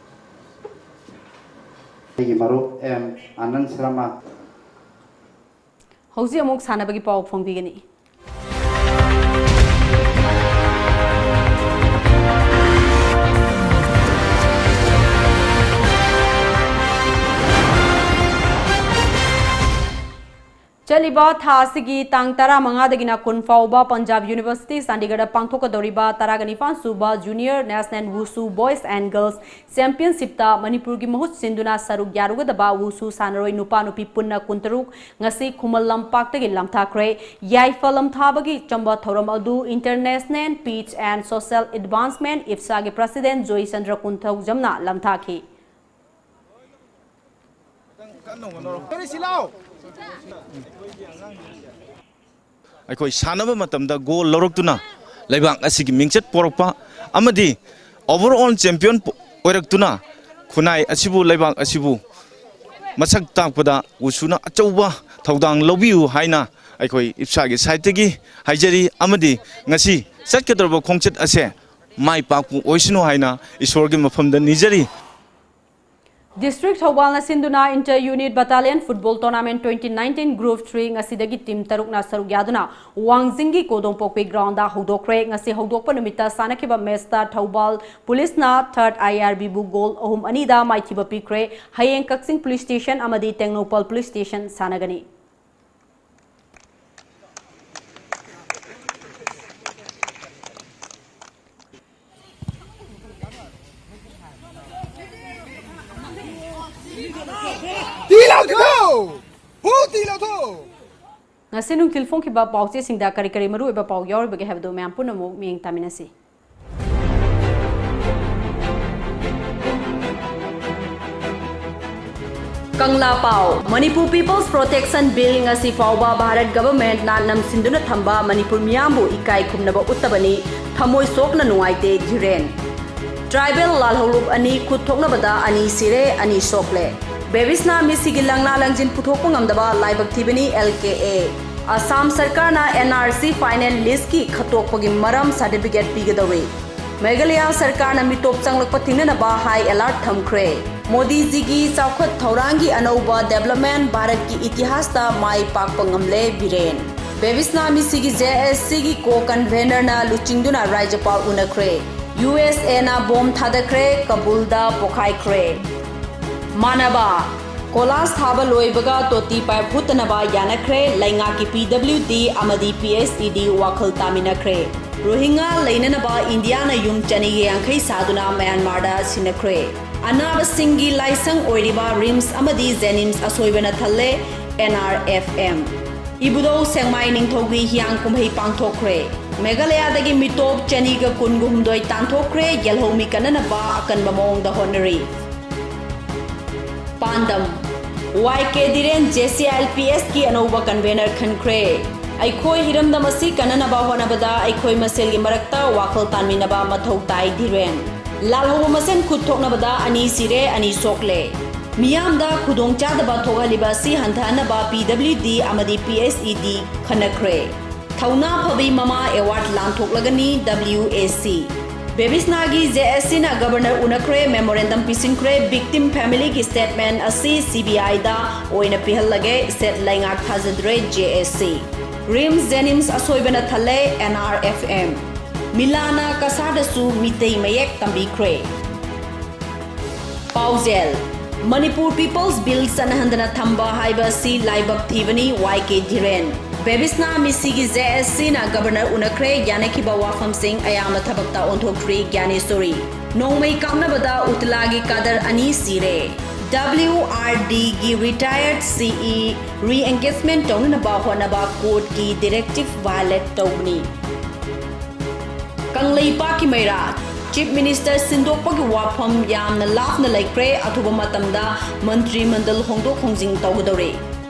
ꯑꯩꯒꯤ ꯃꯔꯨꯞ ꯑꯦꯝ ꯑꯥꯅꯟ ꯁꯔꯃ꯫ ꯍꯧꯖꯤꯛ ꯑꯃꯨꯛ ꯁꯥꯟꯅꯕꯒꯤ ꯄꯥꯎ ꯐꯣꯡꯕꯤꯒꯅꯤ꯫ ꯆꯠꯂꯤꯕ ꯊꯥ ꯑꯁꯤꯒꯤ ꯇꯥꯡ ꯇꯔꯥꯃꯉꯥꯗꯒꯤꯅ ꯀꯨꯟ ꯐꯥꯎꯕ ꯄꯟꯖꯥꯕ ꯌꯨꯅꯤꯚꯔꯁꯤꯇꯤ ꯆꯥꯟꯗꯤꯒꯔꯗ ꯄꯥꯡꯊꯣꯛꯀꯗꯧꯔꯤꯕ ꯇꯔꯥꯒ ꯅꯤꯄꯥꯟ ꯁꯨꯕ Junior National Wushu Boys and Girls Championshipꯇ ꯃꯅꯤꯄꯨꯔꯒꯤ ꯃꯍꯨꯠ ꯁꯤꯟꯗꯨꯅ ꯁꯔꯨꯛ ꯌꯥꯔꯨꯒꯗꯕ ꯋꯨꯁꯨ ꯁꯥꯟꯅꯔꯣꯏ ꯅꯨꯄꯥ ꯅꯨꯄꯤ ꯄꯨꯟꯅ ꯀꯨꯟꯇꯔꯨꯛ ꯉꯁꯤ ꯈꯨꯃꯟ ꯂꯝꯄꯥꯛꯇꯒꯤ ꯂꯝꯊꯥꯈ꯭ꯔꯦ꯫ ꯌꯥꯏꯐ ꯂꯝꯊꯥꯕꯒꯤ ꯆꯝꯕ ꯊꯧꯔꯝ ꯑꯗꯨ International Peace and Social Advancement, ꯏꯞꯁꯥꯒꯤ president Joychandra ꯀꯨꯟꯊꯧꯖꯝꯅ ꯂꯝꯊꯥꯈꯤ꯫ ꯑꯩꯈꯣꯏ ꯁꯥꯟꯅꯕ ꯃꯇꯝꯗ ꯒꯣꯜ ꯂꯧꯔꯛꯇꯨꯅ ꯂꯩꯕꯥꯛ ꯑꯁꯤꯒꯤ ꯃꯤꯡꯆꯠ ꯄꯣꯔꯛꯄ ꯑꯃꯗꯤ overall champion ꯑꯣꯏꯔꯛꯇꯨꯅ ꯈꯨꯟꯅꯥꯏ ꯑꯁꯤꯕꯨ, ꯂꯩꯕꯥꯛ ꯑꯁꯤꯕꯨ ꯃꯁꯛ ꯇꯥꯛꯄꯗ ꯋꯨꯁꯨꯅ ꯑꯆꯧꯕ ꯊꯧꯗꯥꯡ ꯂꯧꯕꯤꯌꯨ ꯍꯥꯏꯅ ꯑꯩꯈꯣꯏ ꯏꯞꯁꯥꯒꯤ ꯁꯥꯏꯠꯇꯒꯤ ꯍꯥꯏꯖꯔꯤ꯫ ꯑꯃꯗꯤ ꯉꯁꯤ ꯆꯠꯀꯗꯧꯔꯕ ꯈꯣꯡꯆꯠ ꯑꯁꯦ ꯃꯥꯏ ꯄꯥꯛꯄ ꯑꯣꯏꯁꯅꯨ ꯍꯥꯏꯅ ꯏꯁꯣꯔꯒꯤ ꯃꯐꯝꯗ ꯅꯤꯖꯔꯤ꯫ District ꯊꯧꯕꯥꯜꯅ ꯁꯤꯟꯗꯨꯅ Inter Unit Battalion Football Tournament twenty nineteen Group three ꯉꯁꯤꯗꯒꯤ team ꯇꯔꯨꯛꯅ ꯁꯔꯨꯛ ꯌꯥꯗꯨꯅ ꯋꯥꯡꯖꯤꯡꯒꯤ ꯀꯣꯗꯣꯝꯄꯣꯛꯄꯤ groundꯗ ꯍꯧꯗꯣꯛꯈ꯭ꯔꯦ꯫ ꯉꯁꯤ ꯍꯧꯗꯣꯛꯄ ꯅꯨꯃꯤꯠꯇ ꯁꯥꯟꯅꯈꯤꯕ matchꯇ ꯊꯧꯕꯥꯜ Policeꯅ Third IRBꯕꯨ goal ꯑꯍꯨꯝ ꯑꯅꯤꯗ ꯃꯥꯏꯊꯤꯕ ꯄꯤꯈ꯭ꯔꯦ꯫ ꯍꯌꯦꯡ ꯀꯛꯆꯤꯡ Police Station ꯑꯃꯗꯤ ꯇꯦꯡꯅꯧꯄꯜ Police Station ꯁꯥꯟꯅꯒꯅꯤ꯫ ꯉꯁꯤ ꯅꯨꯡꯊꯤꯜ ꯐꯣꯡꯈꯤꯕ ꯄꯥꯎꯆꯦꯁꯤꯡꯗ ꯀꯔꯤ ꯀꯔꯤ ꯃꯔꯨꯑꯣꯏꯕ ꯄꯥꯎ ꯌꯥꯎꯔꯤꯕꯒꯦ ꯍꯥꯏꯕꯗꯨ ꯃꯌꯥꯝ ꯄꯨꯝꯅꯃꯛ ꯃꯤꯠꯌꯦꯡ ꯇꯥꯃꯤꯟꯅꯁꯤ꯫ ꯀꯪꯂꯥ ꯄꯥꯎ꯫ Manipur People's Protection Bill ꯉꯁꯤ ꯐꯥꯎꯕ ꯚꯥꯔꯠ governmentꯅ ꯅꯝꯁꯤꯟꯗꯨꯅ ꯊꯝꯕ ꯃꯅꯤꯄꯨꯔ ꯃꯤꯌꯥꯝꯕꯨ ꯏꯀꯥꯏ ꯈꯨꯝꯅꯕ ꯎꯠꯇꯕꯅꯤ, ꯊꯃꯣꯏ ꯁꯣꯛꯅ ꯅꯨꯡꯉꯥꯏꯇꯦ ꯙꯤꯔꯦꯟ꯫ Tribal ꯂꯥꯜꯍꯧꯂꯨꯞ ꯑꯅꯤ ꯈꯨꯠ ꯊꯣꯛꯅꯕꯗ ꯑꯅꯤ ꯁꯤꯔꯦ, ꯑꯅꯤ ꯁꯣꯛꯂꯦ꯫ ꯕꯦꯕꯤꯁꯅꯥ ꯃꯤꯁꯤꯒꯤ ꯂꯪꯂꯥ ꯂꯪꯖꯤꯟ ꯄꯨꯊꯣꯛꯄ ꯉꯝꯗꯕ ꯂꯥꯏꯕꯛ ꯊꯤꯕꯅꯤ L K A꯫ ꯑꯁꯥꯝ ꯁꯔꯀꯥꯔꯅ N R C final listꯀꯤ ꯈꯠꯇꯣꯛꯄꯒꯤ ꯃꯔꯝ certificate ꯄꯤꯒꯗꯧꯔꯤ꯫ ꯃꯦꯘꯥꯂꯌꯥ ꯁꯔꯀꯥꯔꯅ ꯃꯤꯇꯣꯞ ꯆꯪꯂꯛꯄ ꯊꯤꯡꯅꯅꯕ high alert ꯊꯝꯈ꯭ꯔꯦ꯫ ꯃꯣꯗꯤꯖꯤꯒꯤ ꯆꯥꯎꯈꯠ ꯊꯧꯔꯥꯡꯒꯤ ꯑꯅꯧꯕ development ꯚꯥꯔꯠꯀꯤ ꯏꯇꯤꯍꯥꯁꯇ ꯃꯥꯏ ꯄꯥꯛꯄ ꯉꯝꯂꯦ ꯕꯤꯔꯦꯟ꯫ ꯕꯦꯕꯤꯁꯅꯥ ꯃꯤꯁꯤꯒꯤ J S Cꯒꯤ co-convenerꯅ ꯂꯨꯆꯤꯡꯗꯨꯅ ꯔꯥꯖ꯭ꯌꯄꯥꯜ ꯎꯅꯈ꯭ꯔꯦ꯫ USAꯅ bomb ꯊꯥꯗꯈ꯭ꯔꯦ, ꯀꯕꯨꯜꯗ ꯄꯣꯈꯥꯏꯈ꯭ꯔꯦ꯫ ꯃꯥꯅꯕ꯫ ꯀꯣꯂꯥꯖ ꯊꯥꯕ ꯂꯣꯏꯕꯒ ꯇꯣꯇꯤ ꯄꯥꯏꯞ ꯍꯨꯠꯇꯅꯕ ꯌꯥꯅꯈ꯭ꯔꯦ꯫ ꯂꯩꯉꯥꯛꯀꯤ ꯄꯤ ꯗꯕ꯭ꯂꯤꯎ ꯗꯤ ꯑꯃꯗꯤ ꯄꯤ ꯑꯩꯆ ꯏ ꯗꯤ ꯋꯥꯈꯜ ꯇꯥꯃꯤꯟꯅꯈ꯭ꯔꯦ꯫ ꯔꯣꯍꯤꯡꯒꯥ ꯂꯩꯅꯅꯕ ꯏꯟꯗꯤꯌꯥꯅ ꯌꯨꯝ ꯆꯅꯤꯒ ꯌꯥꯡꯈꯩ ꯁꯥꯗꯨꯅ ꯃ꯭ꯌꯥꯟꯃꯥꯔꯗ ꯁꯤꯟꯅꯈ꯭ꯔꯦ꯫ ꯑꯅꯥꯕꯁꯤꯡꯒꯤ ꯂꯥꯏꯁꯪ ꯑꯣꯏꯔꯤꯕ ꯔꯤꯝꯁ ꯑꯃꯗꯤ ꯖꯦꯅꯤꯝꯁ ꯑꯁꯣꯏꯕꯅ ꯊꯜꯂꯦ꯫ N R F M. ꯏꯕꯨꯙꯧ ꯁꯦꯡꯃꯥꯏ ꯅꯤꯡꯊꯧꯒꯤ ꯍꯤꯌꯥꯡ ꯀꯨꯝꯍꯩ ꯄꯥꯡꯊꯣꯛꯈ꯭ꯔꯦ꯫ ꯃꯦꯘꯥꯂꯌꯥꯗꯒꯤ ꯃꯤꯇꯣꯞ ꯆꯅꯤꯒ ꯀꯨꯟꯒ ꯍꯨꯝꯗꯣꯏ ꯇꯥꯟꯊꯣꯛꯈ꯭ꯔꯦ꯫ ꯌꯦꯜꯍꯧꯃꯤ ꯀꯟꯅꯅꯕ ꯑꯀꯟꯕ ꯃꯑꯣꯡꯗ ꯍꯣꯠꯅꯔꯤ꯫ ꯄꯥꯟꯗꯝ꯫ ꯋꯥꯏ ꯀꯦ ꯙꯤꯔꯦꯟ J C I L P ꯑꯦꯁꯀꯤ ꯑꯅꯧꯕ ꯀꯟꯚꯦꯅꯔ ꯈꯟꯈ꯭ꯔꯦ꯫ ꯑꯩꯈꯣꯏ ꯏꯔꯝꯗꯝ ꯑꯁꯤ ꯀꯟꯅꯅꯕ ꯍꯣꯠꯅꯕꯗ ꯑꯩꯈꯣꯏ ꯃꯁꯦꯜꯒꯤ ꯃꯔꯛꯇ ꯋꯥꯈꯜ ꯇꯥꯟꯃꯤꯟꯅꯕ ꯃꯊꯧ ꯇꯥꯏ, ꯙꯤꯔꯦꯟ꯫ ꯂꯥꯜꯍꯧꯕ ꯃꯁꯦꯟ ꯈꯨꯠ ꯊꯣꯛꯅꯕꯗ ꯑꯅꯤ ꯁꯤꯔꯦ, ꯑꯅꯤ ꯁꯣꯛꯂꯦ꯫ ꯃꯤꯌꯥꯝꯗ ꯈꯨꯗꯣꯡꯆꯥꯗꯕ ꯊꯣꯛꯍꯜꯂꯤꯕ ꯑꯁꯤ ꯍꯟꯊꯍꯟꯅꯕ ꯄꯤ ꯗꯕ꯭ꯂꯤꯎ ꯗꯤ ꯑꯃꯗꯤ ꯄꯤ ꯑꯩꯆ ꯏ ꯗꯤ ꯈꯟꯅꯈ꯭ꯔꯦ꯫ ꯊꯧꯅꯥ ꯐꯕꯤ ꯃꯃꯥ ꯑꯦꯋꯥꯔꯗ ꯂꯥꯟꯊꯣꯛꯂꯒꯅꯤ, ꯗꯕ꯭ꯂꯤꯎ ꯑꯦ ꯁꯤ꯫ ꯕꯦꯕꯤꯁꯅꯥꯒꯤ ꯖꯦ ꯑꯦꯁ ꯁꯤꯅ ꯒꯕꯔꯅꯔ ꯎꯅꯈ꯭ꯔꯦ, ꯃꯦꯃꯣꯔꯦꯟꯗꯝ ꯄꯤꯁꯤꯟꯈ꯭ꯔꯦ꯫ ꯚꯤꯛꯇꯤꯝ ꯐꯦꯃꯤꯂꯤꯒꯤ ꯁ꯭ꯇꯦꯠꯃꯦꯟ ꯑꯁꯤ ꯁꯤ ꯕꯤ ꯑꯥꯏꯗ ꯑꯣꯏꯅ ꯄꯤꯍꯜꯂꯒꯦ, ꯁꯦꯠ ꯂꯩꯉꯥꯛ ꯊꯥꯖꯗ꯭ꯔꯦ, J S C. RIMS JNIMS ꯑꯁꯣꯏꯕꯅ ꯊꯜꯂꯦ, ꯑꯦꯟ ꯑꯥꯔ ꯑꯦꯐ ꯑꯦꯝ꯫ ꯃꯤꯂꯥꯅ ꯀꯁꯥꯔꯗꯁꯨ ꯃꯤꯇꯩ ꯃꯌꯦꯛ ꯇꯝꯕꯤꯈ꯭ꯔꯦ꯫ ꯄꯥꯎꯖꯦꯜ꯫ ꯃꯅꯤꯄꯨꯔ ꯄꯤꯄꯜꯁ ꯕꯤꯜ ꯆꯠꯅꯍꯟꯗꯅ ꯊꯝꯕ ꯍꯥꯏꯕ ꯑꯁꯤ ꯂꯥꯏꯕꯛ ꯊꯤꯕꯅꯤ, ꯋꯥꯏ ꯀꯦ ꯙꯤꯔꯦꯟ꯫ ꯕꯦꯕꯤꯁꯅꯥ ꯃꯤꯁꯤꯒꯤ ꯖꯦ ꯑꯦꯁ ꯁꯤꯅ ꯒꯕꯔꯅꯔ ꯎꯅꯈ꯭ꯔꯦ, ꯌꯥꯅꯈꯤꯕ ꯋꯥꯐꯝꯁꯤꯡ ꯑꯌꯥꯝꯕ ꯊꯕꯛꯇ ꯑꯣꯟꯊꯣꯛꯇ꯭ꯔꯤ, ꯒ꯭ꯌꯥꯅꯦꯁꯣꯔꯤ꯫ ꯅꯣꯡꯃꯩ ꯀꯥꯞꯅꯕꯗ ꯎꯇꯂꯥꯒꯤ ꯀꯥꯗꯔ ꯑꯅꯤ ꯁꯤꯔꯦ꯫ ꯗꯕ꯭ꯂꯤꯎ ꯑꯥꯔ ꯗꯤꯒꯤ ꯔꯤꯇꯥꯌꯔꯗ ꯁꯤ ꯏ ꯔꯤꯑꯦꯡꯒꯦꯖꯃꯦꯟ ꯇꯧꯅꯅꯕ ꯍꯣꯠꯅꯕ ꯀꯣꯔꯠꯀꯤ ꯗꯤꯔꯦꯛꯇꯤꯚ ꯚꯥꯏꯑꯣꯂꯦꯠ ꯇꯧꯕꯅꯤ꯫ ꯀꯪꯂꯩꯄꯥꯛꯀꯤ ꯃꯩꯔꯥ꯫ ꯆꯤꯐ ꯃꯤꯅꯤꯁꯇꯔ ꯁꯤꯟꯗꯣꯛꯄꯒꯤ ꯋꯥꯐꯝ ꯌꯥꯝꯅ ꯂꯥꯞꯅ ꯂꯩꯈ꯭ꯔꯦ, ꯑꯊꯨꯕ ꯃꯇꯝꯗ ꯃꯟꯇ꯭ꯔꯤ ꯃꯟꯗꯜ ꯍꯣꯡꯗꯣꯛ ꯍꯣꯡꯖꯤꯟ ꯇꯧꯒꯗꯧꯔꯦ꯫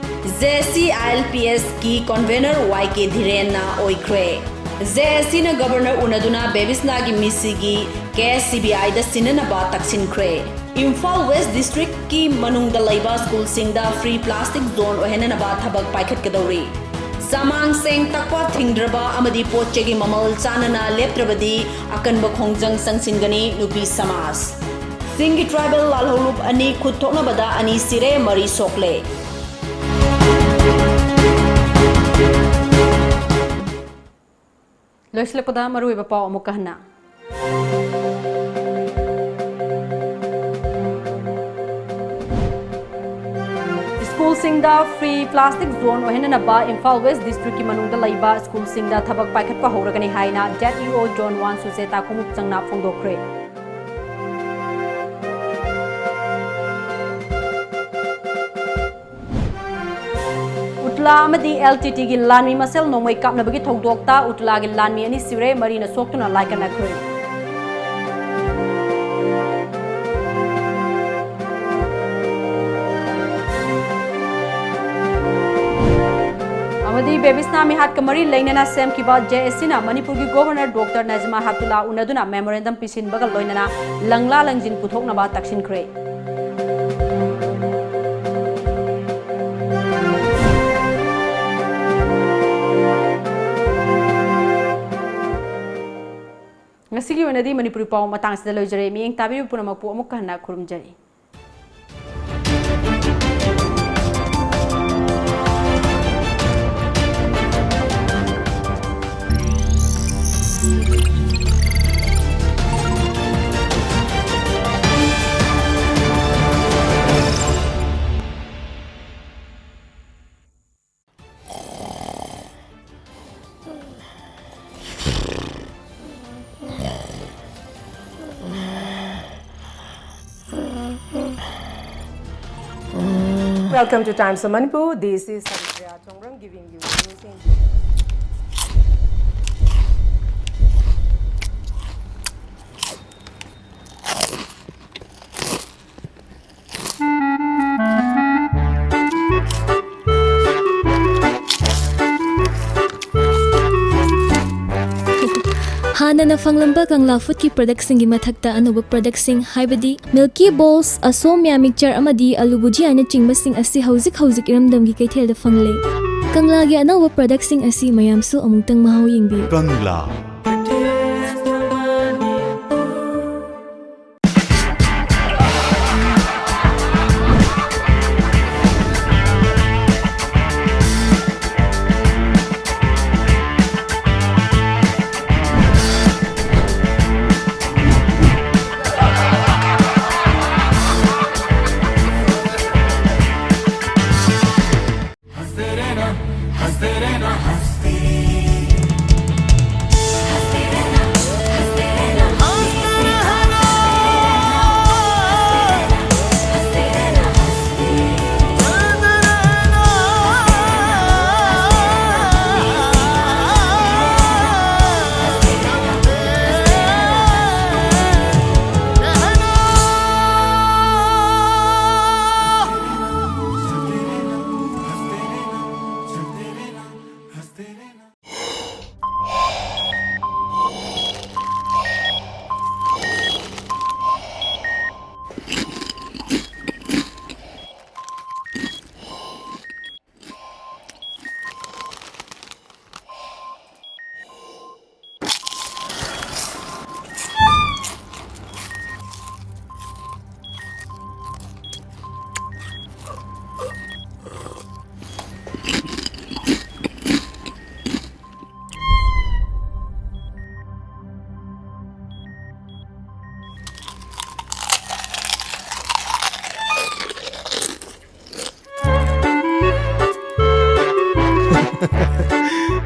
J C I L P ꯑꯦꯁꯀꯤ convener ꯋꯥꯏ ꯀꯦ ꯙꯤꯔꯦꯟꯅ ꯑꯣꯏꯈ꯭ꯔꯦ꯫ ꯖꯦ ꯑꯦꯁ ꯁꯤꯅ ꯒꯕꯔꯅꯔ ꯎꯅꯗꯨꯅ ꯕꯦꯕꯤꯁꯅꯥꯒꯤ ꯃꯤꯁꯤꯒꯤ ꯀꯦꯁ ꯁꯤ ꯕꯤ ꯑꯥꯏꯗ ꯁꯤꯟꯅꯅꯕ ꯇꯛꯁꯤꯟꯈ꯭ꯔꯦ꯫ ꯏꯝꯐꯥꯜ ꯋꯦꯁ ꯗꯤꯁꯇ꯭ꯔꯤꯛꯀꯤ ꯃꯅꯨꯡꯗ ꯂꯩꯕ ꯁ꯭ꯀꯨꯜꯁꯤꯡꯗ ꯐ꯭ꯔꯤ ꯄ꯭ꯂꯥꯁꯇꯤꯛ ꯖꯣꯟ ꯑꯣꯏꯍꯟꯅꯅꯕ ꯊꯕꯛ ꯄꯥꯏꯈꯠꯀꯗꯧꯔꯤ꯫ ꯆꯥꯃꯥꯡ ꯁꯦꯡ ꯇꯛꯄ ꯊꯤꯡꯗ꯭ꯔꯕ ꯑꯃꯗꯤ ꯄꯣꯠ ꯆꯩꯒꯤ ꯃꯃꯜ ꯆꯥꯟꯅꯅ ꯂꯦꯞꯇ꯭ꯔꯕꯗꯤ ꯑꯀꯟꯕ ꯈꯣꯡꯖꯪ ꯆꯪꯁꯤꯟꯒꯅꯤ ꯅꯨꯄꯤ ꯁꯃꯥꯖ꯫ ꯆꯤꯡꯒꯤ ꯇ꯭ꯔꯥꯏꯕꯦꯜ ꯂꯥꯜꯍꯧꯂꯨꯞ ꯑꯅꯤ ꯈꯨꯠ ꯊꯣꯛꯅꯕꯗ ꯑꯅꯤ ꯁꯤꯔꯦ, ꯃꯔꯤ ꯁꯣꯛꯂꯦ꯫ ꯂꯣꯏꯁꯤꯜꯂꯛꯄꯗ ꯃꯔꯨꯑꯣꯏꯕ ꯄꯥꯎ ꯑꯃꯨꯛꯀ ꯍꯟꯅ꯫ ꯁ꯭ꯀꯨꯜꯁꯤꯡꯗ free plastic zone ꯑꯣꯏꯍꯟꯅꯅꯕ ꯏꯝꯐꯥꯜ ꯋꯦꯁ ꯗꯤꯁꯇ꯭ꯔꯤꯛꯀꯤ ꯃꯅꯨꯡꯗ ꯂꯩꯕ ꯁ꯭ꯀꯨꯜꯁꯤꯡꯗ ꯊꯕꯛ ꯄꯥꯏꯈꯠꯄ ꯍꯧꯔꯒꯅꯤ ꯍꯥꯏꯅ Z E O Zone One ꯁꯨꯖꯦꯇꯥ ꯈꯣꯡꯎꯞꯆꯪꯅ ꯐꯣꯡꯗꯣꯛꯈ꯭ꯔꯦ꯫ ꯎꯇꯂꯥ ꯑꯃꯗꯤ L T Tꯒꯤ ꯂꯥꯟꯃꯤ ꯃꯁꯦꯜ ꯅꯣꯡꯃꯩ ꯀꯥꯞꯅꯕꯒꯤ ꯊꯧꯗꯣꯛꯇ ꯎꯇꯂꯥꯒꯤ ꯂꯥꯟꯃꯤ ꯑꯅꯤ ꯁꯤꯔꯦ, ꯃꯔꯤꯅ ꯁꯣꯛꯇꯨꯅ ꯂꯥꯏꯀꯠꯅꯈ꯭ꯔꯦ꯫ ꯑꯃꯗꯤ ꯕꯦꯕꯤꯁꯅꯥ ꯃꯤꯍꯥꯠꯀ ꯃꯔꯤ ꯂꯩꯅꯅ ꯁꯦꯝꯈꯤꯕ J A Cꯅ ꯃꯅꯤꯄꯨꯔꯒꯤ Governor Doctor ꯅꯖꯃꯥ ꯍꯦꯞꯇꯨꯂꯥ ꯎꯅꯗꯨꯅ memorandum ꯄꯤꯁꯤꯟꯕꯒ ꯂꯣꯏꯅꯅ ꯂꯪꯂꯥ ꯂꯪꯖꯤꯟ ꯄꯨꯊꯣꯛꯅꯕ ꯇꯛꯁꯤꯟꯈ꯭ꯔꯦ꯫ ꯉꯁꯤꯒꯤ ꯑꯣꯏꯅꯗꯤ ꯃꯅꯤꯄꯨꯔꯤ ꯄꯥꯎ ꯃꯇꯥꯡꯁꯤꯗ ꯂꯣꯏꯖꯔꯦ꯫ ꯃꯤꯠꯌꯦꯡ ꯇꯥꯕꯤꯔꯤꯕ ꯄꯨꯝꯅꯃꯛꯄꯨ ꯑꯃꯨꯛꯀ ꯍꯟꯅ ꯈꯨꯔꯨꯝꯖꯔꯤ꯫ Welcome to Times of Manipur. This is Haripriya Chongrang giving you news in ꯍꯥꯟꯅꯅ ꯐꯪꯂꯝꯕ ꯀꯪꯂꯥ ꯐꯨꯗꯀꯤ ꯄ꯭ꯔꯗꯛꯁꯤꯡꯒꯤ ꯃꯊꯛꯇ ꯑꯅꯧꯕ ꯄ꯭ꯔꯗꯛꯁꯤꯡ, ꯍꯥꯏꯕꯗꯤ ꯃꯤꯜꯀꯤ ꯕꯣꯜꯁ, ꯑꯁꯣꯝꯌꯥ ꯃꯤꯛꯆꯔ ꯑꯃꯗꯤ ꯑꯂꯨ ꯚꯨꯖꯤꯌꯥꯅꯆꯤꯡꯕꯁꯤꯡ ꯑꯁꯤ ꯍꯧꯖꯤꯛ ꯍꯧꯖꯤꯛ ꯏꯔꯝꯗꯝꯒꯤ ꯀꯩꯊꯦꯜꯗ ꯐꯪꯂꯦ꯫ ꯀꯪꯂꯥꯒꯤ ꯑꯅꯧꯕ ꯄ꯭ꯔꯗꯛꯁꯤꯡ ꯑꯁꯤ ꯃꯌꯥꯝꯁꯨ ꯑꯃꯨꯛꯇꯪ ꯃꯍꯥꯎ ꯌꯦꯡꯕꯤꯌꯨ꯫ ꯀꯪꯂꯥ꯫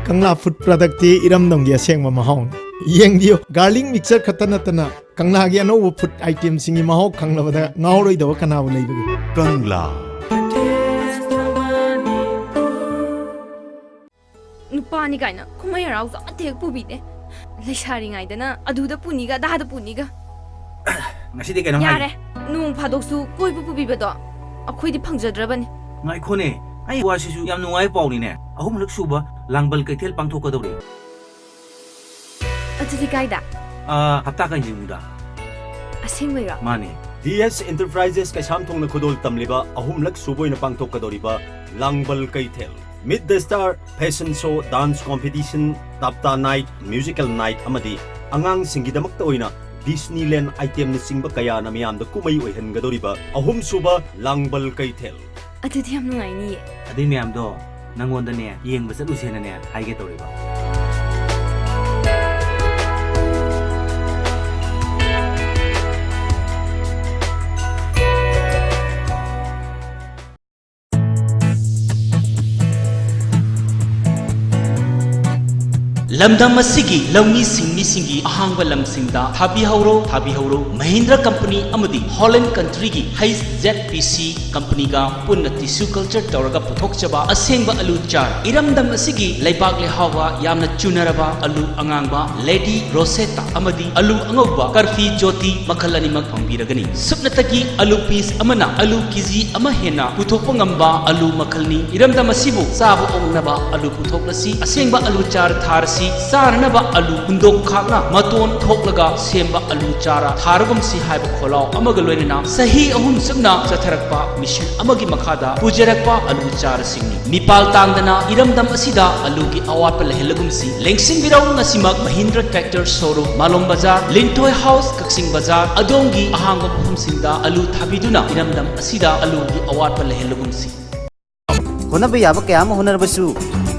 ꯀꯪꯂꯥ ꯐꯨꯗ ꯄ꯭ꯔꯗꯛꯇꯤ ꯏꯔꯝꯗꯝꯒꯤ ꯑꯁꯦꯡꯕ ꯃꯍꯥꯎꯅꯤ꯫ ꯌꯦꯡꯕꯤꯌꯨ, ꯒꯥꯔꯂꯤꯛ ꯃꯤꯛꯁꯆꯔ ꯈꯛꯇ ꯅꯠꯇꯅ ꯀꯪꯂꯥꯒꯤ ꯑꯅꯧꯕ ꯐꯨꯗ ꯑꯥꯏꯇꯦꯝꯁꯤꯡꯒꯤ ꯃꯍꯥꯎ ꯈꯪꯂꯕꯗ ꯉꯥꯎꯔꯣꯏꯗꯕ ꯀꯅꯥꯕꯨ ꯂꯩꯕꯒꯦ? ꯀꯪꯂꯥ꯫ ꯅꯨꯄꯥꯅꯤ ꯀꯥꯏꯅ ꯀꯨꯝꯍꯩ ꯍꯔꯥꯎꯁꯨ ꯑꯃꯠꯇ ꯍꯦꯛ ꯄꯨꯕꯤꯗꯦ꯫ ꯂꯩꯁꯥꯔꯤꯉꯩꯗꯅ ꯑꯗꯨꯗ ꯄꯨꯅꯤꯒ ꯑꯗꯥꯗ ꯄꯨꯅꯤꯒ꯫ ꯉꯁꯤꯗꯤ ꯀꯩꯅꯣꯝ ꯍꯥꯏꯒꯦ꯫ ꯌꯥꯔꯦ, ꯅꯣꯡ ꯐꯥꯗꯣꯛꯁꯨ ꯀꯣꯏꯕ ꯄꯨꯕꯤꯕꯗꯣ ꯑꯩꯈꯣꯏꯗꯤ ꯐꯪꯖꯗ꯭ꯔꯕꯅꯤ꯫ ꯉꯥꯏꯈꯣꯅꯦ, ꯑꯩ ꯋꯥꯁꯤꯁꯨ ꯌꯥꯝ ꯅꯨꯡꯉꯥꯏꯕ ꯄꯥꯎꯅꯤꯅꯦ꯫ ꯑꯍꯨꯝꯂꯛ ꯁꯨꯕ ꯂꯥꯡꯕꯜ ꯀꯩꯊꯦꯜ ꯄꯥꯡꯊꯣꯛꯀꯗꯧꯔꯤ꯫ ꯑꯗꯨꯗꯤ ꯀꯥꯏꯗ? ꯑꯥ, ꯍꯞꯇꯥ ꯀꯥꯡꯖꯩꯕꯨꯡꯗ꯫ ꯑꯁꯦꯡꯕꯩꯔꯣ? ꯃꯥꯅꯦ꯫ ꯗꯤ ꯑꯦꯁ Enterprises ꯀꯩꯁꯥꯝꯊꯣꯡꯅ ꯈꯨꯗꯣꯜ ꯇꯝꯂꯤꯕ ꯑꯍꯨꯝꯂꯛ ꯁꯨꯕ ꯑꯣꯏꯅ ꯄꯥꯡꯊꯣꯛꯀꯗꯧꯔꯤꯕ ꯂꯥꯡꯕꯜ ꯀꯩꯊꯦꯜ, Meet the Star, fashion show, dance competition, ꯇꯥꯞꯇꯥ night, musical night ꯑꯃꯗꯤ ꯑꯉꯥꯡꯁꯤꯡꯒꯤꯗꯃꯛꯇ ꯑꯣꯏꯅ Disneyland itemꯅꯆꯤꯡꯕ ꯀꯌꯥꯅ ꯃꯤꯌꯥꯝꯗ ꯀꯨꯝꯍꯩ ꯑꯣꯏꯍꯟꯒꯗꯧꯔꯤꯕ ꯑꯍꯨꯝꯁꯨꯕ ꯂꯥꯡꯕꯜ ꯀꯩꯊꯦꯜ꯫ ꯑꯗꯨꯗꯤ ꯌꯥꯝ ꯅꯨꯡꯉꯥꯏꯅꯤꯌꯦ꯫ ꯑꯗꯨꯏ ꯃꯌꯥꯝꯗꯣ ꯅꯪꯉꯣꯟꯗꯅꯦ ꯌꯦꯡꯕ ꯆꯠꯂꯨꯁꯦꯅꯅꯦ ꯍꯥꯏꯒꯦ ꯇꯧꯔꯤꯕ꯫ ꯂꯝꯗꯝ ꯑꯁꯤꯒꯤ ꯂꯧꯃꯤ ꯁꯤꯡꯃꯤꯁꯤꯡꯒꯤ ꯑꯍꯥꯡꯕ ꯂꯝꯁꯤꯡꯗ ꯊꯥꯕꯤꯍꯧꯔꯣ, ꯊꯥꯕꯤꯍꯧꯔꯣ꯫ ꯃꯍꯤꯟꯗ꯭ꯔ ꯀꯝꯄꯅꯤ ꯑꯃꯗꯤ ꯍꯣꯂꯦꯟ ꯀꯟꯇ꯭ꯔꯤꯒꯤ ꯍꯩꯆ ꯖꯦꯠ ꯄꯤ ꯁꯤ ꯀꯝꯄꯅꯤꯒ ꯄꯨꯟꯅ tissue culture ꯇꯧꯔꯒ ꯄꯨꯊꯣꯛꯆꯕ ꯑꯁꯦꯡꯕ ꯑꯂꯨ ꯆꯥꯔ꯫ ꯏꯔꯝꯗꯝ ꯑꯁꯤꯒꯤ ꯂꯩꯕꯥꯛ ꯂꯩꯍꯥꯎꯒ ꯌꯥꯝꯅ ꯆꯨꯅꯔꯕ ꯑꯂꯨ ꯑꯉꯥꯡꯕ ꯂꯦꯗꯤ ꯔꯣꯁꯦꯇꯥ ꯑꯃꯗꯤ ꯑꯂꯨ ꯑꯉꯧꯕ ꯀꯔꯐꯤ ꯖꯣꯇꯤ ꯃꯈꯜ ꯑꯅꯤꯃꯛ ꯐꯪꯕꯤꯔꯒꯅꯤ꯫ ꯁꯨꯞꯅꯇꯒꯤ ꯑꯂꯨ ꯄꯤꯁ ꯑꯃꯅ ꯑꯂꯨ ꯀꯦꯖꯤ ꯑꯃ ꯍꯦꯟꯅ ꯄꯨꯊꯣꯛꯄ ꯉꯝꯕ ꯑꯂꯨ ꯃꯈꯜꯅꯤ꯫ ꯏꯔꯝꯗꯝ ꯑꯁꯤꯕꯨ ꯆꯥꯕ ꯑꯣꯛꯅꯕ ꯑꯂꯨ ꯄꯨꯊꯣꯛꯂꯁꯤ꯫ ꯑꯁꯦꯡꯕ ꯑꯂꯨ ꯆꯥꯔ ꯊꯥꯔꯁꯤ꯫ ꯆꯥꯅꯅꯕ ꯑꯂꯨ ꯍꯨꯟꯗꯣꯛ ꯈꯥꯛꯅ ꯃꯇꯣꯟ ꯊꯣꯛꯂꯒ ꯁꯦꯝꯕ ꯑꯂꯨ ꯆꯥꯔ ꯊꯥꯔꯒꯨꯝꯁꯤ ꯍꯥꯏꯕ ꯈꯣꯜꯂꯥꯎ ꯑꯃꯒ ꯂꯣꯏꯅꯅ ꯆꯍꯤ ꯑꯍꯨꯝ ꯆꯨꯞꯅ ꯆꯠꯊꯔꯛꯄ ꯃꯤꯁꯟ ꯑꯃꯒꯤ ꯃꯈꯥꯗ ꯄꯨꯖꯔꯛꯄ ꯑꯂꯨ ꯆꯥꯔꯁꯤꯡꯅꯤ꯫ ꯃꯤꯄꯥꯜ ꯇꯥꯡꯗꯅ ꯏꯔꯝꯗꯝ ꯑꯁꯤꯗ ꯑꯂꯨꯒꯤ ꯑꯋꯥꯠꯄ ꯂꯩꯍꯜꯂꯒꯨꯝꯁꯤ꯫ ꯂꯦꯡꯁꯤꯟꯕꯤꯔꯧ ꯉꯁꯤꯃꯛ ꯃꯍꯤꯟꯗ꯭ꯔ ꯇ꯭ꯔꯦꯛꯇꯔ ꯁꯣꯔꯨꯝ, ꯃꯥꯂꯣꯝ ꯕꯖꯥꯔ, ꯂꯤꯟꯊꯣꯏ ꯍꯥꯎꯁ, ꯀꯛꯆꯤꯡ ꯕꯖꯥꯔ, ꯑꯗꯣꯝꯒꯤ ꯑꯍꯥꯡꯕ ꯃꯐꯝꯁꯤꯡꯗ ꯑꯂꯨ ꯊꯥꯕꯤꯗꯨꯅ ꯏꯔꯝꯗꯝ ꯑꯁꯤꯗ ꯑꯂꯨꯒꯤ ꯑꯋꯥꯠꯄ ꯂꯩꯍꯜꯂꯒꯨꯝꯁꯤ꯫ ꯍꯣꯠꯅꯕ ꯌꯥꯕ ꯀꯌꯥ ꯑꯃ ꯍꯣꯠꯅꯔꯕꯁꯨ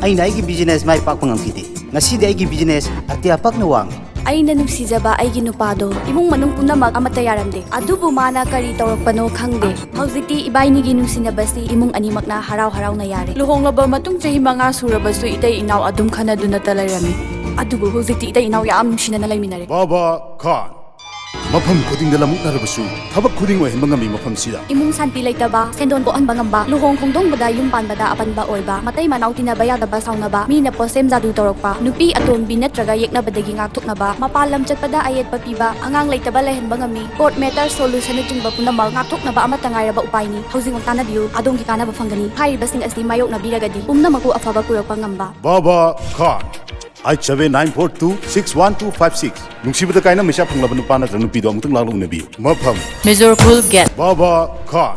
ꯑꯩꯅ ꯑꯩꯒꯤ ꯕꯤꯖꯤꯅꯦꯁ ꯃꯥꯏ ꯄꯥꯛꯄ ꯉꯝꯈꯤꯗꯦ꯫ ꯉꯁꯤꯗꯤ ꯑꯩꯒꯤ ꯕꯤꯖꯤꯅꯦꯁ ꯑꯇꯤꯌꯥ ꯄꯥꯛꯅ ꯋꯥꯡꯉꯤ꯫ ꯑꯩꯅ ꯅꯨꯡꯁꯤꯖꯕ ꯑꯩꯒꯤ ꯅꯨꯄꯥꯗꯣ ꯏꯃꯨꯡ ꯃꯅꯨꯡ ꯄꯨꯝꯅꯃꯛ ꯑꯃꯠꯇ ꯌꯥꯔꯝꯗꯦ, ꯑꯗꯨꯕꯨ ꯃꯥꯅ ꯀꯔꯤ ꯇꯧꯔꯛꯄꯅꯣ ꯈꯪꯗꯦ꯫ ꯍꯧꯖꯤꯛꯇꯤ ꯏꯕꯥꯏꯅꯤꯒꯤ ꯅꯨꯡꯁꯤꯅꯕꯁꯤ ꯏꯃꯨꯡ ꯑꯅꯤꯃꯛꯅ ꯍꯔꯥꯎ ꯍꯔꯥꯎꯅ ꯌꯥꯔꯦ꯫ ꯂꯨꯍꯣꯡꯂꯕ ꯃꯇꯨꯡ ꯆꯍꯤ ꯃꯉꯥ ꯁꯨꯔꯕꯁꯨ ꯏꯇꯩ ꯏꯅꯥꯎ ꯑꯗꯨꯝ ꯈꯟꯅꯗꯨꯅꯇ ꯂꯩꯔꯝꯃꯤ꯫ ꯑꯗꯨꯕꯨ ꯍꯧꯖꯤꯛꯇꯤ ꯏꯇꯩ ꯏꯅꯥꯎ ꯌꯥꯝ ꯅꯨꯡꯁꯤꯅꯅ ꯂꯩꯃꯤꯟꯅꯔꯦ꯫ ꯕꯥꯕꯥ ꯈꯥꯟ꯫ ꯃꯐꯝ ꯈꯨꯗꯤꯡꯗ ꯂꯝꯃꯨꯛꯅꯔꯕꯁꯨ ꯊꯕꯛ ꯈꯨꯗꯤꯡ ꯑꯣꯏꯍꯟꯕ ꯉꯝꯃꯤ ꯃꯐꯝꯁꯤꯗ꯫ ꯏꯃꯨꯡ ꯁꯥꯟꯇꯤ ꯂꯩꯇꯕ, ꯁꯦꯟꯗꯣꯟ ꯄꯣꯛꯍꯟꯕ ꯉꯝꯕ, ꯂꯨꯍꯣꯡ ꯈꯣꯡꯗꯣꯡꯕꯗ ꯌꯨꯝ ꯄꯥꯟꯕꯗ ꯑꯄꯟꯕ ꯑꯣꯏꯕ, ꯃꯇꯩ ꯃꯅꯥꯎ ꯇꯤꯟꯅꯕ ꯌꯥꯗꯕ, ꯁꯥꯎꯅꯕ, ꯃꯤꯅ ꯄꯣꯠꯁꯦꯝ ꯖꯥꯗꯨ ꯇꯧꯔꯛꯄ, ꯅꯨꯄꯤ ꯑꯇꯣꯝꯕꯤ ꯅꯠꯇ꯭ꯔꯒ ꯌꯦꯛꯅꯕꯗꯒꯤ ꯉꯥꯛꯊꯣꯛꯅꯕ, ꯃꯄꯥꯟ ꯂꯝ ꯆꯠꯄꯗ ꯑꯌꯦꯠꯄ ꯄꯤꯕ, ꯑꯉꯥꯡ ꯂꯩꯇꯕ ꯂꯩꯍꯟꯕ ꯉꯝꯃꯤ꯫ Court matter solution ꯅꯆꯤꯡꯕ ꯄꯨꯝꯅꯃꯛ ꯉꯥꯛꯊꯣꯛꯅꯕ ꯑꯃꯠꯇ ꯉꯥꯏꯔꯕ ꯎꯄꯥꯏꯅꯤ꯫ ꯍꯧꯖꯤꯛꯃꯛ ꯇꯥꯟꯅꯕꯤꯌꯨ, ꯑꯗꯣꯝꯒꯤ ꯀꯥꯟꯅꯕ ꯐꯪꯒꯅꯤ꯫ ꯍꯥꯏꯔꯤꯕꯁꯤꯡ ꯑꯁꯤ ꯃꯥꯌꯣꯛꯅꯕꯤꯔꯒꯗꯤ ꯄꯨꯝꯅꯃꯛꯄꯨ ꯑꯐꯕ ꯄꯨꯔꯛꯄ ꯉꯝꯕ꯫ Baba Khan. Eight seven nine four two six one two five six. ꯅꯨꯡꯁꯤꯕꯗ ꯀꯥꯏꯅ ꯃꯩꯁꯥ ꯐꯪꯂꯕ ꯅꯨꯄꯥ ꯅꯠꯇ꯭ꯔꯒ ꯅꯨꯄꯤꯗꯣ ꯑꯃꯨꯛꯇꯪ ꯂꯥꯛꯂ ꯎꯅꯕꯤꯌꯨ꯫ ꯃꯐꯝ: major Khul gate. Baba Khan.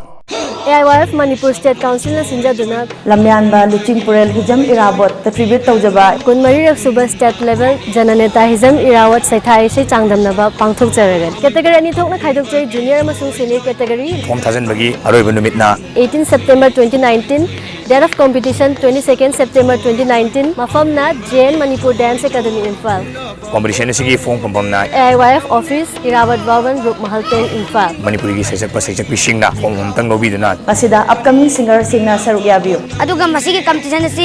A I Y F Manipur state ꯀꯥꯎꯟꯁꯤꯜꯅ ꯁꯤꯟꯖꯗꯨꯅ ꯂꯝꯌꯥꯟꯕ ꯂꯨꯆꯤꯡ ꯄꯨꯔꯦꯜ ꯍꯤꯖꯝ ꯏꯔꯥꯕꯣꯠꯇ tribute ꯇꯧꯖꯕ ꯀꯨꯟꯃꯔꯤꯔꯛ ꯁꯨꯕ ꯁ꯭ꯇꯦꯠ ꯂꯦꯚꯦꯜ ꯖꯅꯅꯦꯇꯥ ꯍꯤꯖꯝ ꯏꯔꯥꯋꯠ ꯁꯩꯊꯥ ꯏꯁꯩ ꯆꯥꯡꯗꯝꯅꯕ ꯄꯥꯡꯊꯣꯛꯆꯔꯒꯅꯤ꯫ ꯀꯦꯇꯦꯒꯣꯔꯤ ꯑꯅꯤ ꯊꯣꯛꯅ ꯈꯥꯏꯗꯣꯛꯆꯩ, ꯖꯨꯅꯤꯌꯔ ꯑꯃꯁꯨꯡ ꯁꯦꯅꯤꯌꯔ ꯀꯦꯇꯦꯒꯣꯔꯤ꯫ ꯐꯣꯝ ꯊꯥꯖꯤꯟꯕꯒꯤ ꯑꯔꯣꯏꯕ ꯅꯨꯃꯤꯠꯅ eighteen September twenty nineteen, date of competition twenty second September twenty nineteen, ꯃꯐꯝꯅ J N Manipur dance academy Imphal. Competition ꯑꯁꯤꯒꯤ ꯐꯣꯝ ꯐꯪꯐꯝꯅ A I Y F office, Irabot Bhavan, Rup Mahal tank, Imphal. ꯃꯅꯤꯄꯨꯔꯤꯒꯤ ꯁꯩꯁꯛꯄ ꯁꯩꯁꯛꯄꯤꯁꯤꯡꯅ ꯐꯣꯝ ꯑꯃꯇꯪ ꯂꯧꯕꯤꯗꯨꯅ ꯃꯁꯤꯗ ꯑꯞꯀꯃꯤꯡ ꯁꯤꯡꯒꯔꯁꯤꯡꯅ ꯁꯔꯨꯛ ꯌꯥꯕꯤꯌꯨ꯫ ꯑꯗꯨꯒ ꯃꯁꯤꯒꯤ ꯀꯝꯄꯤꯇꯤꯁꯟ ꯑꯁꯤ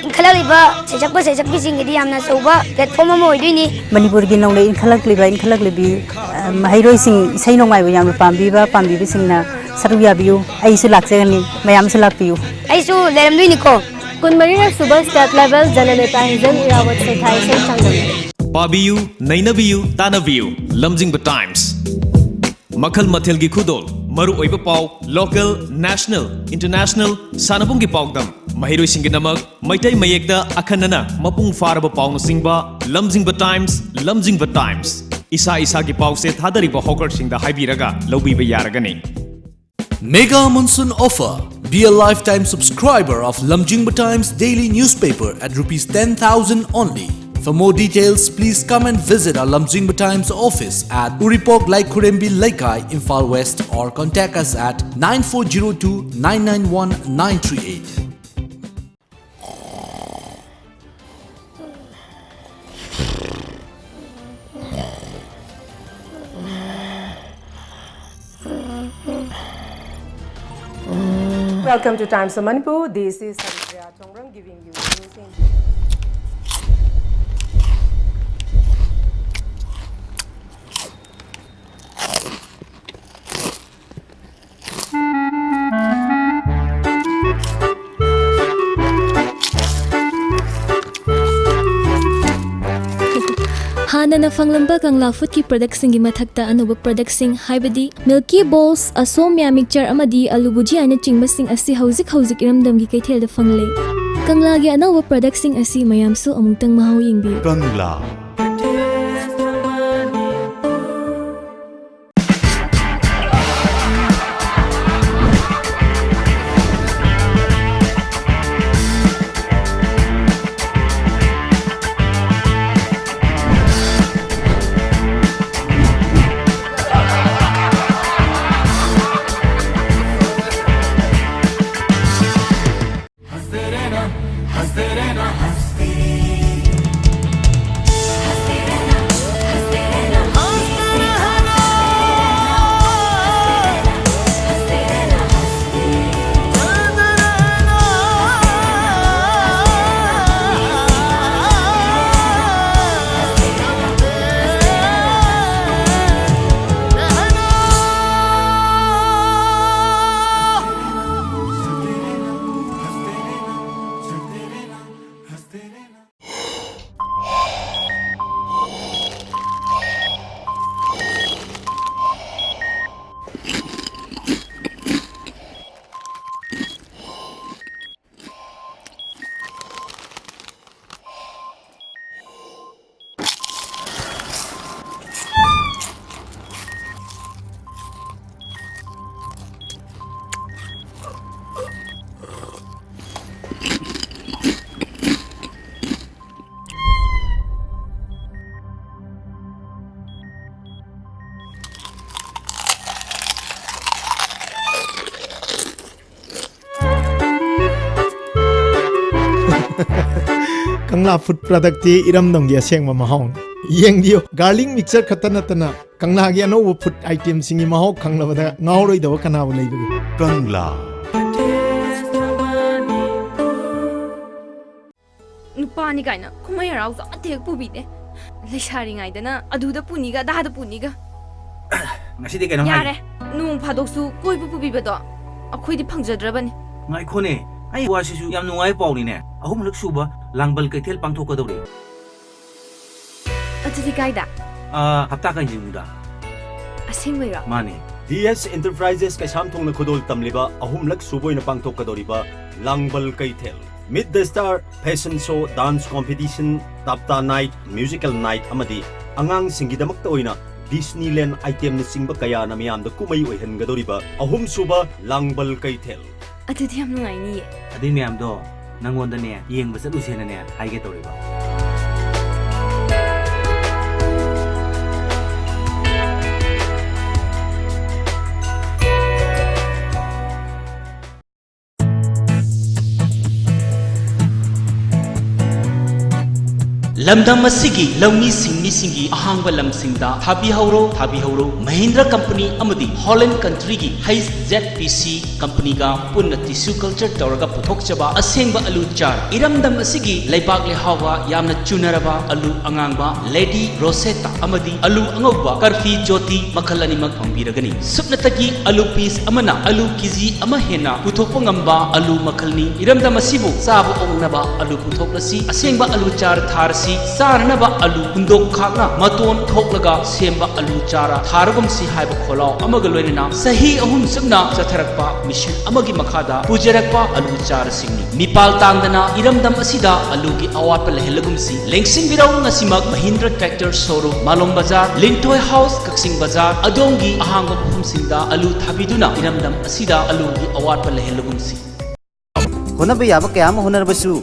ꯏꯟꯈꯠꯂꯛꯂꯤꯕ ꯁꯩꯁꯛꯄ ꯁꯩꯁꯛꯄꯤꯁꯤꯡꯒꯤꯗꯤ ꯌꯥꯝꯅ ꯑꯆꯧꯕ ꯄ꯭ꯂꯦꯠꯐꯣꯝ ꯑꯃ ꯑꯣꯏꯗꯣꯏꯅꯤ꯫ ꯃꯅꯤꯄꯨꯔꯒꯤ ꯅꯧꯅ ꯏꯟꯈꯠꯂꯛꯂꯤꯕ ꯏꯟꯈꯠꯂꯛꯂꯤꯕꯤ, ꯑ, ꯃꯍꯩꯔꯣꯏꯁꯤꯡ ꯏꯁꯩ ꯅꯣꯡꯃꯥꯏꯕꯨ ꯌꯥꯝꯅ ꯄꯥꯝꯕꯤꯕ ꯄꯥꯝꯕꯤꯕꯁꯤꯡꯅ ꯁꯔꯨꯛ ꯌꯥꯕꯤꯌꯨ꯫ ꯑꯩꯁꯨ ꯂꯥꯛꯆꯒꯅꯤ, ꯃꯌꯥꯝꯁꯨ ꯂꯥꯛꯄꯤꯌꯨ꯫ ꯑꯩꯁꯨ ꯂꯩꯔꯝꯗꯣꯏꯅꯤꯀꯣ꯫ ꯀꯨꯟꯃꯔꯤꯔꯛ ꯁꯨꯕ ꯁ꯭ꯇꯦꯠ ꯂꯦꯚꯦꯜ ꯖꯅꯅꯦꯇꯥ ꯍꯤꯖꯝ ꯏꯔꯥꯕꯠ ꯁꯩꯊꯥ ꯏꯁꯩ ꯆꯥꯡꯗꯝꯅꯕ꯫ ꯄꯥꯕꯤꯌꯨ, ꯅꯩꯅꯕꯤꯌꯨ, ꯇꯥꯟꯅꯕꯤꯌꯨ꯫ ꯂꯝꯖꯤꯡꯕ ꯇꯥꯏꯝꯁ꯫ ꯃꯈꯜ ꯃꯊꯦꯜꯒꯤ ꯈꯨꯗꯣꯜ, ꯃꯔꯨꯑꯣꯏꯕ ꯄꯥꯎ, local, national, international, ꯁꯥꯟꯅꯕꯨꯡꯒꯤ ꯄꯥꯎꯗꯝ, ꯃꯍꯩꯔꯣꯏꯁꯤꯡꯒꯤꯗꯃꯛ ꯃꯩꯇꯩ ꯃꯌꯦꯛꯇ ꯑꯈꯟꯅꯅ ꯃꯄꯨꯡ ꯐꯥꯔꯕ ꯄꯥꯎꯅꯆꯤꯡꯕ, ꯂꯝꯖꯤꯡꯕ ꯇꯥꯏꯝꯁ, ꯂꯝꯖꯤꯡꯕ ꯇꯥꯏꯝꯁ꯫ ꯏꯁꯥ ꯏꯁꯥꯒꯤ ꯄꯥꯎꯁꯦ ꯊꯥꯗꯔꯤꯕ ꯍꯣꯀꯔꯁꯤꯡꯗ ꯍꯥꯏꯕꯤꯔꯒ ꯂꯧꯕꯤꯕ ꯌꯥꯔꯒꯅꯤ꯫ Mega Monsoon Offer. Be a lifetime subscriber of Lamjingba Times daily newspaper at rupees ten thousand only. For more details, please come and visit our Lamjingba Times office at Uripok Laikhurembi Leikai, Imphal West, or contact us at nine four zero two nine nine one nine three eight. Welcome to Times of Manipur. This is Haripriya Chongrang giving you news in ꯍꯥꯟꯅꯅ ꯐꯪꯂꯝꯕ ꯀꯪꯂꯥ ꯐꯨꯗꯀꯤ ꯄ꯭ꯔꯗꯛꯁꯤꯡꯒꯤ ꯃꯊꯛꯇ ꯑꯅꯧꯕ ꯄ꯭ꯔꯗꯛꯁꯤꯡ, ꯍꯥꯏꯕꯗꯤ ꯃꯤꯜꯀꯤ ꯕꯣꯜꯁ, ꯑꯁꯣꯝꯌꯥ ꯃꯤꯛꯆꯔ ꯑꯃꯗꯤ ꯑꯂꯨ ꯕꯨꯖꯤꯌꯥꯅ ꯆꯤꯡꯕꯁꯤꯡ ꯑꯁꯤ ꯍꯧꯖꯤꯛ ꯍꯧꯖꯤꯛ ꯏꯔꯝꯗꯝꯒꯤ ꯀꯩꯊꯦꯜꯗ ꯐꯪꯂꯦ꯫ ꯀꯪꯂꯥꯒꯤ ꯑꯅꯧꯕ ꯄ꯭ꯔꯗꯛꯁꯤꯡ ꯑꯁꯤ ꯃꯌꯥꯝꯁꯨ ꯑꯃꯨꯛꯇꯪ ꯃꯍꯥꯎ ꯌꯦꯡꯕꯤꯌꯨ꯫ ꯀꯪꯂꯥ꯫ ꯀꯪꯂꯥ ꯐꯨꯗ ꯄ꯭ꯔꯗꯛꯇꯤ ꯏꯔꯝꯗꯝꯒꯤ ꯑꯁꯦꯡꯕ ꯃꯍꯥꯎꯅꯤ꯫ ꯌꯦꯡꯕꯤꯌꯨ, ꯒꯥꯔꯂꯤꯛ ꯃꯤꯛꯆꯔ ꯈꯛꯇ ꯅꯠꯇꯅ ꯀꯪꯂꯥꯒꯤ ꯑꯅꯧꯕ ꯐꯨꯗ ꯑꯥꯏꯇꯦꯝꯁꯤꯡꯒꯤ ꯃꯍꯥꯎ ꯈꯪꯂꯕꯗ ꯉꯥꯎꯔꯣꯏꯗꯕ ꯀꯅꯥꯕꯨ ꯂꯩꯕꯒꯦ? ꯀꯪꯂꯥ꯫ ꯄꯥꯅꯤ ꯀꯥꯏꯅ ꯀꯨꯝꯍꯩ ꯍꯔꯥꯎꯁꯨ ꯑꯃꯠꯇ ꯍꯦꯛ ꯄꯨꯕꯤꯗꯦ꯫ ꯂꯩꯁꯥꯔꯤꯉꯩꯗꯅ ꯑꯗꯨꯗ ꯄꯨꯅꯤꯒ ꯑꯗꯥꯗ ꯄꯨꯅꯤꯒ꯫ ꯉꯁꯤꯗꯤ ꯀꯩꯅꯣ ꯍꯥꯏ? ꯌꯥꯔꯦ, ꯅꯣꯡ ꯐꯥꯗꯣꯛꯁꯨ ꯀꯣꯏꯕ ꯄꯨꯕꯤꯕꯗꯣ ꯑꯩꯈꯣꯏꯗꯤ ꯐꯪꯖꯗ꯭ꯔꯕꯅꯤ꯫ ꯉꯥꯏꯈꯣꯅꯦ, ꯑꯩ ꯋꯥꯁꯤꯁꯨ ꯌꯥꯝ ꯅꯨꯡꯉꯥꯏꯕ ꯄꯥꯎꯅꯤꯅꯦ꯫ ꯑꯍꯨꯝꯂꯛ ꯁꯨꯕ ꯂꯥꯡꯕꯜ ꯀꯩꯊꯦꯜ ꯄꯥꯡꯊꯣꯛꯀꯗꯧꯔꯤ꯫ ꯑꯗꯨꯗꯤ ꯀꯥꯏꯗ? ꯑꯥ, ꯍꯞꯇꯥ ꯀꯥꯡꯖꯩꯕꯨꯡꯗ꯫ ꯑꯁꯦꯡꯕꯩꯔꯣ? ꯃꯥꯅꯦ꯫ ꯗꯤ ꯑꯦꯁ ꯑꯦꯟꯇꯔꯄ꯭ꯔꯥꯏꯖꯦꯁ ꯀꯩꯁꯥꯝꯊꯣꯡꯅ ꯈꯨꯗꯣꯜ ꯇꯝꯂꯤꯕ ꯑꯍꯨꯝꯂꯛ ꯁꯨꯕ ꯑꯣꯏꯅ ꯄꯥꯡꯊꯣꯛꯀꯗꯧꯔꯤꯕ ꯂꯥꯡꯕꯜ ꯀꯩꯊꯦꯜ, Meet the Star, Fashion Show, Dance Competition, Tapta night, musical night ꯑꯃꯗꯤ ꯑꯉꯥꯡꯁꯤꯡꯒꯤꯗꯃꯛꯇ ꯑꯣꯏꯅ ꯗꯤꯁꯅꯤꯂꯦꯟ ꯑꯥꯏꯇꯦꯝꯅꯆꯤꯡꯕ ꯀꯌꯥꯅ ꯃꯤꯌꯥꯝꯗ ꯀꯨꯝꯍꯩ ꯑꯣꯏꯍꯟꯒꯗꯧꯔꯤꯕ ꯑꯍꯨꯝꯁꯨꯕ ꯂꯥꯡꯕꯜ ꯀꯩꯊꯦꯜ꯫ ꯑꯗꯨꯗꯤ ꯌꯥꯝ ꯅꯨꯡꯉꯥꯏꯅꯤꯌꯦ꯫ ꯑꯗꯨꯏ ꯃꯌꯥꯝꯗꯣ ꯅꯪꯉꯣꯟꯗꯅꯦ ꯌꯦꯡꯕ ꯆꯠꯂꯨꯁꯦꯅꯅꯦ ꯍꯥꯏꯒꯦ ꯇꯧꯔꯤꯕ꯫ ꯂꯝꯗꯝ ꯑꯁꯤꯒꯤ ꯂꯧꯃꯤ ꯁꯤꯡꯃꯤꯁꯤꯡꯒꯤ ꯑꯍꯥꯡꯕ ꯂꯝꯁꯤꯡꯗ ꯊꯥꯕꯤꯍꯧꯔꯣ, ꯊꯥꯕꯤꯍꯧꯔꯣ꯫ ꯃꯍꯤꯟꯗ꯭ꯔ ꯀꯝꯄꯅꯤ ꯑꯃꯗꯤ ꯍꯣꯂꯦꯟ ꯀꯟꯇ꯭ꯔꯤꯒꯤ ꯍꯩꯆ ꯖꯦꯠ ꯄꯤ ꯁꯤ ꯀꯝꯄꯅꯤꯒ ꯄꯨꯟꯅ ꯇꯤꯁꯨ ꯀꯜꯆꯔ ꯇꯧꯔꯒ ꯄꯨꯊꯣꯛꯆꯕ ꯑꯁꯦꯡꯕ ꯑꯂꯨ ꯆꯥꯔ꯫ ꯏꯔꯝꯗꯝ ꯑꯁꯤꯒꯤ ꯂꯩꯕꯥꯛ ꯂꯩꯍꯥꯎꯒ ꯌꯥꯝꯅ ꯆꯨꯅꯔꯕ ꯑꯂꯨ ꯑꯉꯥꯡꯕ, ꯂꯦꯗꯤ ꯔꯣꯁꯦꯇꯥ ꯑꯃꯗꯤ ꯑꯂꯨ ꯑꯉꯧꯕ ꯀꯔꯐꯤ ꯖꯣꯇꯤ ꯃꯈꯜ ꯑꯅꯤꯃꯛ ꯐꯪꯕꯤꯔꯒꯅꯤ꯫ ꯁꯨꯞꯅꯇꯒꯤ ꯑꯂꯨ ꯄꯤꯁ ꯑꯃꯅ ꯑꯂꯨ ꯀꯦꯖꯤ ꯑꯃ ꯍꯦꯟꯅ ꯄꯨꯊꯣꯛꯄ ꯉꯝꯕ ꯑꯂꯨ ꯃꯈꯜꯅꯤ꯫ ꯏꯔꯝꯗꯝ ꯑꯁꯤꯕꯨ ꯆꯥꯕ ꯑꯣꯛꯅꯕ ꯑꯂꯨ ꯄꯨꯊꯣꯛꯂꯁꯤ꯫ ꯑꯁꯦꯡꯕ ꯑꯂꯨ ꯆꯥꯔ ꯊꯥꯔꯁꯤ꯫ ꯆꯥꯅꯅꯕ ꯑꯂꯨ ꯍꯨꯟꯗꯣꯛ ꯈꯥꯛꯅ ꯃꯇꯣꯟ ꯊꯣꯛꯂꯒ ꯁꯦꯝꯕ ꯑꯂꯨ ꯆꯥꯔ ꯊꯥꯔꯒꯨꯝꯁꯤ ꯍꯥꯏꯕ ꯈꯣꯜꯂꯥꯎ ꯑꯃꯒ ꯂꯣꯏꯅꯅ ꯆꯍꯤ ꯑꯍꯨꯝ ꯆꯨꯞꯅ ꯆꯠꯊꯔꯛꯄ ꯃꯤꯁꯟ ꯑꯃꯒꯤ ꯃꯈꯥꯗ ꯄꯨꯖꯔꯛꯄ ꯑꯂꯨ ꯆꯥꯔꯁꯤꯡꯅꯤ꯫ ꯃꯤꯄꯥꯜ ꯇꯥꯡꯗꯅ ꯏꯔꯝꯗꯝ ꯑꯁꯤꯗ ꯑꯂꯨꯒꯤ ꯑꯋꯥꯠꯄ ꯂꯩꯍꯜꯂꯒꯨꯝꯁꯤ꯫ ꯂꯦꯡꯁꯤꯟꯕꯤꯔꯧ ꯉꯁꯤꯃꯛ ꯃꯍꯤꯟꯗ꯭ꯔ ꯇ꯭ꯔꯦꯛꯇꯔ ꯁꯣꯔꯨꯝ, ꯃꯥꯂꯣꯝ ꯕꯖꯥꯔ, ꯂꯤꯟꯊꯣꯏ ꯍꯥꯎꯁ, ꯀꯛꯆꯤꯡ ꯕꯖꯥꯔ, ꯑꯗꯣꯝꯒꯤ ꯑꯍꯥꯡꯕ ꯃꯐꯝꯁꯤꯡꯗ ꯑꯂꯨ ꯊꯥꯕꯤꯗꯨꯅ ꯏꯔꯝꯗꯝ ꯑꯁꯤꯗ ꯑꯂꯨꯒꯤ ꯑꯋꯥꯠꯄ ꯂꯩꯍꯜꯂꯒꯨꯝꯁꯤ꯫ ꯍꯣꯠꯅꯕ ꯌꯥꯕ ꯀꯌꯥ ꯑꯃ ꯍꯣꯠꯅꯔꯕꯁꯨ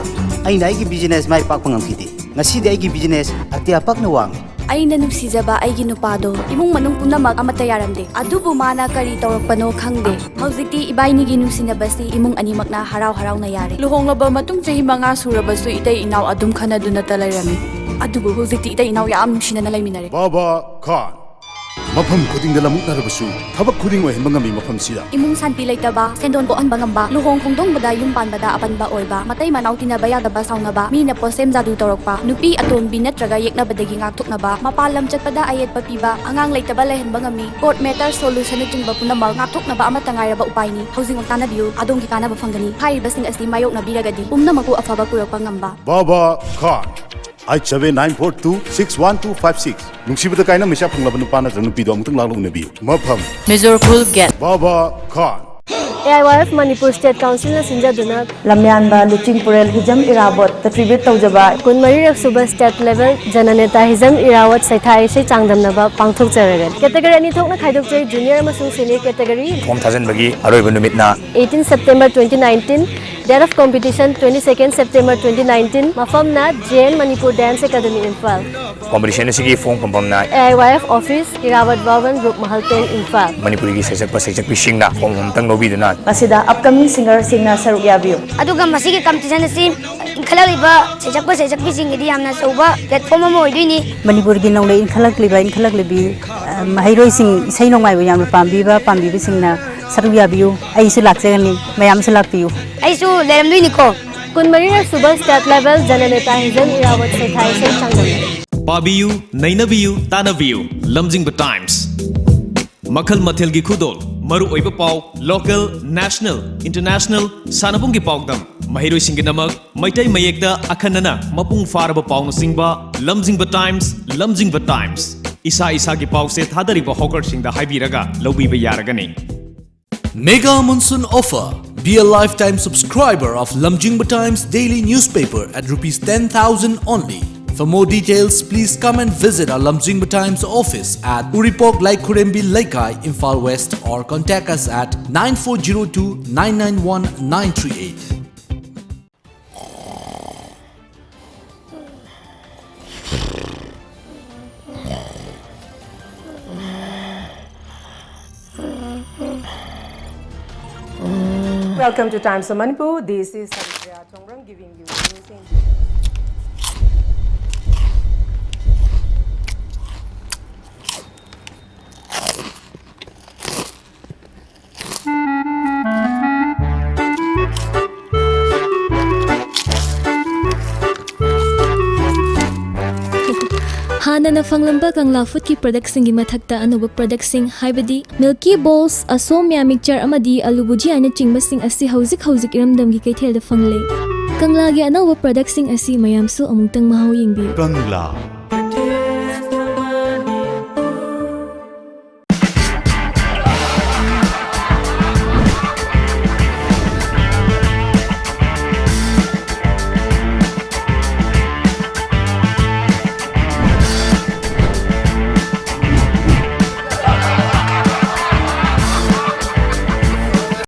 ꯑꯩꯅ ꯑꯩꯒꯤ ꯕꯤꯖꯤꯅꯦꯁ ꯃꯥꯏ ꯄꯥꯛꯄ ꯉꯝꯈꯤꯗꯦ꯫ ꯉꯁꯤꯗꯤ ꯑꯩꯒꯤ ꯕꯤꯖꯤꯅꯦꯁ ꯑꯇꯤꯌꯥ ꯄꯥꯛꯅ ꯋꯥꯡꯉꯤ꯫ ꯑꯩꯅ ꯅꯨꯡꯁꯤꯖꯕ ꯑꯩꯒꯤ ꯅꯨꯄꯥꯗꯣ ꯏꯃꯨꯡ ꯃꯅꯨꯡ ꯄꯨꯝꯅꯃꯛ ꯑꯃꯠꯇ ꯌꯥꯔꯝꯗꯦ, ꯑꯗꯨꯕꯨ ꯃꯥꯅ ꯀꯔꯤ ꯇꯧꯔꯛꯄꯅꯣ ꯈꯪꯗꯦ꯫ ꯍꯧꯖꯤꯛꯇꯤ ꯏꯕꯥꯏꯅꯤꯒꯤ ꯅꯨꯡꯁꯤꯅꯕꯁꯤ ꯏꯃꯨꯡ ꯑꯅꯤꯃꯛꯅ ꯍꯔꯥꯎ ꯍꯔꯥꯎꯅ ꯌꯥꯔꯦ꯫ ꯂꯨꯍꯣꯡꯂꯕ ꯃꯇꯨꯡ ꯆꯍꯤ ꯃꯉꯥ ꯁꯨꯔꯕꯁꯨ ꯏꯇꯩ ꯏꯅꯥꯎ ꯑꯗꯨꯝ ꯈꯟꯅꯗꯨꯅꯇ ꯂꯩꯔꯝꯃꯤ, ꯑꯗꯨꯕꯨ ꯍꯧꯖꯤꯛꯇꯤ ꯏꯇꯩ ꯏꯅꯥꯎ ꯌꯥꯝ ꯅꯨꯡꯁꯤꯅꯅ ꯂꯩꯃꯤꯟꯅꯔꯦ꯫ Baba Khan. ꯃꯐꯝ ꯈꯨꯗꯤꯡꯗ ꯂꯝꯃꯨꯛꯅꯔꯕꯁꯨ ꯊꯕꯛ ꯈꯨꯗꯤꯡ ꯑꯣꯏꯍꯟꯕ ꯉꯝꯃꯤ ꯃꯐꯝꯁꯤꯗ꯫ ꯏꯃꯨꯡ ꯁꯥꯟꯇꯤ ꯂꯩꯇꯕ, ꯁꯦꯟꯗꯣꯟ ꯄꯣꯛꯍꯟꯕ ꯉꯝꯕ, ꯂꯨꯍꯣꯡ ꯈꯣꯡꯗꯣꯡꯕꯗ ꯌꯨꯝ ꯄꯥꯟꯕꯗ ꯑꯄꯟꯕ ꯑꯣꯏꯕ, ꯃꯇꯩ ꯃꯅꯥꯎ ꯇꯤꯟꯅꯕ ꯌꯥꯗꯕ, ꯁꯥꯎꯅꯕ, ꯃꯤꯅ ꯄꯣꯠꯁꯦꯝ ꯖꯥꯗꯨ ꯇꯧꯔꯛꯄ, ꯅꯨꯄꯤ ꯑꯇꯣꯟꯕꯤ ꯅꯠꯇ꯭ꯔꯒ ꯌꯦꯛꯅꯕꯗꯒꯤ ꯉꯥꯛꯊꯣꯛꯅꯕ, ꯃꯄꯥꯟ ꯂꯝ ꯆꯠꯄꯗ ꯑꯌꯦꯠꯄ ꯄꯤꯕ, ꯑꯉꯥꯡ ꯂꯩꯇꯕ ꯂꯩꯍꯟꯕ ꯉꯝꯃꯤ꯫ Court matter solution ꯅꯆꯤꯡꯕ ꯄꯨꯝꯅꯃꯛ ꯉꯥꯛꯊꯣꯛꯅꯕ ꯑꯃꯠꯇ ꯉꯥꯏꯔꯕ ꯎꯄꯥꯏꯅꯤ꯫ ꯍꯧꯖꯤꯛꯃꯛ ꯇꯥꯟꯅꯕꯤꯌꯨ, ꯑꯗꯣꯝꯒꯤ ꯀꯥꯟꯅꯕ ꯐꯪꯒꯅꯤ꯫ ꯍꯥꯏꯔꯤꯕꯁꯤꯡ ꯑꯁꯤ ꯃꯥꯌꯣꯛꯅꯕꯤꯔꯒꯗꯤ ꯄꯨꯝꯅꯃꯛꯄꯨ ꯑꯐꯕ ꯄꯨꯔꯛꯄ ꯉꯝꯕ꯫ ꯕꯥꯕꯥ ꯈꯥꯟ, eight seven nine four two six one two five six꯫ ꯅꯨꯡꯁꯤꯕꯗ ꯀꯥꯏꯅ ꯃꯩꯁꯥ ꯐꯪꯂꯕ ꯅꯨꯄꯥ ꯅꯠꯇ꯭ꯔꯒ ꯅꯨꯄꯤꯗꯣ ꯑꯃꯨꯛꯇꯪ ꯂꯥꯛꯂꯒ ꯎꯅꯕꯤꯌꯨ꯫ ꯃꯐꯝ: ꯃꯤꯖꯣꯔ Khul gate. Baba Khan. A I Y F Manipur state ꯀꯥꯎꯟꯁꯤꯜꯅ ꯁꯤꯟꯖꯗꯨꯅ ꯂꯝꯌꯥꯟꯕ ꯂꯨꯆꯤꯡ ꯄꯨꯔꯦꯜ ꯍꯤꯖꯝ ꯏꯔꯥꯕꯣꯠꯇ tribute ꯇꯧꯖꯕ ꯀꯨꯟꯃꯔꯤꯔꯛ ꯁꯨꯕ ꯁ꯭ꯇꯦꯠ ꯂꯦꯚꯦꯜ ꯖꯅꯅꯦꯇꯥ ꯍꯤꯖꯝ ꯏꯔꯥꯕꯣꯠ ꯁꯩꯊꯥ ꯏꯁꯩ ꯆꯥꯡꯗꯝꯅꯕ ꯄꯥꯡꯊꯣꯛꯆꯔꯒꯅꯤ꯫ ꯀꯦꯇꯦꯒꯣꯔꯤ ꯑꯅꯤ ꯊꯣꯛꯅ ꯈꯥꯏꯗꯣꯛꯆꯩ, ꯖꯨꯅꯤꯌꯔ ꯑꯃꯁꯨꯡ ꯁꯦꯅꯤꯌꯔ ꯀꯦꯇꯦꯒꯣꯔꯤ꯫ ꯐꯣꯝ ꯊꯥꯖꯤꯟꯕꯒꯤ ꯑꯔꯣꯏꯕ ꯅꯨꯃꯤꯠꯅ eighteen September twenty nineteen, date of competition twenty second September twenty nineteen, ꯃꯐꯝꯅ J N Manipur dance academy Imphal. Competition ꯑꯁꯤꯒꯤ ꯐꯣꯝ ꯐꯪꯐꯝꯅ A I Y F office, Irabot Bhavan, Rup ꯃꯍꯜꯇꯣꯡ, ꯏꯝꯐꯥꯜ꯫ ꯃꯅꯤꯄꯨꯔꯤꯒꯤ ꯁꯩꯁꯛꯄ ꯁꯩꯁꯛꯄꯤꯁꯤꯡꯅ ꯐꯣꯝ ꯑꯃꯇꯪ ꯂꯧꯕꯤꯗꯨꯅ ꯃꯁꯤꯗ upcoming singerꯁꯤꯡꯅ ꯁꯔꯨꯛ ꯌꯥꯕꯤꯌꯨ꯫ ꯑꯗꯨꯒ ꯃꯁꯤꯒꯤ ꯀꯝꯄꯤꯇꯤꯁꯟ ꯑꯁꯤ ꯏꯟꯈꯠꯂꯛꯂꯤꯕ ꯁꯩꯁꯛꯄ ꯁꯩꯁꯛꯄꯤꯁꯤꯡꯒꯤꯗꯤ ꯌꯥꯝꯅ ꯑꯆꯧꯕ platform ꯑꯃ ꯑꯣꯏꯗꯣꯏꯅꯤ꯫ ꯃꯅꯤꯄꯨꯔꯒꯤ ꯅꯧꯅ ꯏꯟꯈꯠꯂꯛꯂꯤꯕ, ꯏꯟꯈꯠꯂꯛꯂꯤꯕꯤ, ꯑ, ꯃꯍꯩꯔꯣꯏꯁꯤꯡ, ꯏꯁꯩ ꯅꯣꯡꯃꯥꯏꯕꯨ ꯌꯥꯝꯅ ꯄꯥꯝꯕꯤꯕ, ꯄꯥꯝꯕꯤꯕꯁꯤꯡꯅ ꯁꯔꯨꯛ ꯌꯥꯕꯤꯌꯨ꯫ ꯑꯩꯁꯨ ꯂꯥꯛꯆꯒꯅꯤ, ꯃꯌꯥꯝꯁꯨ ꯂꯥꯛꯄꯤꯌꯨ꯫ ꯑꯩꯁꯨ ꯂꯩꯔꯝꯗꯣꯏꯅꯤꯀꯣ꯫ ꯀꯨꯟꯃꯔꯤꯔꯛ ꯁꯨꯕ ꯁ꯭ꯇꯦꯠ ꯂꯦꯚꯦꯜ ꯖꯅꯅꯦꯇꯥ ꯍꯤꯖꯝ ꯏꯔꯥꯕꯠ ꯁꯩꯊꯥ ꯏꯁꯩ ꯆꯥꯡꯗꯝꯅꯕ꯫ ꯄꯥꯕꯤꯌꯨ, ꯅꯩꯅꯕꯤꯌꯨ, ꯇꯥꯟꯅꯕꯤꯌꯨ꯫ ꯂꯝꯖꯤꯡꯕ ꯇꯥꯏꯝꯁ꯫ ꯃꯈꯜ ꯃꯊꯦꯜꯒꯤ ꯈꯨꯗꯣꯜ, ꯃꯔꯨꯑꯣꯏꯕ ꯄꯥꯎ, local, national, international, ꯁꯥꯟꯅꯕꯨꯡꯒꯤ ꯄꯥꯎꯗꯝ, ꯃꯍꯩꯔꯣꯏꯁꯤꯡꯒꯤꯗꯃꯛ ꯃꯩꯇꯩ ꯃꯌꯦꯛꯇ ꯑꯈꯟꯅꯅ ꯃꯄꯨꯡ ꯐꯥꯔꯕ ꯄꯥꯎꯅꯆꯤꯡꯕ, ꯂꯝꯖꯤꯡꯕ ꯇꯥꯏꯝꯁ, ꯂꯝꯖꯤꯡꯕ ꯇꯥꯏꯝꯁ꯫ ꯏꯁꯥ ꯏꯁꯥꯒꯤ ꯄꯥꯎꯁꯦ ꯊꯥꯗꯔꯤꯕ ꯍꯣꯀꯔꯁꯤꯡꯗ ꯍꯥꯏꯕꯤꯔꯒ ꯂꯧꯕꯤꯕ ꯌꯥꯔꯒꯅꯤ꯫ Mega Monsoon Offer. Be a lifetime subscriber of Lamjingba Times daily newspaper at rupees ten thousand only. For more details, please come and visit our Lamjingba Times office at Uripok Laikhurembi Leikai, Imphal West, or contact us at nine four zero two nine nine one nine three eight. Welcome to Times of Manipur. This is Haripriya Chongrang giving you news in ꯅꯅ ꯐꯪꯂꯝꯕ ꯀꯪꯂꯥ ꯐꯨꯗꯀꯤ ꯄ꯭ꯔꯗꯛꯁꯤꯡꯒꯤ ꯃꯊꯛꯇ ꯑꯅꯧꯕ ꯄ꯭ꯔꯗꯛꯁꯤꯡ ꯍꯥꯏꯕꯗꯤ ꯃꯤꯜꯀꯤ ꯕꯣꯜꯁ, ꯑꯁꯣꯝꯌꯥ ꯃꯤꯛꯆꯔ ꯑꯃꯗꯤ ꯑꯂꯨ ꯚꯨꯖꯤꯌꯥꯅꯆꯤꯡꯕꯁꯤꯡ ꯑꯁꯤ ꯍꯧꯖꯤꯛ ꯍꯧꯖꯤꯛ ꯏꯔꯝꯗꯝꯒꯤ ꯀꯩꯊꯦꯜꯗ ꯐꯪꯂꯦ꯫ ꯀꯪꯂꯥꯒꯤ ꯑꯅꯧꯕ ꯄ꯭ꯔꯗꯛꯁꯤꯡ ꯑꯁꯤ ꯃꯌꯥꯝꯁꯨ ꯑꯃꯨꯛꯇꯪ ꯃꯍꯥꯎ ꯌꯦꯡꯕꯤꯌꯨ꯫ ꯀꯪꯂꯥ